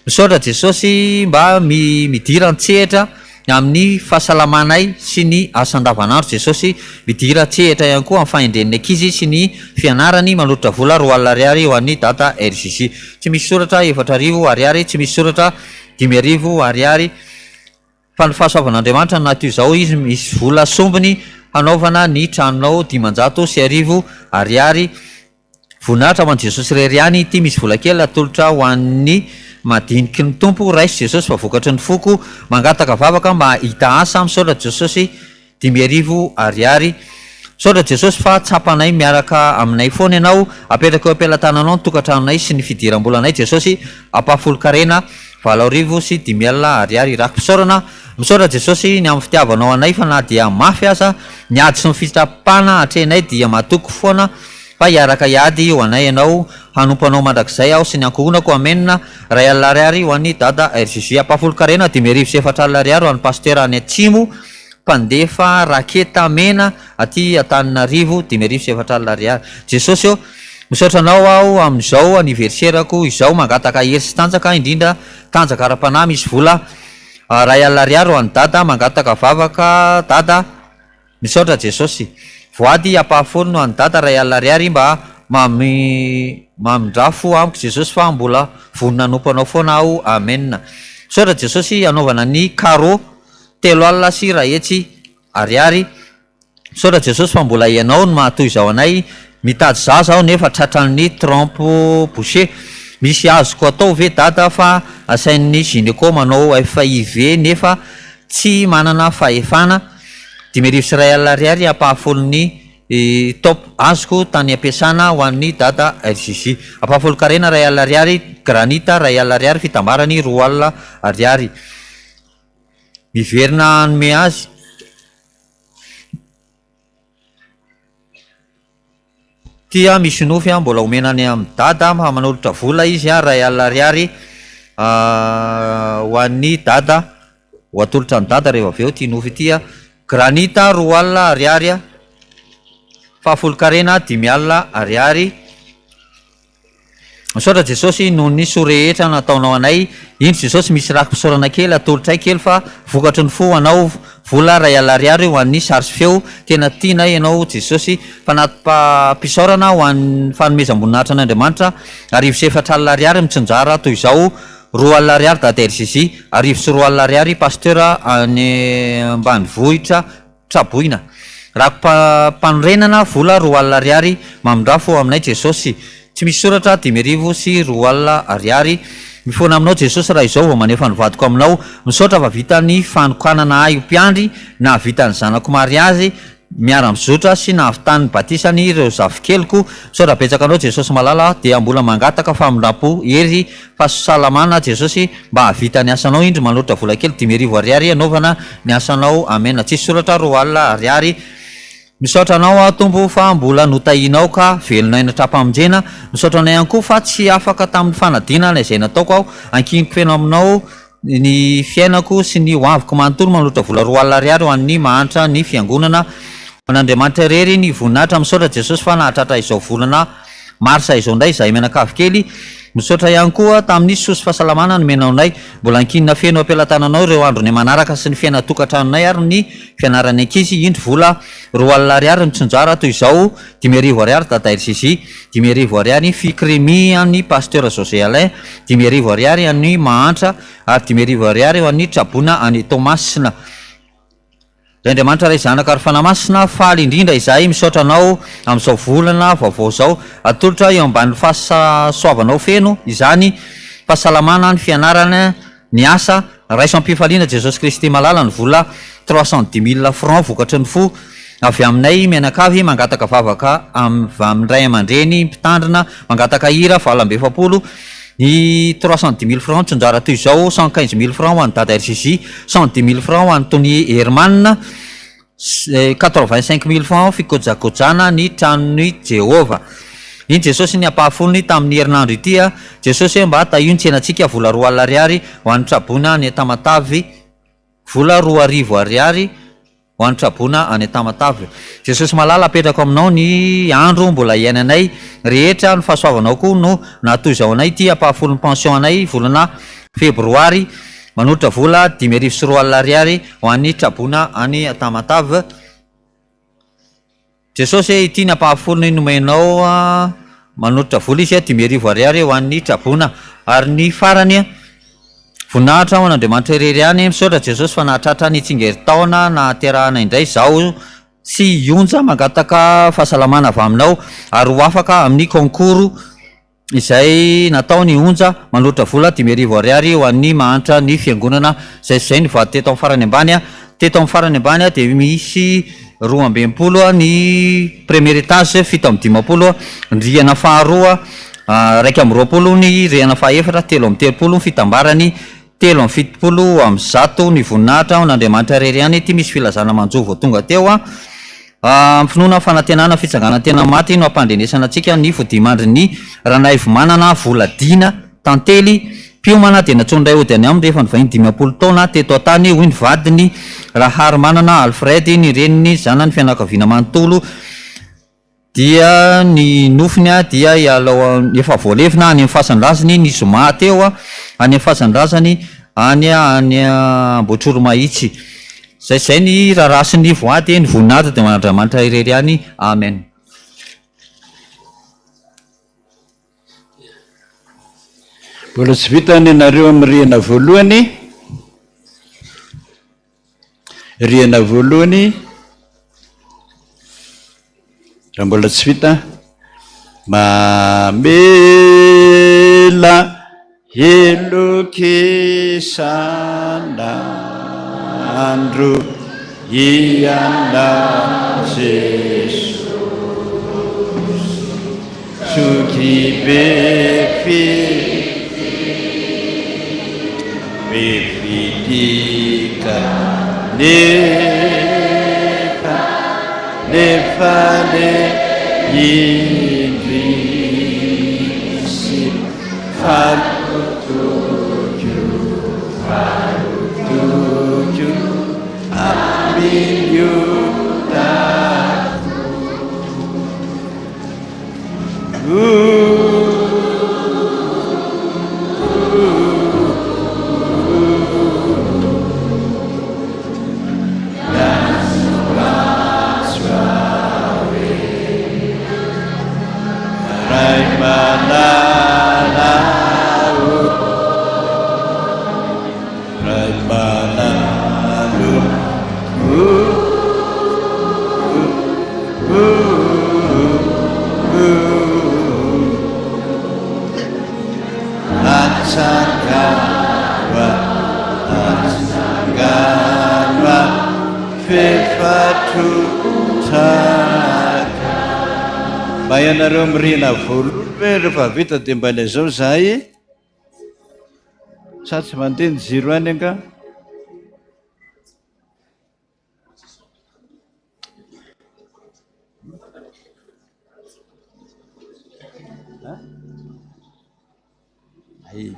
Misaotra Jesosy mba midira an-tsehatra amin'ny fahasalamanay sy ny asa andavanandro Jesosy midira an-tsehatra ihany koa amin'ny fahendren'ny ankizy sy ny fianarany manolotra vola 20 ariary ho an'i dada RJJ tsy misy soratra 4000 ariary tsy misy soratra 5000 ariary Fa ny fahasoavan'Andriamanitra no naha-toy izao izy misy vola sombiny hanaovana ny tranonao 1500 ariary Voninahitra ho an'i Jesosy irery ihany ity misy vola kely atolotra ho an'ny madiniky ny Tompo raiso Jesosy fa vokatry ny foko mangataka vavaka mba hahita asa misaotra Jesosy 5000 ariary Misaotra Jesosy fa tsapanay miaraka aminay foana ianao, apetraka eo am-pelatananao ny tokantranonay sy ny fidiram-bolanay Jesosy, ampahafolon-karena 5008 ariary Raki-pisaorana Misaotra Jesosy ny amin'ny fitiavanao anay fa na dia mafy aza ny ady sy ny fitsapana atrehinay dia matoky foana fa hiaraka hiady ho anay ianao, hanompo anao mandrakizay aho sy ny ankohonako Amen 1000 ariary ho an'i Dada RJJ Ampahafolon-karena 4004 ariary ho an'i Pasitera any Atsimo Mpandefa raketa mena aty Antananarivo 4005 ariary. Jesosy ô, misaotra anao aho amin'izao anniversaire-ko izao, mangataka hery sy tanjaka indrindra tanjaka ara-panahy, misy vola 1000 ariary ho an'i Dada, mangataka vavaka Dada, misaotra Jesosy. Voady ampahafolony ho an'i Dada 1000 ariary mba mamindrafo amiko Jesosy fa mbola vonona hanompo anao foana aho, Amen. Misaotra Jesosy hanaovana ny carreau 130 ariary, Misaotra Jesosy fa mbola Ianao no mahatoy izao anay, mitady zaza aho nefa tratran'ny trompe bouchée, misy azoko atao ve dada fa asain'ny gynéco manao FIV nefa tsy manana fahefana, 1005 ariary ampahafolon'ny top azoko tany ampiasana ho an'ny dada RJJ, ampahafolon-karena 1000 ariary, granite 1000 ariary fitambarany 20 ariary. Miverina hanome azy. Ty ah misy nofy ah mbola omena any amin'i dada fa manolotra vola izy ah 1000 ariary ho an'i dada ho atolotra an'i dada rehefa avy eo ty nofy ity ah granita 20 ariary ah fahafolonkarena 50 ariary. Misaotra Jesosy noho ny soa rehetra nataonao anay, indro Jesosy misy raki-pisaorana kely atolotray kely fa vokatry ny fo ho anao, vola 1000 ariary ho an'ny sary sy feo, tena tianay ianao Jesosy, fanati-pisaorana ho an'ny fanomezam-boninahitra an'Andriamanitra, 1400 ariary mitsinjara toy izao, 2000 ariary Dada RJJ, 2100 ariary Pasteur any ambanivohitra, Traboina. Rako-panorenana vola 20 ariary mamindrafo ao aminay Jesosy. Tsy misy soratra 2005 ariary. Mifona aminao Jesosy raha izao vao manefa ny vadiko aminao. Misaotra fa vita ny fanokanana ahy ho mpiandry, nahavita ny zanako mariazy, miara-mizotra sy nahavitany ny batisany ireo zafikeliko. Misaotra betsaka anao Jesosy malala dia mbola mangataka famindrampo hery Fahasalamana Jesosy mba hahavita ny asanao indry manolotra vola kely 5000 ariary hanaovana ny asanao Amen tsisy soratra 20 ariary Misaotra anao aho Tompo fa mbola notahianao ka velon'aina tra-pamonjena Misaotra anao ihany koa fa tsy afaka tamin'ny fanadinana izay nataoko aho Ankiniko feno aminao ny fiainako sy ny hoaviko manontolo Manolotra vola 20 ariary ho an'ny mahantra ny fiangonana Ho an'Andriamanitra irery ny voninahitra Misaotra Jesosy fa nahatratra izao volana Mars izao indray izahay mianakavy kely. Misaotra ihany koa tamin'ny soa sy fahasalamana nomenao anay. Mbola ankinina feno am-pelatananao ireo andronay manaraka sy ny fiainan-tokantranonay ary ny fianaran'ny ankizy. Indro vola 20 ariary mitsinjara toy izao, 5000 ariary Dada RJJ, 5000 ariary Fikrimi an'i Pasteur José Alain, 5000 ariary an'ny mahantra ary 5000 ariary ho an'ny traboina any Toamasina. Ry Andriamanitra Ray Zanaka ary Fanahy Masina, faly indrindra izahay misaotra Anao amin'izao volana vaovao izao. Atolotra eo ambanin'ny fahasoavanao feno izany fahasalamana, ny fianarana, ny asa. Raiso am-pifaliana Jesosy Kristy malala ny vola 310 mille francs vokatry ny fo avy aminay mianakavy mangataka vavaka avy amin'ny ray aman-dreny mpitandrina mangataka hira 48 Ny 310 mille francs tsinjara toy izao, 115 mille francs ho an'i Dada RJJ, 110 mille francs ho an'i Tony Herman, 85 mille francs fikojakojana ny tranon'i Jehovah. Iny Jesosy ny ampahafolony tamin'ny herinandro ity a! Jesosy mba tahio ny tsenantsika vola 20 ariary ho an'ny traboina any Tamatave, vola 2000 ariary Ho an'ny traboina any Tamatave. Jesosy malala apetrako aminao ny andro mbola iainanay rehetra ny fahasoavanao koa no nahatoy izao anay ity ampahafolon'ny pension anay volana febroary manolotra vola 2005 ariary ho an'ny traboina any Tamatave Jesosy e ity ny ampahafolony nomenao a manolotra vola izy a 5000 ariary ho an'ny traboina ary ny farany a voninahitra ho an'Andriamanitra irery ihany misaotra Jesosy fa nahatratra ny tsingerin-taona nahaterahana indray zaho sy i Onja mangataka fahasalamana avy aminao ary ho afaka amin'ny concours izay natao ny onja manolotra vola 5000 ariary ho an'ny mahantra ny fiangonana izay izay ny vady teto amin'ny farany ambany a teto amin'ny farany ambany a dia misy 62 a ny premier étage 57 ny rihana faharoa 21 ny rihana fahaefatra 33 ny fitambarany 173 ny voninahitra ho an'Andriamanitra irery ihany ity misy filazana manjo vao tonga teo a Amin'ny finoana fanantenana fitsanganan-tena maty no ampandrenesana antsika ny fodimandrin'i Ranaivomanana Voladiana Tantely, mpiomana dia nantsoin'ny ray hody any aminy rehefa nivahiny 50 taona teto an-tany, hoy ny vadiny Raharimanana Alfred, ny reniny, zanany, fianakaviana manontolo. Dia ny nofiny dia efa voalevina any amin'ny fasan-drazany ny zoma teo, any amin'ny fasan-drazany any any Ambohitrolomahitsy. Zay zay ny raharaha sy ny voady, ny voninahitra dia ho an'Andriamanitra irery ihany. Amen. Mbola tsy vita ny anareo amin'ny rihana voalohany. Rihana voalohany, raha mbola tsy vita, mamela heloka isan'andro Ianao Jesosy, Toky be be fitia nefa nefa le indrisy Farotoko farotoko amin'ny otako. Malalo oh oh oh Atsangano atsangano f'efa trotraka. Mba ianareo mirihina voalohany ve rehefa vita dia mba lazao zahay e? Sa tsy mandeha ny jiro any angaha? Ay.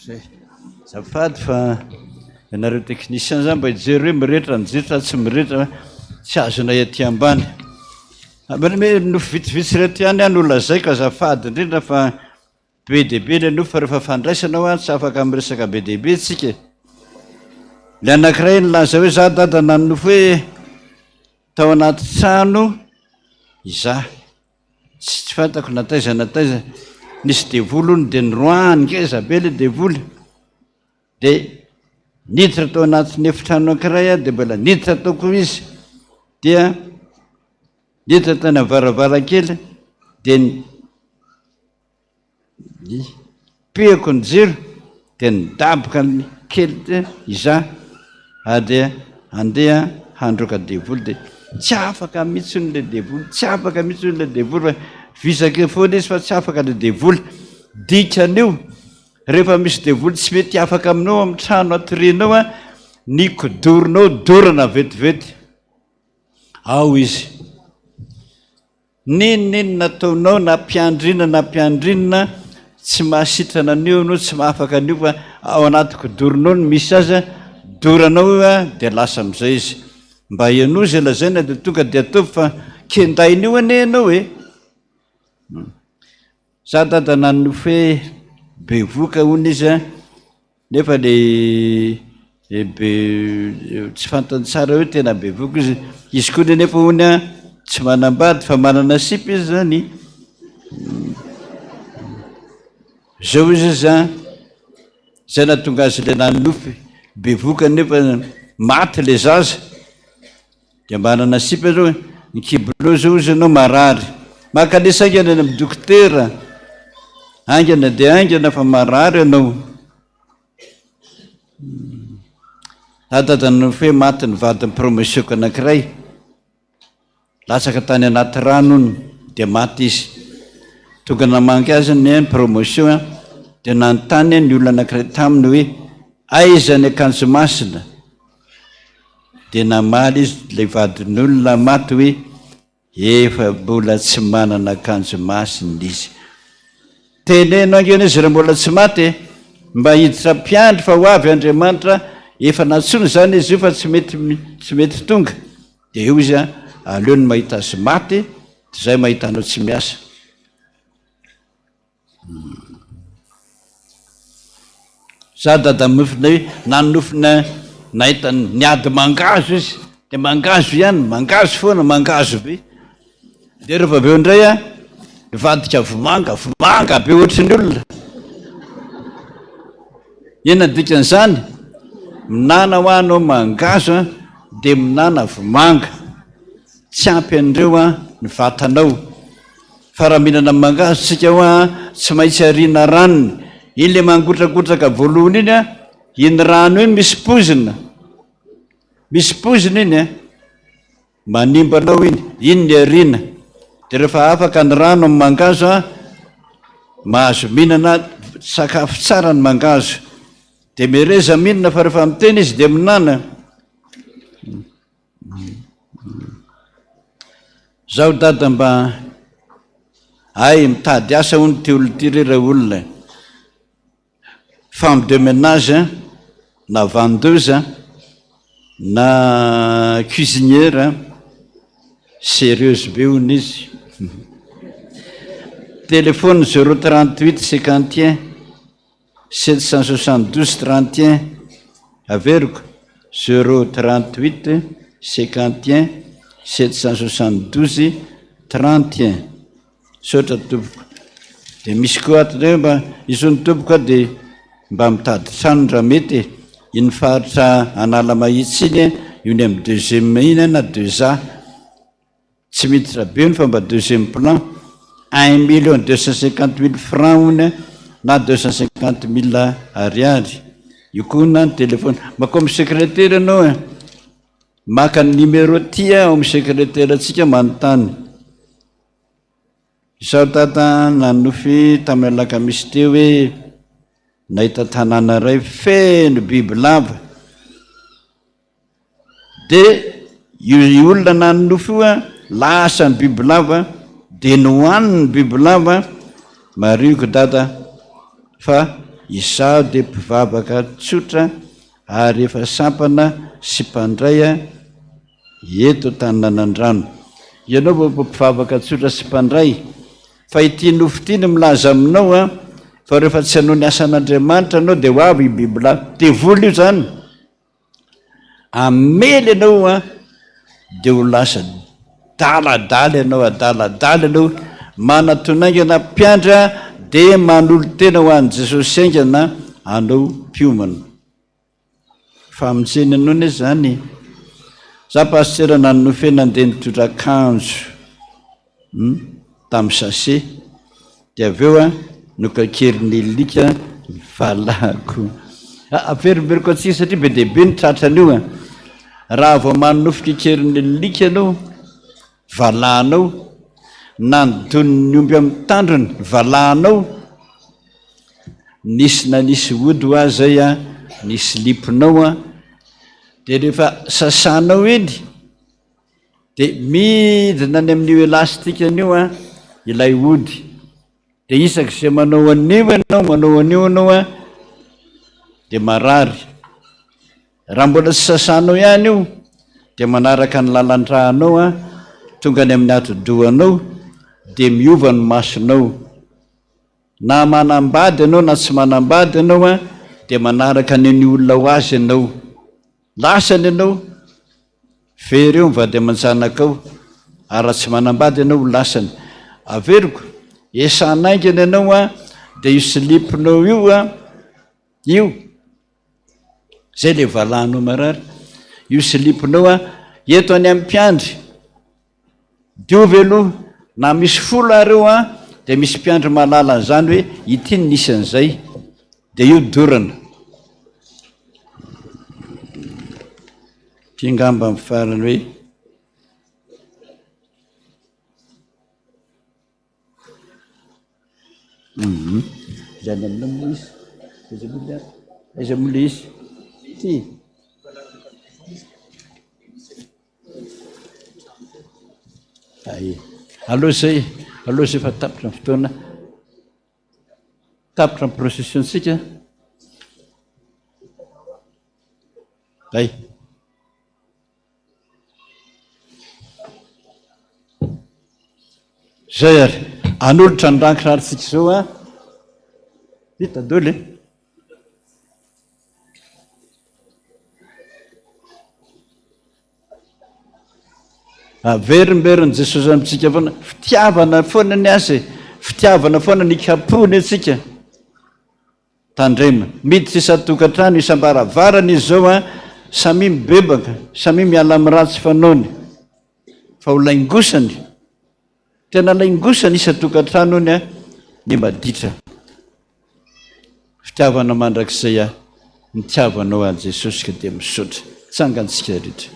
Zay. Azafady fa ianareo technicien zany mba hijery hoe mirehitra ny jiro sa tsy mirehitra tsy azonay aty ambany. Nofy vitsivitsy ireto ihany aho no lazaiko azafady indrindra fa be dia be ilay nofy fa rehefa fandraisana hoa tsy afaka miresaka be dia be tsika e. Ilay anankiray nilaza hoe za dada nanonofy hoe tao anaty trano izaho. Tsy fantako na taiza na taiza. Nisy devoly hono dia niroahany ngeza be ilay devoly. Dia niditra tao anatin'ny efitrano anankiray aho dia mbola niditra tao koa izy. Dia niditra tany amin'ny varavarankely dia Nipihako ny jiro dia nidaboka ny kely teo izaho ary dia handeha handroaka devoly dia tsy afaka mihitsy hono ilay devoly, tsy afaka mihitsy hono ilay devoly fa vizaka eo foana izy fa tsy afaka ilay devoly. Dikan'io rehefa misy devoly tsy mety afaka aminao amin'ny trano atorianao an, ny kodoronao dorana vetivety ao izy. N'inon'inona ataonao na mpiandry inona na mpiandry inona, tsy mahasitrana an'io ianao, tsy mahafaka an'io fa ao anaty kodoronao no misy azy, doranao io dia lasa amin'izay izy. Mba henoy izay lazaina dia tonga dia ataovy fa kendain'io anie ianao e! Za dada nanonofy hoe bevoka hono izy an, Nefa le be tsy fantany tsara hoe tena bevoka izy. Izy koa nefa hono an, tsy manambady fa manana sipa izy zany. Zao izy izy an, zay nahatonga azy le nanonofy bevoka nefa maty le zaza. Dia manana sipa ianao e, ny kibonao zao ozy ianao marary. Mankanesa haingana any amin'ny dokotera, haingana dia haingana fa marary ianao. Za dada nanofy hoe maty ny vadin'ny promotion-ko anankiray, latsaka tany anaty rano hono dia maty izy. Tonga namangy azy ny promotion dia nanontany ny olona anankiray taminy hoe aiza ny akanjo masina? Dia namaly izy, ilay vadin'olona maty hoe, Efa mbola tsy manana akanjo masina izy. Teneno haingana izy raha mbola tsy maty e! Mba hiditra mpiandry fa ho avy Andriamanitra, efa nantsoina izany izy io fa tsy mety tsy mety tonga. Dia eo izy an, aleony mahita azy maty toy izay mahita anao tsy miasa. Za dada nofina hoe nanonofina nahita niady mangahazo izy de mangahazo ihany mangahazo foana mangahazo be de rehefa avy eo indray a nivadika vomanga vomanga be ohatry ny olona inona ny dikan'izany? Minana hoa anao mangahazo an, dia minana vomanga. Tsy ampy an'ireo an ny vatanao. Fa raha mihinana mangahazo tsika hoa an, tsy maintsy ariana ranony. Iny le mangotrakotraka voalohany iny an, iny rano iny misy poizina. Misy poizina iny an. Manimba anao iny, iny ny ariana. Dia rehefa afaka ny rano amin'ny mangahazo an, mahazo mihinana sakafo tsara ny mangahazo. Dia mereza mihinana fa rehefa miteny izy dia minana. Zaho dada mba hay mitady asa hono ity olona ity re raolona e. Femme de ménage na vendeuse na cuisinière sérieuse be hono izy. Téléphone 038 51 772 31 averiko 038 51 772 31. Misaotra tompoko. Dia misy koa ato indray mba izy hono tompoko a dia mba mitady trano raha mety e. Iny faritra Analamahitsy iny e, io ny amin'ny deuxième iny na deux A. Tsy miditra be hono fa mba deuxième plan. Un million deux cent cinquante mille francs hono na deux cent cinquante mille ariary. Io koa hono ny téléphone. Makao amin'ny secrétaire ianao e. Maka ny numéro ty ao amin'ny secrétaire antsika manontany. Izaho dada nanonofy tamin'ny alakamisy teo hoe nahita tanàna iray feno bibilava. Dia io olona nanonofy io an, lasa ny bibilava, dia nohaniny ny bibilava, marihiko dada fa izaho dia mpivavaka tsotra ary efa sampana sy mpandray Eto Antananandrano. Ianao vao mpivavaka tsotra sy mpandray. Fa ity nofy ity no milaza aminao an, fa rehefa tsy hanao ny asan'Andriamanitra ianao dia ho avy i bibilava. Devoly io izany. Hamely ianao an, dia ho lasa daladala ianao, adaladala ianao, manatona haingana mpiandry an, dia manolo-tena ho an'i Jesosy haingana anao mpiomana. Famonjena anao anie zany e. Za pasitera nanonofy hoe nandeha nitondra akanjo hum tamin'ny sachet dia avy eo an nokakerin'ny alika ny valahako. Averimberiko antsika satria be dia be ny tratran'io an. Raha vao manonofy kekerin'ny alika ianao, valahanao, na ny donin'ny omby amin'ny tandrony, valahanao, Nisy nanisy ody hoa zay a, ny slip-nao a, de rehefa sasanao iny de midina any amin'io elastique an'io a ilay ody, de isak'izay manao an'io ianao, manao an'io ianao a, de marary. Raha mbola tsy sasanao ihany io de manaraka ny lalan-dranao a, tonga any amin'ny atidohanao de miova ny masonao. Na manambady ianao na tsy manambady ianao an, dia manaraka ny an'io olona ho azy ianao. Lasany ianao, very eo ny vady aman-janakao, ary raha tsy manambady ianao ho lasany. Averiko, esan'aingana ianao an, dia io slip-nao io an, io, zay le valahanao marary, io slip-nao an, eto any amin'ny mpiandry, Diovy aloha, na misy folo ary eo an, dia misy mpiandry mahalala an'izany hoe ity no nisy an'izay, dia io dorana. Ity angamba ny farany hoe. Hum, izany aminao moa izy, aiza moa ilay, aiza moa ilay izy? Ity. Ay, aleo izay, aleo izay fa tapitra ny fotoana. Tapitra ny procession-tsika. Ay. Zay ary, anolotra ny rankirarintsika izao an. Vita daholo e. Averimberin'i Jesosy amintsika foana, fitiavana foana ny azy e, fitiavana foana ny ikapohiny antsika. Tandremo. Miditra isan-tokantrano, isam-baravarana izy izao an, samia mibebaka, samia miala amin'ny ratsy fanaony, fa ho laingosany, tena laingosany isan-tokantrano ony an, ny maditra. Fitiavana mandrakizay an, nitiavanao an'i Jesosy ka dia misaotra. Tsangantsika rehetra.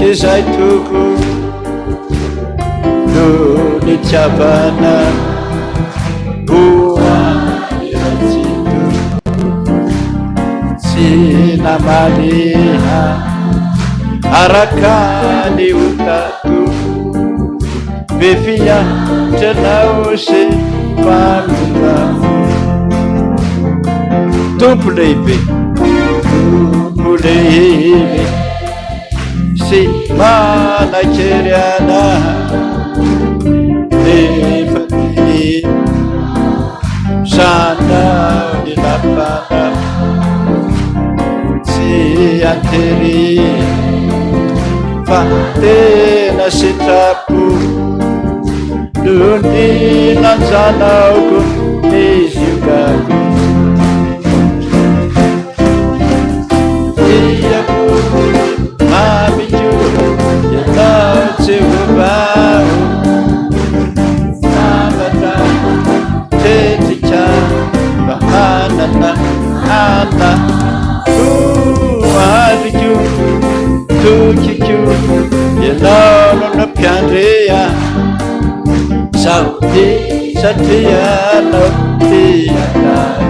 Izay toko no nitiavana ho Tsy namaly araka ny otako Be fiantranao sy mpamindrafo Tompo lehibe, Tompo lehibe Sy manan-kery anahy Nefa tia Zanao ny lapana Tsy an-tery Fa tena sitrapo No nilanjanaoko ny ziogako Tiako mamiko Ianao Jehovah Sambatra Tetika mba hanana ana Hoaviko, tokiko, ianao no nampiandry ahy Zaho tia satria anao tia ahy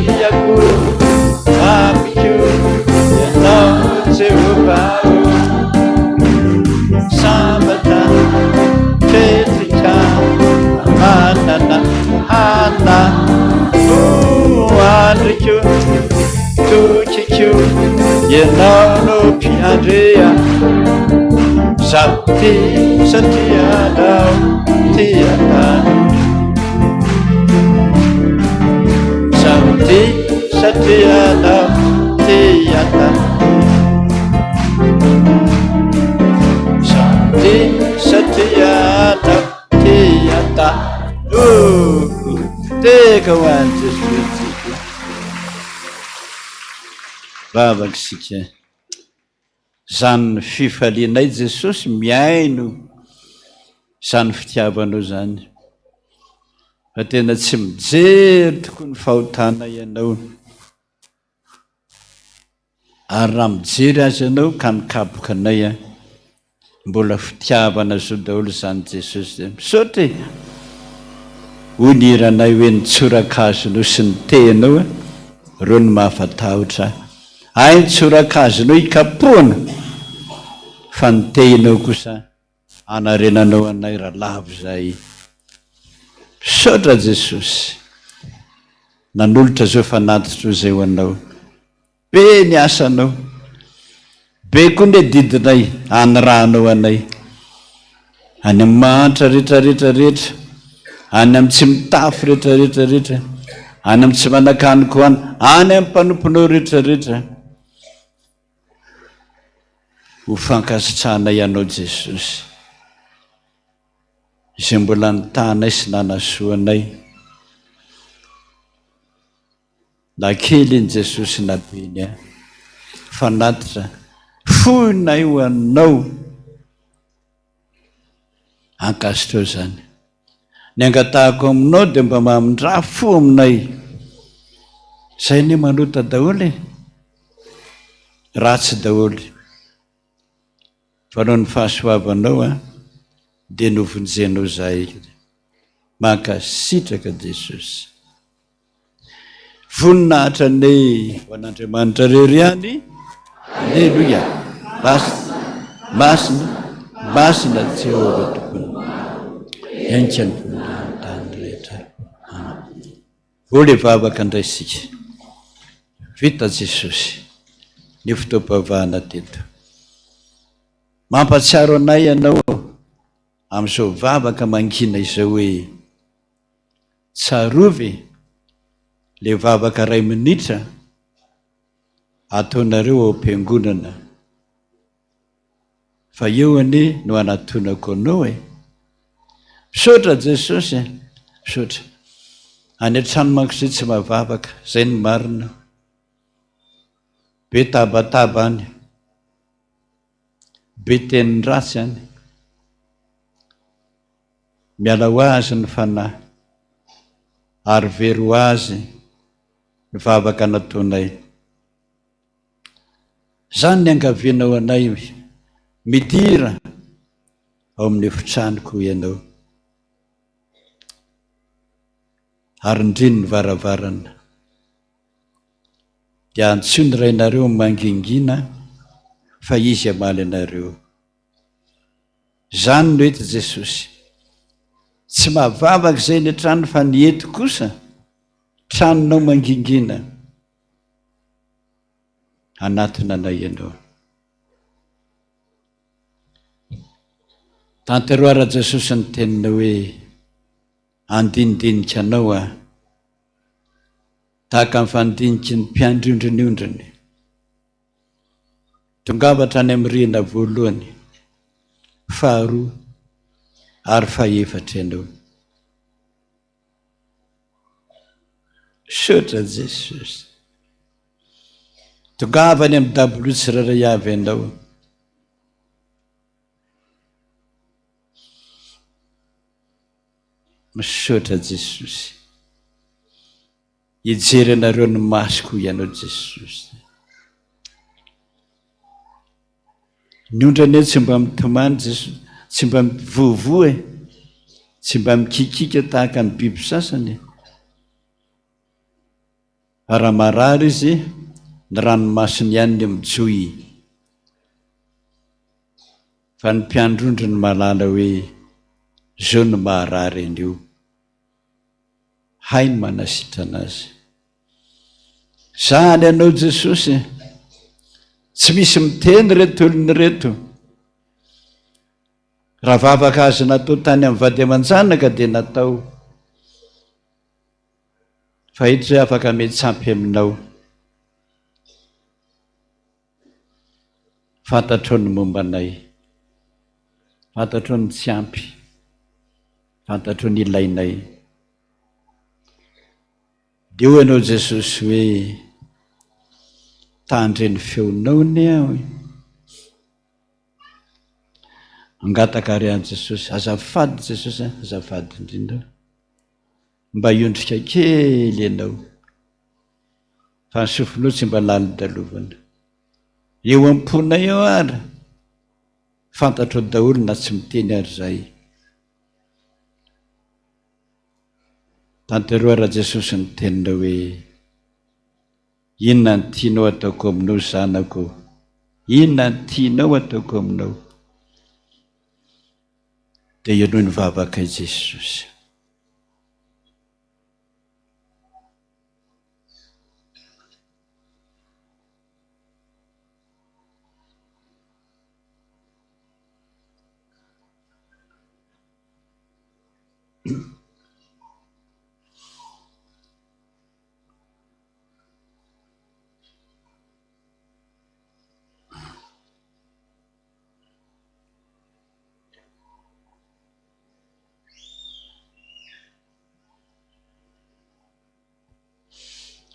Tiako, mamiko, ianao Jehovah Sambatra tretrika manana hana oh andriko tokiko ianao no mpiandry ahy Zaho tia satria anao tia ahy Zaho tia satria anao tia ahy Satria anao tia ta Teka ho an'i Jesosy tsika. Vavaka isika. Zany fifalianay Jesosy mihaino izany fitiavanao izany. Fa tena tsy mijery tokoa ny fahotanay ianao. Ary raha mijery azy ianao ka mikapoka anay an, mbola fitiavana zo daholo izany Jesosy zay. Misaotra e! Hoy ny hiranay hoe ny tsorakazonao sy ny tehinao an, ireo no mahafatahotra ahy. Hay ny tsorakazonao ikapohana fa ny tehinao kosa anarenanao anay raha lavo izahay. Misaotra Jesosy nanolotra izao fanatitra izay ho anao. Be ny asanao. Be koa ny adidinay anirahanao anay. Any amin'ny mahantra rehetra rehetra rehetra, any amin'ny tsy mitafy rehetra rehetra rehetra, any amin'ny tsy manan-kanin-kohanina, any amin'ny mpanomponao rehetra rehetra. Ho fankasitrahanay Anao Jesosy, izay mbola nitahanay sy nanasoa anay, na kely iny Jesosy na be iny an, fanatitra fohinay ho Anao, ankasitrao izany. Ny angatahako aminao dia mba mamindrà fo aminay. Izay anie manota daholo e. Ratsy daholo. Fa noho ny fahasoavanao an, dia novonjenao izahay. Mankasitraka Jesosy. Voninahitra anie ho an'Andriamanitra irery ihany. Aleloia. Masina, masina, masina Jehovah Tompony. Henika ny voninahiny tany rehetra. Amen. Vola hivavaka indray isika. Vita Jesosy ny fotoam-pivavahana teto. Mampahatsiaro anay Ianao amin'izao vavaka mangina izao hoe, Tsarovy ilay vavaka iray minitra ataonareo ao am-piangonana, fa eo anie no anatonako anao e! Misaotra Jesosy e! Misaotra. Any an-trano manko izay tsy mahavavaka, izay no marina. Be tabataba any. Be teny ratsy any. Miala ho azy ny fanahy ary very ho azy ny vavaka nataonay. Izany ny angavianao anay, midira ao amin'ny efitranoko ianao. Ary ndrino ny varavarana. Dia antsoy ny rainareo mangingina fa izy hamaly anareo. Izany no eto Jesosy. Tsy mahavavaka izay any an-trano fa ny eto kosa tranonao mangingina. Hanatona anay ianao. Tanteraho Rajesosy ny teninao hoe andinidinika anao aho. Tahaka ny fandiniky ny mpiandry ondry ny ondriny. Tongava hatrany amin'ny rihana voalohany, faharoa ary fahefatra ianao. Misaotra Jesosy. Tongava any amin'ny dabilio tsirairay avy ianao. Misaotra Jesosy. Hijery anareo ny masoko ianao Jesosy. Ny ondry anie tsy mba mitomany Jesosy, tsy mba mivovoa e, tsy mba mikikika tahaka ny biby sasany e. Fa raha marary izy, ny ranomasony ihany no mijohy. Fa ny mpiandry ondry no mahalala hoe izao no maharary an'io. Hay ny manasitrana azy. Zany ianao Jesosy. Tsy misy miteny ireto olona ireto. Raha vavaka azo natao tany amin'ny vady aman-janaka dia natao. Fa eto izay afaka miantsampy aminao. Fantatrao ny momba anay. Fantatrao ny tsy ampy. Fantatrao ny ilainay. Dia hoy ianao Jesosy hoe, Tandre ny feonao anie aho e. Mangataka ary aho Jesosy, azafady Jesosy a, azafady indrindra. Mba hiondrika kely ianao, fa ny sofinao tsy mba lalin-dalovana. Eo am-ponay eo ary, fantatrao daholo na tsy miteny ary izahay. Tanteroa Rajesosy ny teninao hoe, Inona no tianao ataoko aminao zanako? Inona no tianao ataoko aminao? Dia henoy ny vavakay Jesosy.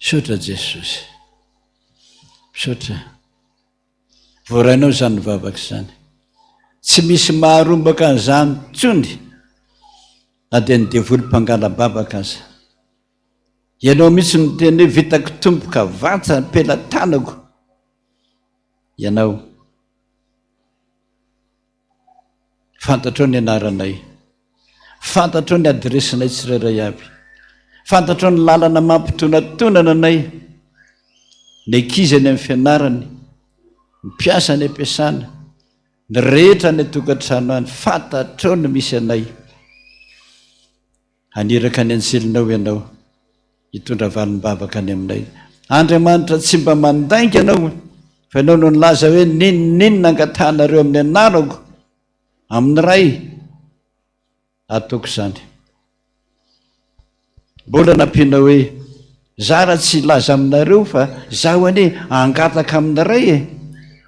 Misaotra Jesosy. Misaotra. Voarainao izany vavaka izany. Tsy misy maharombaka an'izany intsony na dia ny devoly mpangala-bavaka aza. Ianao mihitsy no niteny hoe vitako tomboka vatsa ny pelatanako. Ianao. Fantatrao ny anaranay. Fantatrao ny adiresinay tsirairay avy. Fantatrao ny lalana mampitonatonana anay. Ny ankizy any amin'ny fianarany, ny mpiasa any am-piasana, ny rehetra any an-tokantrano any, fantatrao ny misy anay. Haniraka ny anjelinao Ianao hitondra valim-bavaka any aminay. Andriamanitra tsy mba mandainga Ianao. Fa Ianao no nilaza hoe, N'inon'inona angatahanareo amin'ny anarako, amin'ny Ray, ataoko izany. Mbola nampiana hoe, Za raha tsy hilaza aminareo fa zaho anie hangataka amin'ny Ray e!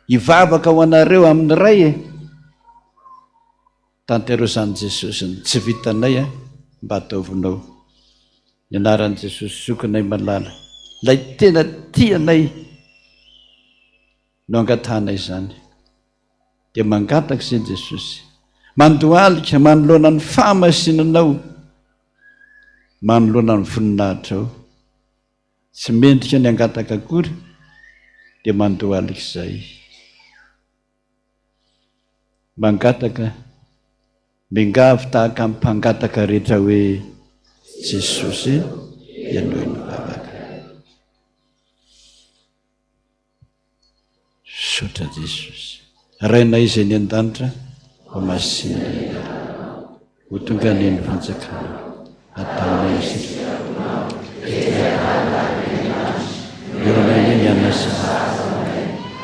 Hivavaka ho anareo amin'ny Ray e! Tanteraho izany Jesosy, ny tsy vitanay mba ataovinao. Ny anaran'i Jesosy zokinay malala, ilay tena tia anay no angatahanay izany. Dia mangataka izay Jesosy. Mandohalika manoloana ny fahamasinanao, manoloana ny voninahitrao. Tsy mendrika ny hangataka akory dia mandohalika izay. Mangataka, miangavy tahaka ny mpangataka rehetra hoe, Jesosy, henoy ny vavaka. Misaotra Jesosy. Rainay izay any an-danitra, ho masina ny anaranao. Ho tonga anie ny fanjakanao. Ataonao ny sitraponao ety an-tany Eo anie ny anasana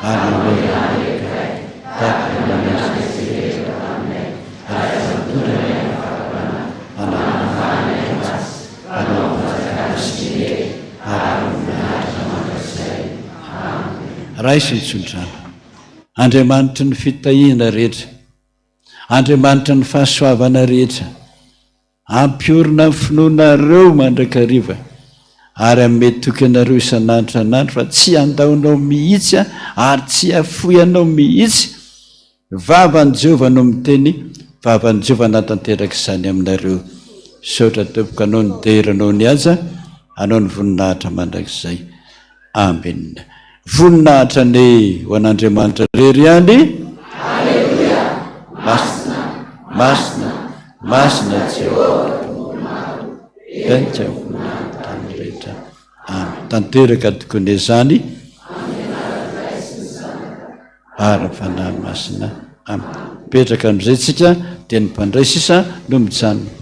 ary mamelà ny helokay tahaka ny namelantsika ny heloka taminay ary aza mitondra ny fahavalana manatona ny ratsy ary ny fanjakana sy ny hery ary ny voninahitra mandrakizay. Amena. Raiso ny tsodrano. Andriamanitry ny fitahiana rehetra, Andriamanitry ny fahasoavana rehetra, Hampiorina ny finoanareo mandrakariva ary hanome toky anareo isan'andro isan'andro fa tsy handao anao mihitsy ary tsy hahafoy anao mihitsy. Vavan'i Jehovah no miteny, vavan'i Jehovah hanatanteraka izany aminareo. Misaotra tompoko anao ny dera anao ny haja, anao ny voninahitra mandrakizay. Amen. Voninahitra anie ho an'Andriamanitra irery ihany. Aleloia. Masina, masina, masina Jehovah Tompo maro. Henika voninahitra tany rehetra. Amen. Tanteraka tokoa anie izany. Ary Fanahy Masina. Amen. Mipetraka amin'izay tsika dia ny mpandray sisa no mijanona.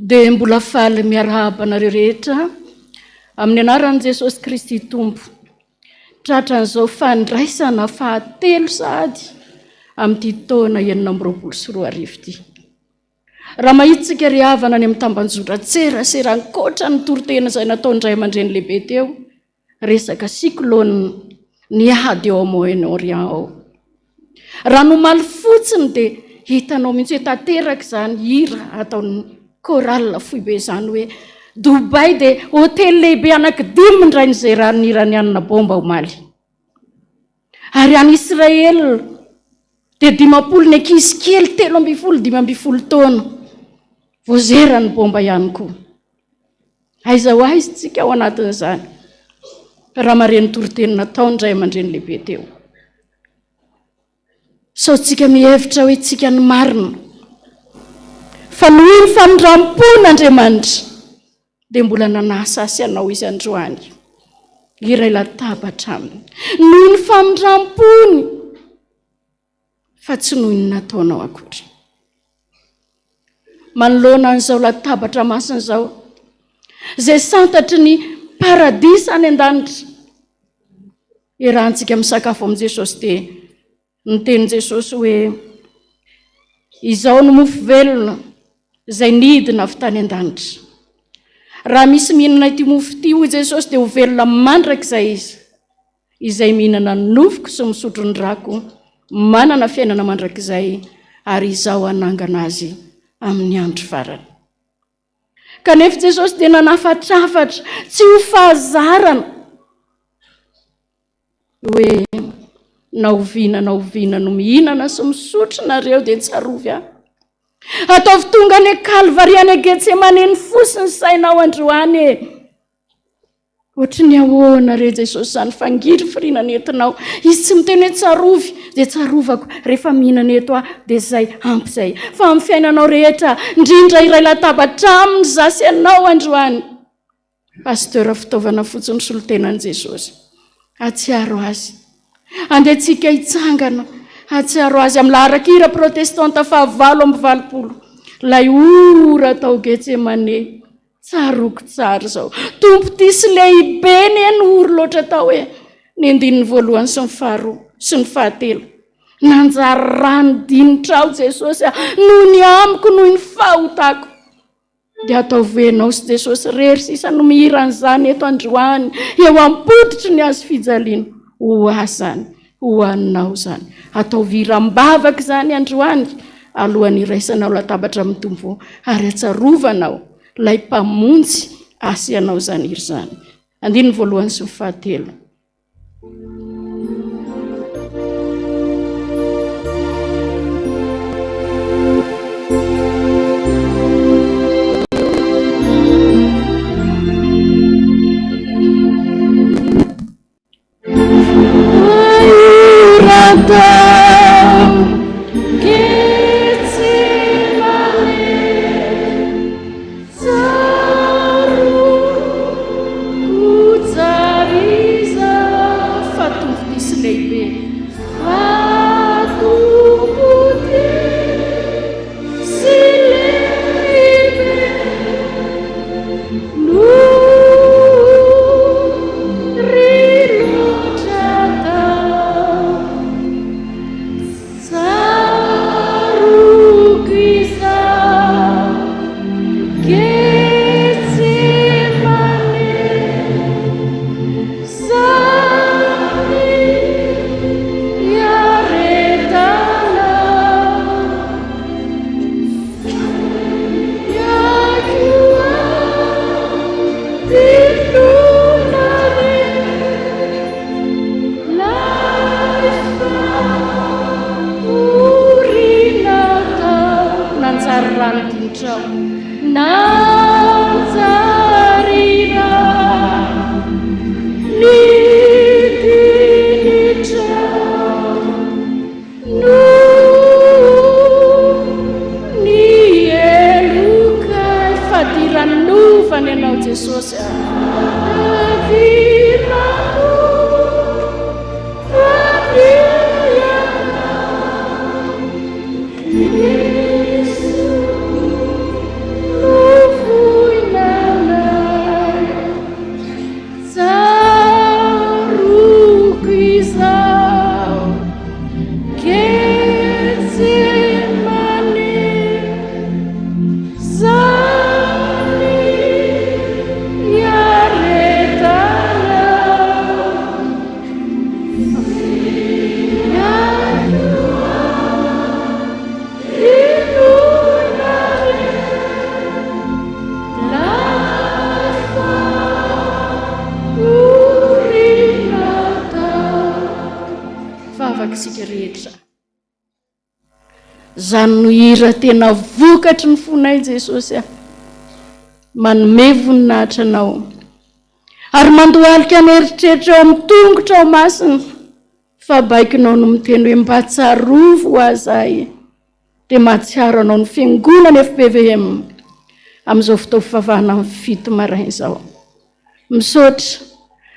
Dia mbola faly miarahaba anareo rehetra amin'ny anaran'i Jesosy Kristy Tompo. Tratran'izao fandraisana fahatelo sahady amin'ity taona 2026 ity. Raha mahita isika ry havana any amin'ny tambanjotran-tserasera ankoatra ny toriteny izay nataon'ny ray aman-dreny lehibe teo, resaka cyclone ny ady ao Moyen Orient ao. Raha ny omaly fotsiny dia hitanao mihitsy hoe tanteraka izany hira ataon'ny chorale foibe izany hoe Dubai dia hotely lehibe anankidimy indray nizeran'ny Iranianina bomba omaly. Ary any Israel dia 50 ny ankizy kely 13 15 taona voazeran'ny bomba ihany koa. Aiza ho aiza tsika ao anatin'izany? Raha mareno toriteny nataony ray aman-dreny lehibe teo. Sao tsika mihevitra hoe tsika ny marina. Fa noho ny famindram-pon'Andriamanitra dia mbola nanasa azy anao izy androany hiray latabatra aminy. Noho ny famindram-pony fa tsy noho ny nataonao akory. Manoloana an'izao latabatra masina izao, izay santatry ny paradisa any an-danitra, iarahantsika misakafo amin'i Jesosy dia niteny Jesosy hoe, Izao no mofo velona izay nidina avy tany an-danitra. Raha misy mihinana ity mofo ity, hoy Jesosy, dia ho velona mandrakizay izy. Izay mihinana ny nofoko sy misotro ny rako manana fiainana mandrakizay ary Izaho hanangana azy amin'ny andro farany. Kanefa Jesosy dia nanafatrafatra tsy ho fahazarana hoe na oviana na oviana no mihinana sy misotro nareo dia tsarovy aho. Ataovy tonga any Kalvary any Getsemane ny fo sy ny sainao androany e. Ohatry ny ahoana re Jesosy izany fangirifiriana nentinao. Izy tsy miteny hoe tsarovy dia tsarovako rehefa mihinana eto aho dia izay ampy izay. Fa amin'ny fiainanao rehetra, indrindra iray latabatra aminy izaho sy ianao androany. Pasteur fitaovana fotsiny solontenan'i Jesosy. Hahatsiaro azy. Andeha tsika hitsangana hahatsiaro azy amin'ny laharan-kira protestanta fahavalo amby 80. Ilay ora tao Getsemane. Tsaroako tsara izao. Tompo tia sy lehibe anie no ory loatra tao e. Ny andininy voalohany sy ny faharoa sy ny fahatelo. Nanjary rano dinitra aho Jesosy a, noho ny amiko, noho ny fahotako. Dia ataovy hoe ianao sy Jesosy irery sisa no mihira an'izany eto androany, eo am-pototry ny hazo fijaliana. Ho ahy izany, ho anao izany. Ataovy hiram-bavaka izany androany. alohan'ny hiraisanao latabatra amin'ny Tompo ary hatsarovanao ilay Mpamonjy asianao izany hira izany. Andininy voalohany sy ny fahatelo. Izany no hira tena vokatry ny fonay Jesosy a. Manome voninahitra Anao. Ary mandohalika ny eritreritra eo amin'ny tongotrao masina fa baikonao no miteny hoe mba tsarovy ho ahy izahay. Dia mahatsiaro Anao ny Fiangonana FPVM amin'izao fotoam-pivavahana amin'ny fito maraina izao. Misaotra.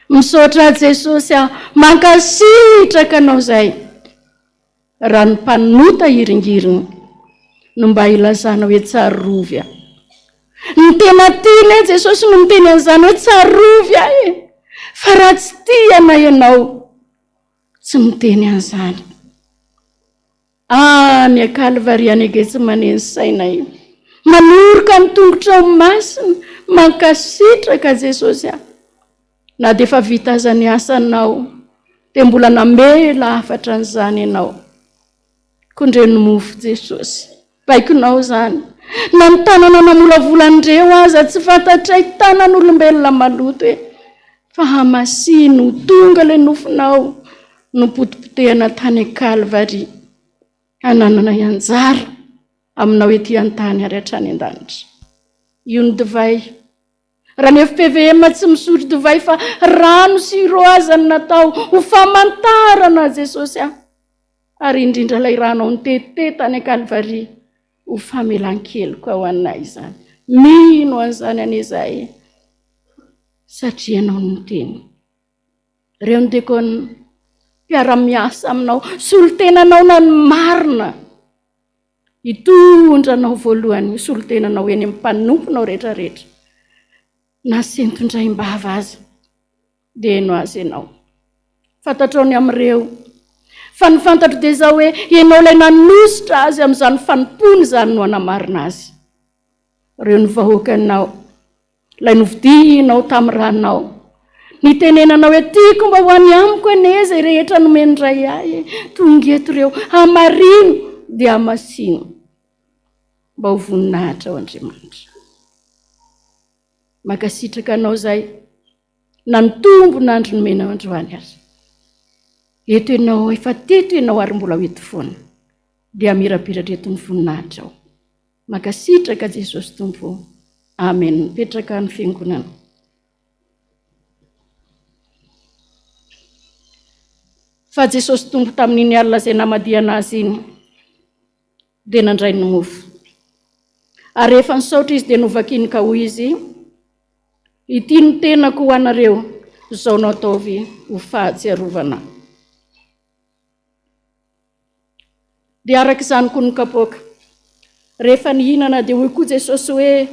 Misaotra Jesosy a. Mankasitraka Anao izay. Raha ny mpanota hiringiriny no mba ilazana hoe tsarovy aho. Ny tena tia anie Jesosy no miteny an'izany hoe tsarovy ahy e! Fa raha tsy tia anay ianao, tsy miteny an'izany. Any Kalvary any Getsemane ny sainay. Manoroka ny tongotrao masina, mankasitraka Jesosy aho. Na dia efa vita aza ny asanao, dia mbola namela hafatra an'izany ianao. Koa ndre ny mofo Jesosy. Baikonao izany. Na ny tanana namolavola an'ireo aza tsy fantatray tanan'olombelona maloto e. Fa hamasino ho tonga ilay nofonao nopotipotehana tany Kalvary. Hanananay anjara aminao ety an-tany ary hatrany an-danitra. Io ny divay. Raha ny fpvm tsy misotro divay fa rano sirop aza no natao ho famantarana Jesosy a! Ary indrindra ilay ranao nitete tany Kalvary ho famelan-keloka ho anay izany. Mino an'izany anie izahay satria ianao no niteny. Ireo ny diakona mpiara-miasa aminao, solontenanao na ny marina. Hitondra anao voalohany ho solontenanao eny amin'ny mpanomponao rehetra rehetra, na senton-draim-bava aza, dia heno azy ianao. Fantatrao ny amin'ireo, fa ny fantatro dia izao hoe, ianao ilay nanositra azy amin'izany fanompoana izany no hanamarina azy. Ireo ny vahoakanao. Ilay novidianao tamin'ny ranao. Nitenenanao hoe, Tiako mba ho any amiko anie izay rehetra nomen'ny Ray ahy. Tonga eto ireo. Hamarino dia hamasino. Mba ho voninahitra ho Andriamanitra. Mankasitraka anao izahay na ny tombon'andro nomenao androany aza. Eto ianao, efa teto ianao ary mbola ho eto foana. Dia hamirapiratra eto ny voninahitrao. Mankasitraka Jesosy Tompo ô. Amen. Mipetraka ny fiangonana. Fa Jesosy Tompo tamin'iny alina izay namadihana azy iny dia nandray ny mofo. Ary rehefa nisaotra izy dia novakiny ka hoy izy, Ity no tenako ho anareo, izao no ataovy ho fahatsiarovana. Dia araka izany koa ny kapoaka. Rehefa nihinana dia hoy koa Jesosy hoe,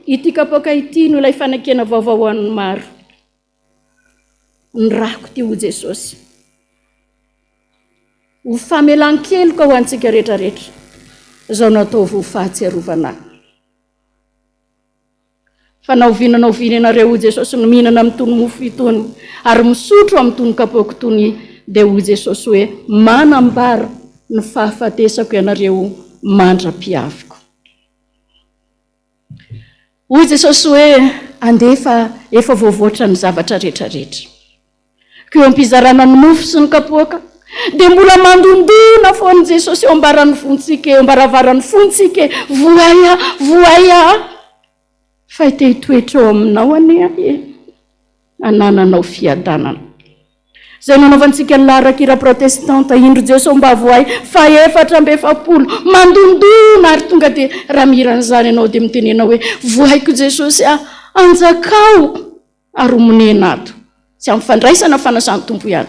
Ity kapoaka ity no ilay fanekena vaovao ho an'ny maro. Ny rako ity hoy Jesosy. Ho famelan-keloka ho antsika rehetra rehetra. Izao no ataovy ho fahatsiarovana ahy. Fa na oviana na oviana ianareo, hoy Jesosy, no mihinana amin'itony mofo itony ary misotro amin'itony kapoaka itony, dia hoy Jesosy hoe, Manambara ny fahafatesako ianareo mandra-piaviko. Hoy Jesosy hoe, Andeha fa efa voavoatra ny zavatra rehetra rehetra. Koa eo am-pizarana ny mofo sy ny kapoaka, dia mbola mandondona foana Jesosy eo ambaran'ny fontsika, eo ambaravaran'ny fontsika, vohay aho, vohay aho, fa te hitoetra ao aminao anie aho e, anananao fiadanana. Izay nanaovantsika ny laharan-kira protestanta, Indro Jeso mba vohay, faha-44, mandondona ary tonga dia raha mihira an'izany ianao dia mitenena hoe, vohaiko Jesosy aho, anjakao. ary ho monena ato, tsy amin'ny fandraisana fanasan'ny Tompo ihany,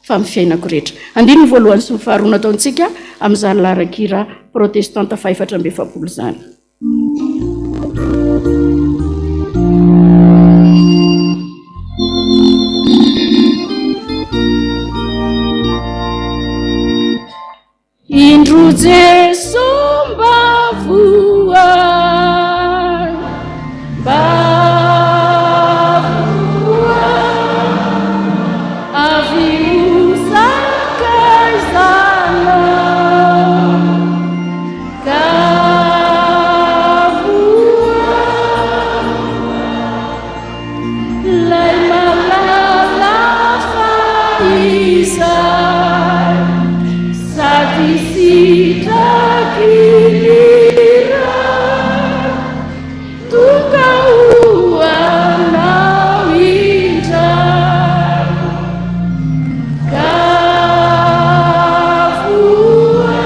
fa amin'ny fiainako rehetra. Andininy voalohany sy ny faharoa nataontsika amin'izany laharan-kira protestanta fahefatra amby 40 izany. Indro Jeso mba voay, mba voay, avy ho sakaizanao, ka voay. Lay malala fahizay sady sitraky ny Ray tonga ho anao indray ka voa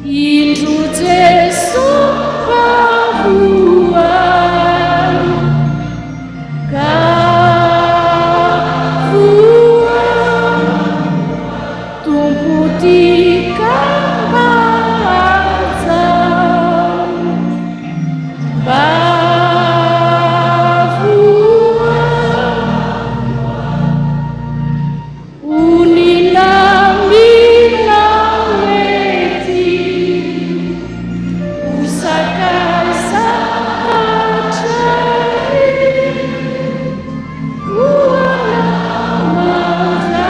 Indro Jeso fa voay ka voay Tompo tia ka mba hajao mba voay Onina aminao ety ho sakaiza hatrany ho anao mandrakizay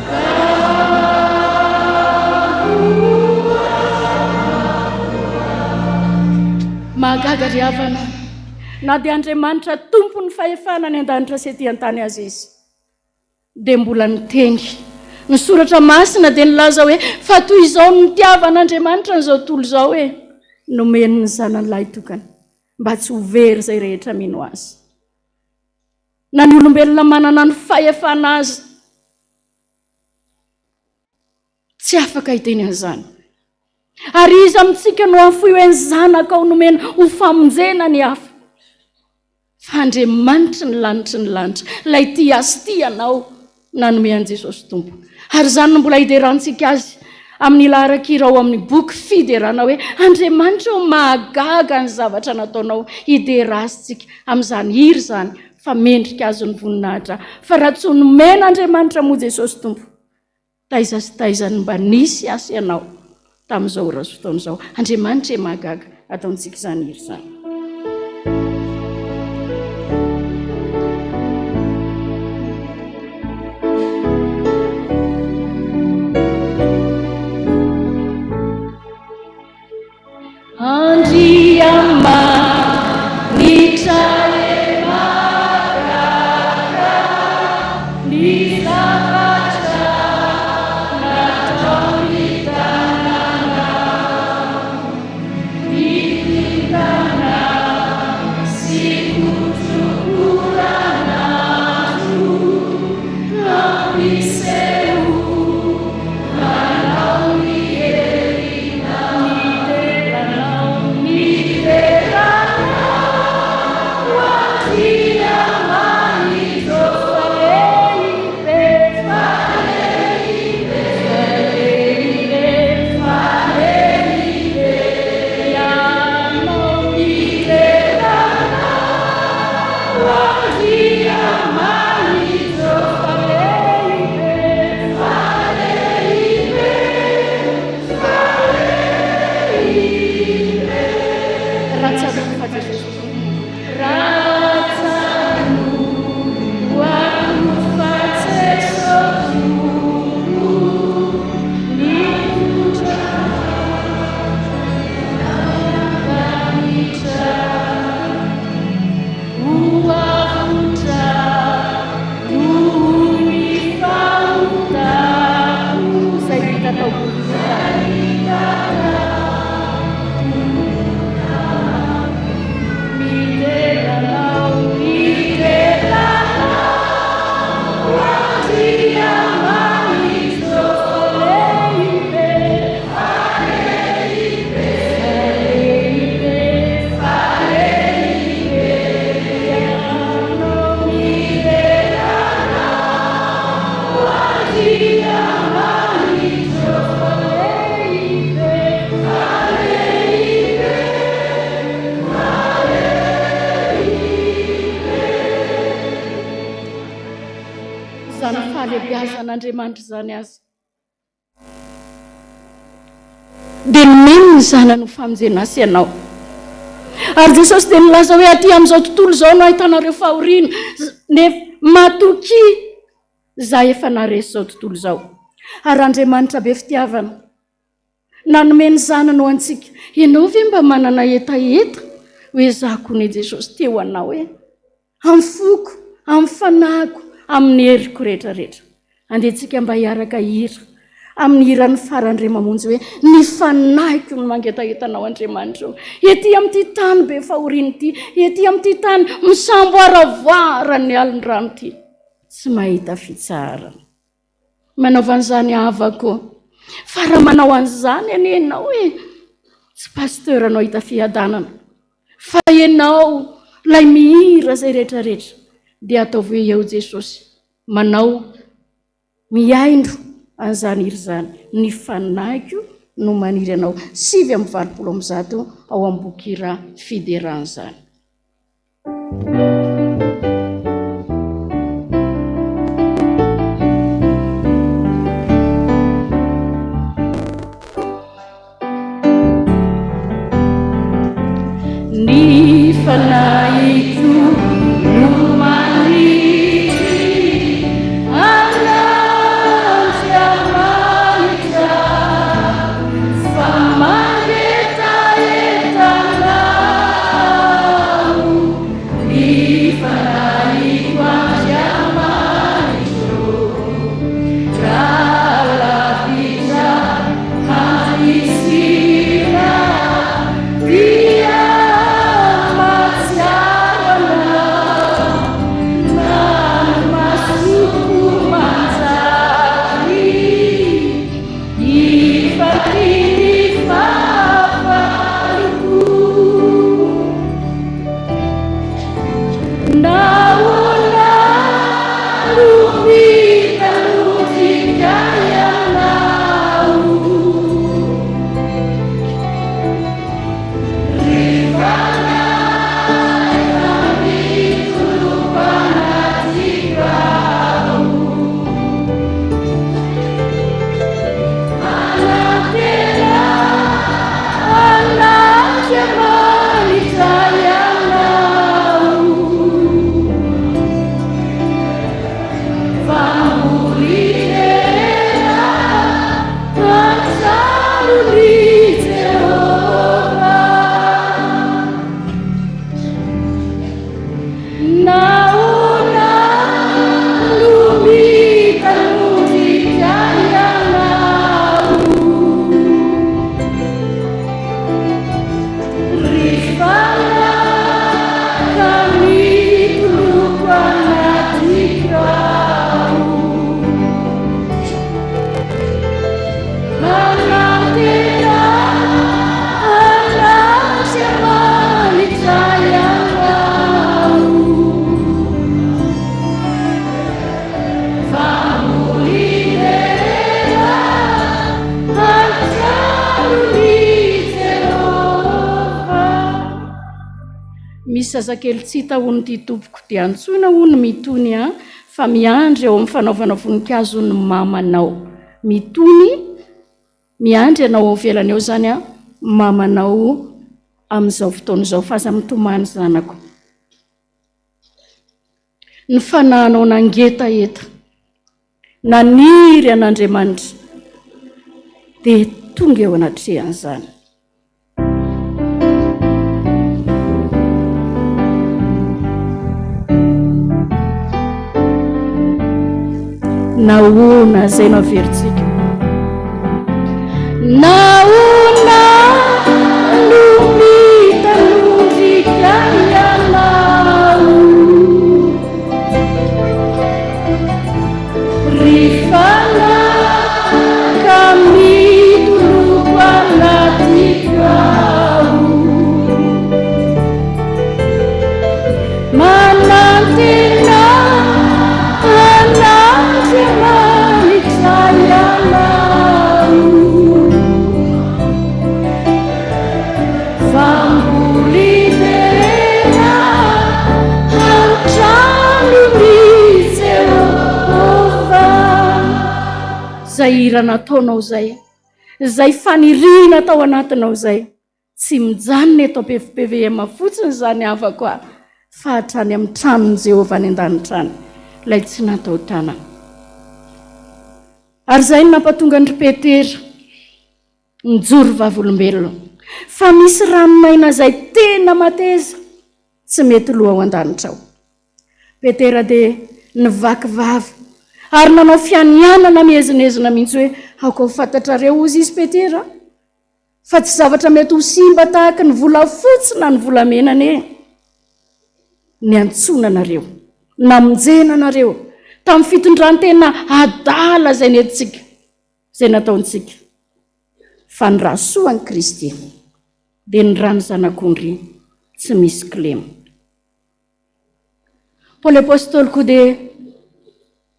ka ho Mahagaga ry havana. Na dia Andriamanitra Tompon'ny fahefana any an-danitra sy ety an-tany aza Izy, dia mbola niteny. Ny Soratra Masina dia nilaza hoe, Fa toy izao no nitiavan'Andriamanitra an'izao tontolo izao hoe, nomeny ny Zanany lahitokana, mba tsy ho very izay rehetra mino Azy. Na ny olombelona manana ny fahefana aza, Tsy afaka hiteny an'izany. Ary iza amintsika no hahafoy hoe ny zanakao nomena ho famonjena ny hafa? Fa Andriamanitry ny lanitry ny lanitra, ilay tia azy tia anao, nanome an'i Jesosy Tompo. Ary izany no mbola hiderantsika Azy amin'ny laharan-kira ao amin'ny boky fiderana hoe, Andriamanitra ô, mahagaga ny zavatra nataonao. Hidera Azy tsika amin'izany hira izany, fa mendrika Azy ny voninahitra. Fa raha tsy ho nomen'Andriamanitra moa Jesosy Tompo, Taiza sy taiza no mba nisy ahy sy ianao tamin'izao ora sy fotoana izao? Andriamanitra e mahagaga ataontsika izany hira izany. fahalehibiazan'Andriamanitra izany aza, dia nomeny ny Zanany ho famonjena ahy sy ianao. Ary Jesosy dia nilaza hoe aty amin'izao tontolo izao no ahitanareo fahoriana, nefa matokia, izaho efa naharesy izao tontolo izao. Ary Andriamanitra be fitiavana, nanome ny Zanany ho antsika. Ianao ve mba manana hetaheta hoe izaho koa anie Jesosy te ho anao e? Amin'ny foko, amin'ny fanahiko, amin'ny heriko rehetra rehetra. Andeha tsika mba hiaraka hihira amin'ny hiran'ny farany Andriamamonjy hoe ny fanahiko no mangetaheta anao Andriamanitra o. Ety amin'ity tany be fahoriana ity, ety amin'ity tany misamboaravoara ny alin-drano ity, tsy mahita fitsaharana. Manaova an'izany havako. Fa raha manao an'izany anie ianao e, tsy pasteur no hahita fiadanana. Fa ianao, ilay mihira izay rehetra rehetra, dia ataovy hoe eo Jesosy, manao, mihaino an'izany hira izany. Ny fanahiko no maniry anao. 189 ao amin'ny boky hira fiderana izany. Ny fanahiko no maniry an'Andriamanitra fa mangetaheta anao ny fanahiko Andriamanitro raha lavitra hanisina dia mahatsiaro anao na ny masoko manjary Ifaliany fahavaloko. Nahoana no mitanondrika ianao? Ry fanahy mitoloko anatiko ao. Manantena an'Andriamanitra ianao. Fa mbola an-tranon'i Jehovah. Nahoana no mitanondrika ianao? Ry fanahy ka mitoloko anatiko ao. Manantena an'Andriamanitra ianao. Fa mbola an-tranon'i Jehovah. Misy zazakely tsy hita hono ity tompoko dia antsoina hono mitony an fa miandry eo amin'ny fanaovana voninkazo ny mamanao. Mitony, miandry anao ao ivelany ao izany an, mamanao amin'izao fotoana izao fa aza mitomany zanako. Ny fanahinao nangetaheta, naniry an'Andriamanitra dia tonga eo anatrehan'izany. Nahoana izay no averintsika? Nahoana no mitanondrika ianao? Ry fanahy ka mitoloko anatiko ao. Manantena an'Andriamanitra ianao. hira nataonao izay, izay faniriana tao anatinao izay, tsy mijanona eto am-PVM fotsiny izany havako a, fa hatrany amin'ny tranon'i Jehovah any an-danitra any, ilay tsy natao tanana. Ary izay no nampatonga an-dry Petera nijoro vavolombelona fa misy ranomaina izay tena mateza tsy mety lo ao an-danitra ao. Petera dia nivaky vava ary nanao fianianana miezinezina mihitsy hoe, Aoka ho fantatrareo, hozy izy Petera, fa tsy zavatra mety ho simba tahaka ny volafotsy na ny volamena anie niantsoana anareo, namonjena anareo tamin'ny fitondran-tena adala izay nentintsika, izay nataontsika, fa ny ra soan'i Kristy dia ny ran'ny Zanak'ondry tsy misy kilema. Paoly Apostoly koa dia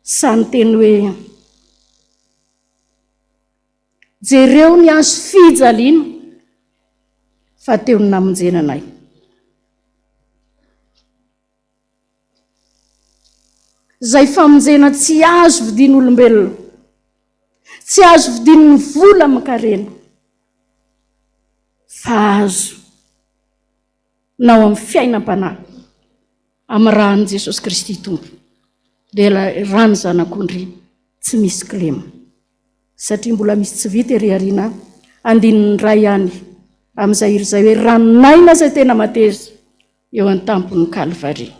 sahy niteny hoe, Jereo ny hazo fijaliana fa teo no namonjena anay. Izay famonjena tsy azo vidian'olombelona, tsy azo vidian'ny vola aman-karena, fa azo na ao amin'ny fiainam-panahy, amin'ny ràn'i Jesosy Kristy Tompo, dia ilay ràn'ny Zanak'ondry tsy misy kilema. Satria mbola misy tsy vita ery aoriana, andininy iray ihany amin'izay hira izay hoe ranon'aina izay tena mateza eo an-tampon'ny Kalvary.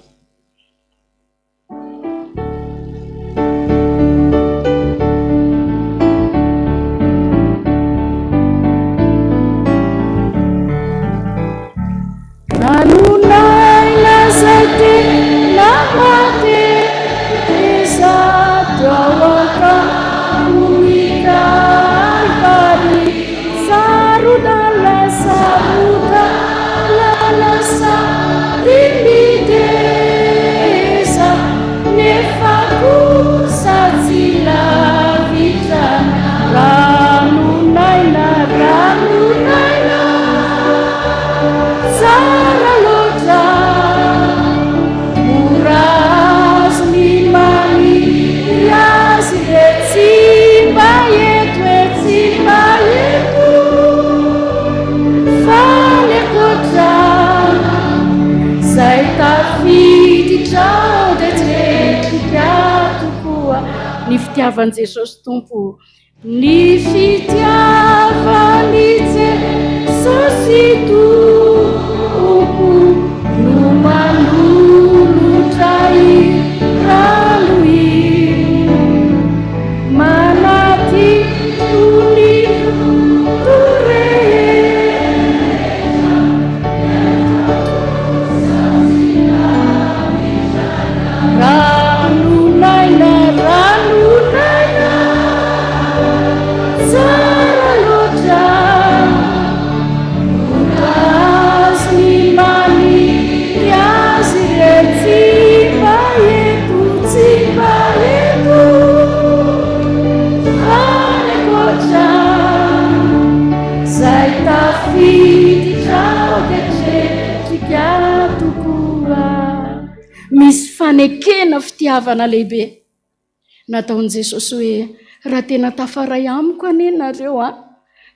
Ranon'aina izay tena mateza teo an-tampon'ny Kalvary. Sarodala, sarodala, lasa ry-mideza, nefa kosa tsy lavitra Ranon'aina, ranon'aina, tsara loatra, mora azo ny maniry azy re, tsy mba eto e, tsy mba eto, fa any ankoatra, zay tafiditra ao dia tretrika tokoa. Ny fitiavan'i Jesosy Tompo. Ny fitiavan'i Jesosy Tompo no manolotra io rano io, manadino ny loto rehetra. Ranon'aina, ranon'aina, tsara loatra, mora azo ny maniry azy re, tsy mba eto, tsy mba eto, fa any ankoatra, zay tafiditra ao dia tretrika tokoa. Misy fanekena fitiavana lehibe nataon'i Jesosy hoe, Raha tena tafaray amiko anie nareo a,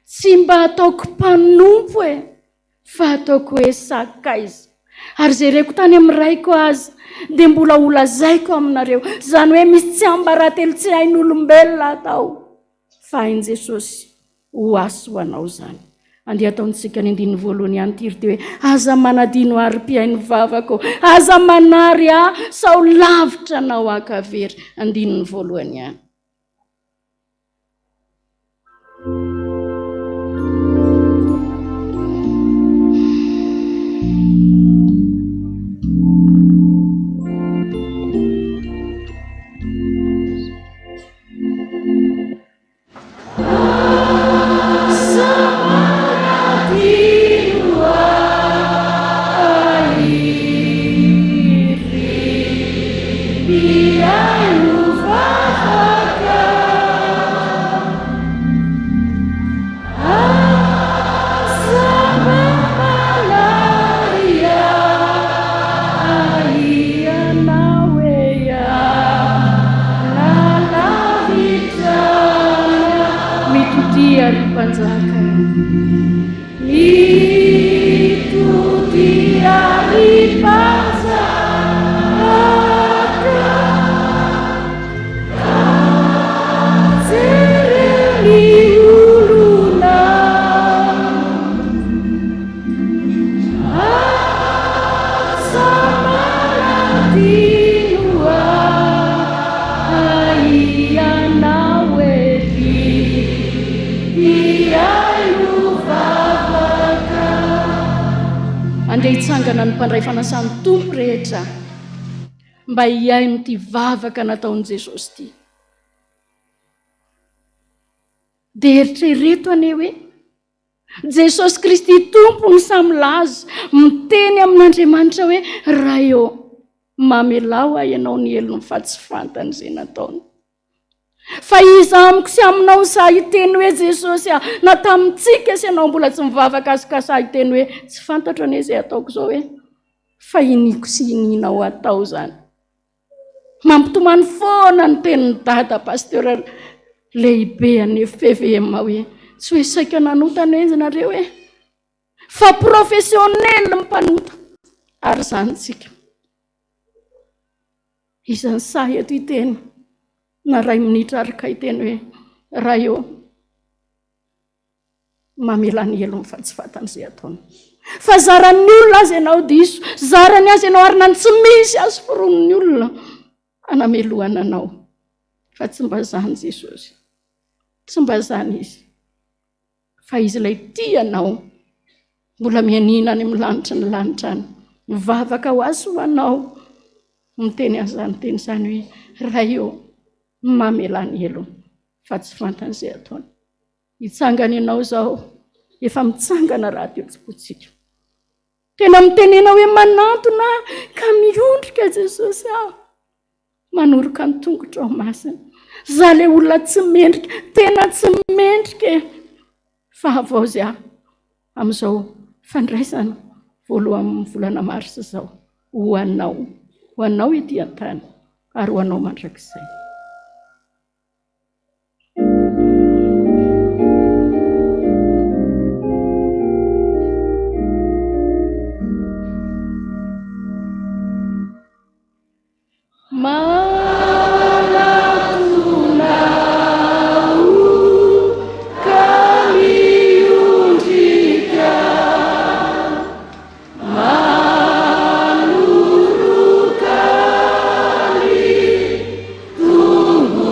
tsy mba ataoko mpanompo e, fa ataoko hoe sakaiza. Ary izay reko tany amin'ny Raiko aza dia mbola holazaiko aminareo. Izany hoe misy tsiambaratelo tsy hain'olombelona atao, fa hain'i Jesosy. Ho ahy sy ho anao izany. Andeha ataontsika ny andininy voalohany ihany ity ry dia hoe, Aza manadino ahy ry mpihaino vavaka ô, aza manary ahy sao lavitra anao aho ka very. Andininy voalohany ihany. Mitodia ry Mpanjaka. Mitodia ry Mpanjaka. Ka jereo ny olona. Aza manadino ahy ianao ery, hihaino vavaka. Andeha hitsangana ny mpandray fanasan'ny Tompo rehetra mba hihaino ity vavaka nataon'i Jesosy ity. Dia eritrereto anie hoe Jesosy Kristy Tompo no sahy milaza, miteny amin'Andriamanitra hoe, Ray ô, mamelà ho ahy Ianao ny helony fa tsy fantany izay nataony. Fa iza amiko sy aminao no sahy hiteny hoe, Jesosy a, na tamintsika sy ianao mbola tsy mivavaka azy ka sahy hiteny hoe, tsy fantatro anie izay ataoko izao e, fa iniako sy inianao atao izany. Mampitomany foana ny tenin'i Dada Pasteur lehibe an'ny FPVM hoe tsy hoe saika nanota anie izy nareo e! Fa professionnel ny mpanota ary izany tsika. Iza ny sahy eto hiteny na ray minitra ary ka hiteny hoe Ray ô! Mamela ny helony fa tsy fantany izay ataony. Fa zaran'ny olona aza ianao diso, zarany aza ianao ary na ny tsy misy azo foronin'ny olona hanamelohana anao. Fa tsy mba izany Jesosy. Tsy mba izany Izy. Fa Izy ilay tia anao. Mbola mianiana any amin'ny lanitry ny lanitra any. Mivavaka ho azy ho anao. Miteny an'izany teny izany hoe, Ray ô, mamelà ny helony fa tsy fantany izay ataony. Hitsangana ianao izao, efa mitsangana rahateo tsy potsika. Tena mitenena hoe manantona ka miondrika Jesosy aho. Manoroka ny tongotrao masina. Za le olona tsy mendrika, tena tsy mendrika e. Fa havaozy aho amin'izao fandraisana voalohan'ny volana marsa izao. Ho anao, ho anao ety an-tany ary ho anao mandrakizay. Manatona aho ka miondrika Manoroka ny Tongomasina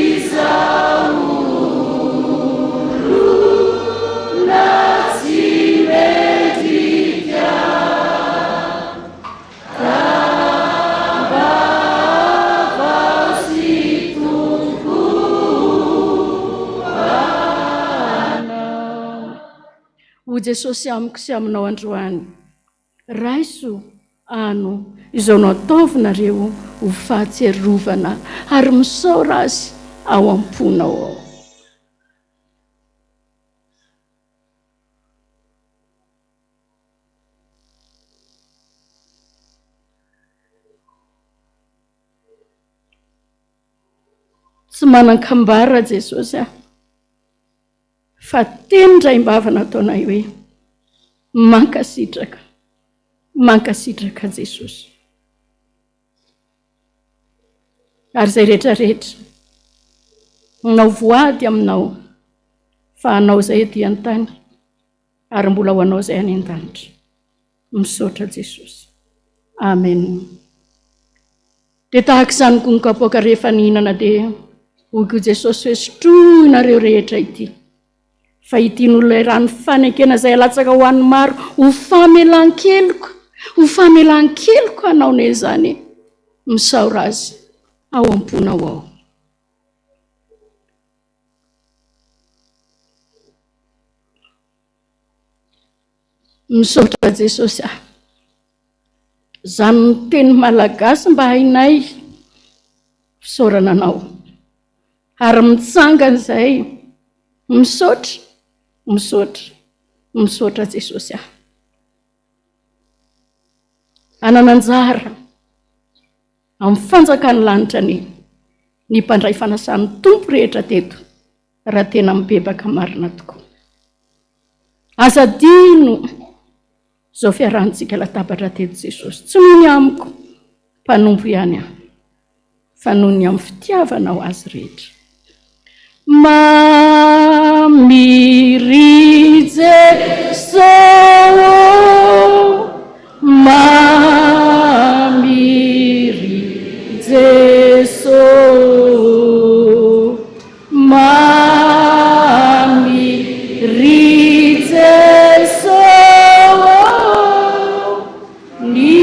Izaho olona tsy mendrika Ka mba havaozy Tompo anao. O Jesosy amiko sy aminao androany. Raiso ano izao no ataovinareo ho fahatsiarovana ary misaora Azy ao am-ponao ao. Tsy manan-kambara Jesosy a. Fa teny indraim-bava nataonay hoe, Mankasitraka, mankasitraka Jesosy. Ary izay rehetra rehetra nanao voady aminao fa hanao izay ety an-tany ary mbola ho anao izay any an-danitra. Misaotra Jesosy. Amen. Dia tahaka izany koa ny kapoaka rehefa nihinana dia hoy koa Jesosy hoe sotroinareo rehetra ity. Fa ity no ilay rano fanekena izay alatsaka ho an'ny maro ho famelan-keloka, ho famelan-keloka anao ne izany. Misaora azy ao am-ponao ao. Misaotra Jesosy ah. Zany ny teny malagasy mba hainay. Fisaorana anao. Ary mitsangana izay. Misaotra, misaotra, misaotra Jesosy ah. Hanana anjara. Amin'ny fanjakan'ny lanitra anie ny mpandray fanasan'ny Tompo rehetra teto raha tena mibebaka marina tokoa. Aza adino izao fiarahantsika latabatra teto Jesosy. Tsy noho ny amiko, mpanompo ihany aho, fa noho ny amin'ny fitiavanao azy rehetra. Mamy ry Jeso ô, mamy ry Jeso ô, mamy ry Jeso ô, Ny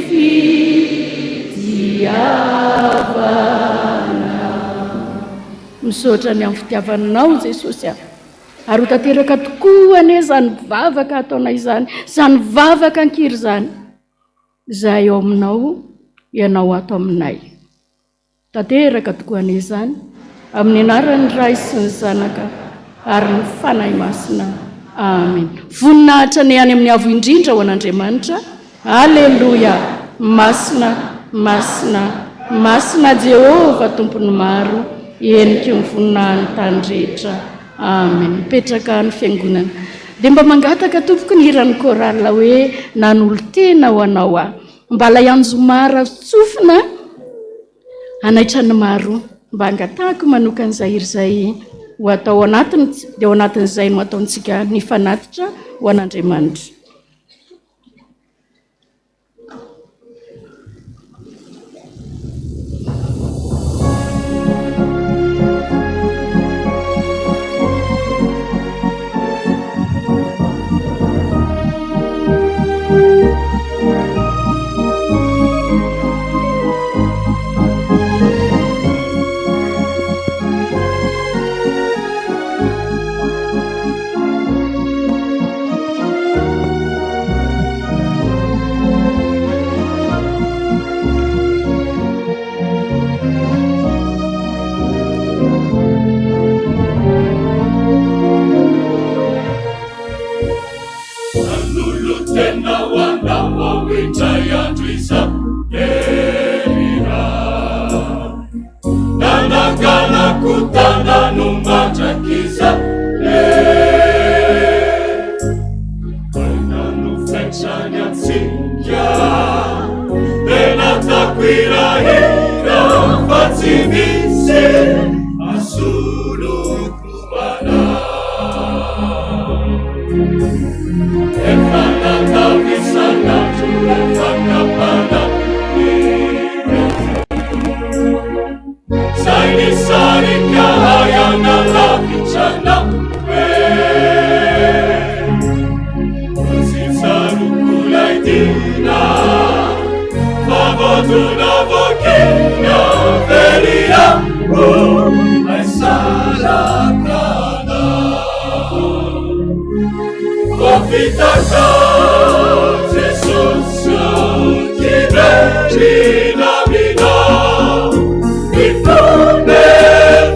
fitiavana. Misaotra ny amin'ny fitiavanao Jesosy a. Ary ho tanteraka tokoa anie izany vavaka ataonay izany, izany vavaka an-kiry izany. Izahay ao aminao, Ianao ato aminay. Tanteraka tokoa anie izany, amin'ny anaran'ny Ray sy ny Zanaka ary ny Fanahy Masina. Amena. Voninahitra anie any amin'ny Avo Indrindra ho an'Andriamanitra. Aleloia! Masina, masina, masina Jehovah Tompon'ny maro, heniky ny voninahin'ny tany rehetra. Amen. Mipetraka any fiangonana. Dia mba mangataka tompoko ny hiran'ny chorale hoe Nanolo-tena ho anao aho. Mba ilay anjomara tsofina hanaitra ny maro. Mba angatahako manokana izay hira izay ho atao anatiny, dia ao anatin'izay no ataontsika ny fanatitra ho an'Andriamanitra. Nanolo-tena ho anao aho indray andro izaho Elira. Nananganako tanano mandrakizay. Aina no fetrany antsika, tena tako hirahira fa tsy misy asoloko anao. Efa nandavo isan'andro efa kapana Zay nisarika ahy hanalavitra anao Tsy tsaroako ilay dina Fa voadona voakina Very aho ilay sarakana Voafitaka Jesosy Tiberina aminao Ny fone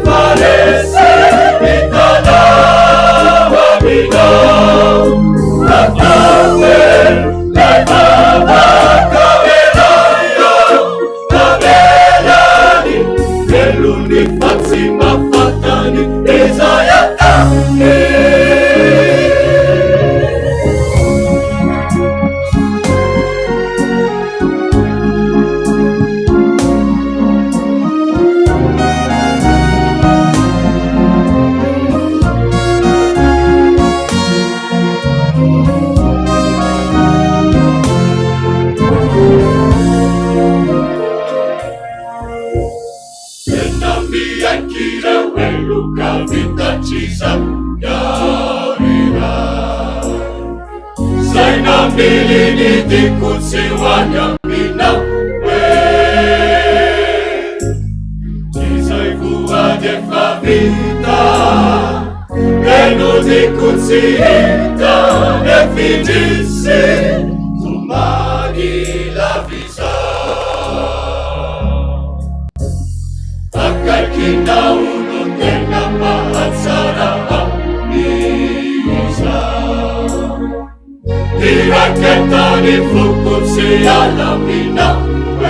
faresy Mitanao aminao Natafe lay vavaka Melayo Namelany Velony fa tsy mafatany Izay atany. Tena miaiky ireo heloka vita hatr'izao Yarira. Zay namily ny diako tsy ho any aminao e. Izay voady efa vita, Eno diako tsy hita, nefa indrisy tomany lavitra. Akaikinao no tena mahatsara ahy Iraketany foko tsy hiala aminao e.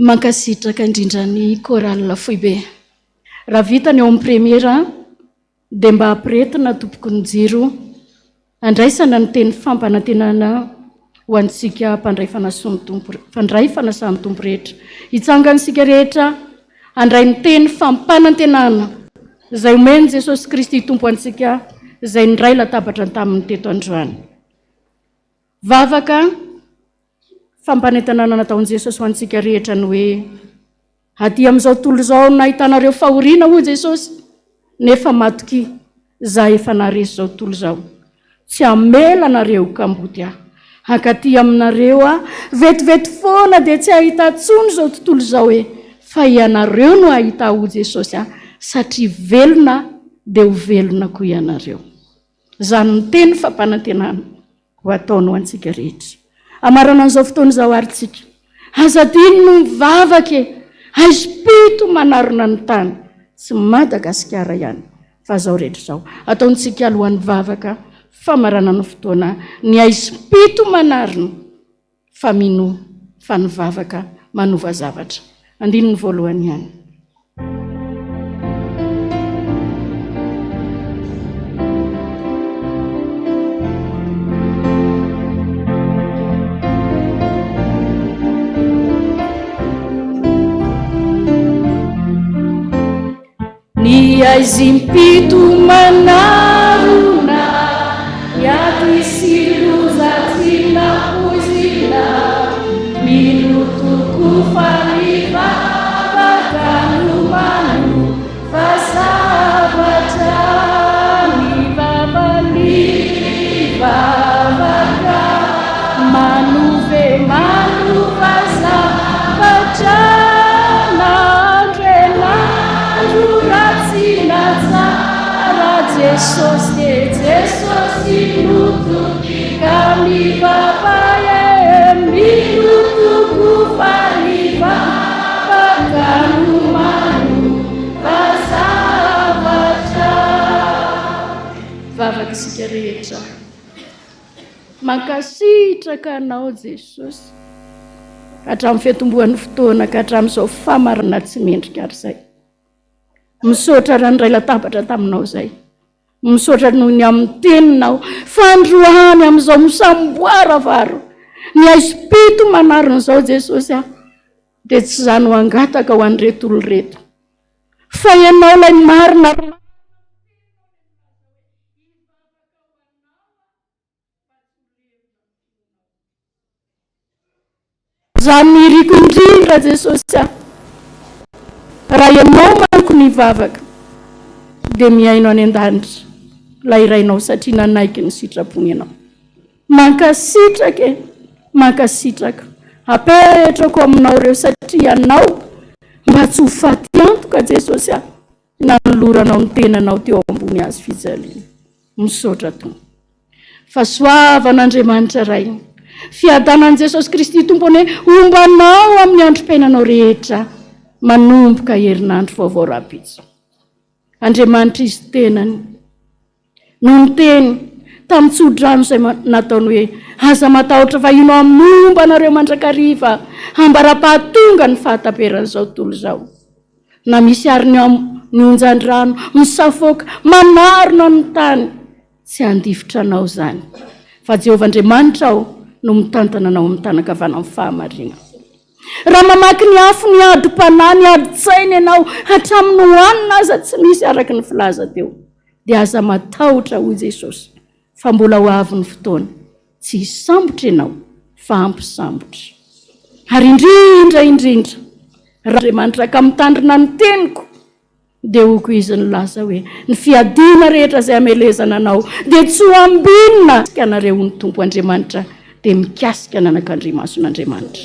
Mankasitraka indrindra ny chorale foibe. Raha vita ny ao amin'ny première dia mba ampiretina tompoko ny jiro handraisana ny teny fampanantenana ho antsika mpandray fanasoan'ny Tompo, mpandray fanasan'ny Tompo rehetra. Hitsangana isika rehetra handray ny teny fampanantenana izay omen'i Jesosy Kristy Tompo antsika izay niray latabatra taminy teto androany. Vavaka fampanentanana nataon'i Jesosy ho antsika rehetra ny hoe Aty amin'izao tontolo izao no nahitanareo fahoriana hoy Jesosy, nefa matokia, Izaho efa naharesy izao tontolo izao. Tsy hamela anareo ho kamboty Aho. Hankaty aminareo Aho, vetivety foana dia tsy hahita intsony izao tontolo izao e, fa ianareo no hahita Ahy hoy Jesosy a, satria velona Aho dia ho velona koa ianareo. Izany no teny fampanantenana ho ataony ho antsika rehetra. Hamarana an'izao fotoana izao àry tsika. Aza adino no mivavaka e! Haizim-pito manarona ny tany. Tsy Madagasikara ihany fa izao rehetra izao. Ataontsika alohan'ny vavaka famaranana ny fotoana ny haizim-pito manarona. Fa minoa fa ny vavaka manova zavatra. Andininy voalohany ihany. Ny aizim-pito manarona, ny ady sy loza tsy nampoizina, mino tokoa fa ny vavaka no manova zavatra, ny vava ny vavaka manove manova zavatra na andro e na andro ratsy na tsara Jesosy e Jesosy no toky ka mivava e mino tokoa fa ny vavaka no manova zavatra. Vavaka isika rehetra. Mankasitraka Anao Jesosy. Hatramin'ny fiantombohan'ny fotoana ka hatramin'izao famarana tsy mendrika ary izay. Misaotra raha niray latabatra taminao izay. Misaotra noho ny amin'ny teninao. Fandroany amin'izao misamboaravaro. Ny haizim-pito manarona izao Jesosy ah. Dia tsy izaho no hangataka ho an'ireto olona ireto. Fa Ianao ilay marina ary Izany no iriko indrindra Jesosy a! Raha Ianao manko nivavaka dia mihaino any an-danitra ilay Rainao satria nanaiky ny sitrapony Ianao. Mankasitraka e! Mankasitraka. Apetrako aminao ireo satria Ianao mba tsy ho faty antoka Jesosy a! Nanoloranao ny tenanao teo ambony hazo fijaliana. Misaotra Tompo. Fahasoavan'Andriamanitra Ray, fiadanan'i Jesosy Kristy Tompo anie homba anao amin'ny androm-piainanao rehetra manomboka herinandro vaovao rahampitso. Andriamanitra Izy tenany no niteny. tamin'ny tsodrano izay nataony hoe, Aza matahotra fa ino aho momba anareo mandrakariva, ambara-pahatonga ny fahataperan'izao tontolo izao. Na misy ary ny ny onjan-drano misafoaka manarona ny tany, tsy handifotra anao izany, fa Jehovah Andriamanitrao no mitantana anao amin'ny tanan-kavanan'ny fahamarinana. Raha mamaky ny afo ny adim-panahy, ny adin-tsaina ianao, hatramin'ny hohanina aza tsy misy araka ny filaza teo, dia aza matahotra, hoy Jesosy, fa mbola ho avy ny fotoana, tsy hisambotra ianao, fa hampisambotra. Ary indrindra indrindra, raha Andriamanitra ka mitandrina ny teniko, Dia hoy koa izy nilaza hoe, Ny fiadiana rehetra izay hamelezana anao dia tsy ho ambinina anareo, hoy ny Tompo Andriamanitra, dia mikasika ny anakandriamason'Andriamanitra.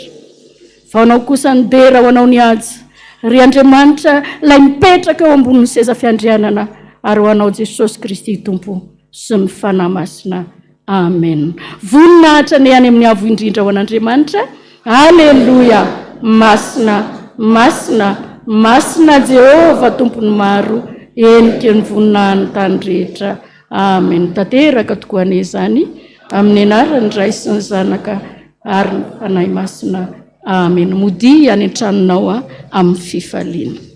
Fa ho anao kosa ny dera, ho anao ny haja, ry Andriamanitra, ilay mipetraka eo ambonin'ny seza fiandrianana, ary ho anao Jesosy Kristy Tompo sy ny Fanahy Masina. Amen. Voninahitra anie any amin'ny Avo Indrindra ho an'Andriamanitra. Aleloia! Masina, masina, masina Jehovah Tompon'ny maro, heniky ny voninahin'ny tany rehetra. Amen. Tanteraka tokoa anie izany amin'ny anaran'ny Ray sy ny Zanaka ary ny Fanahy Masina. Amen. Modia any an-tranonao amin'ny fifaliana.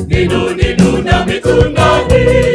Nino, nino, na mituna.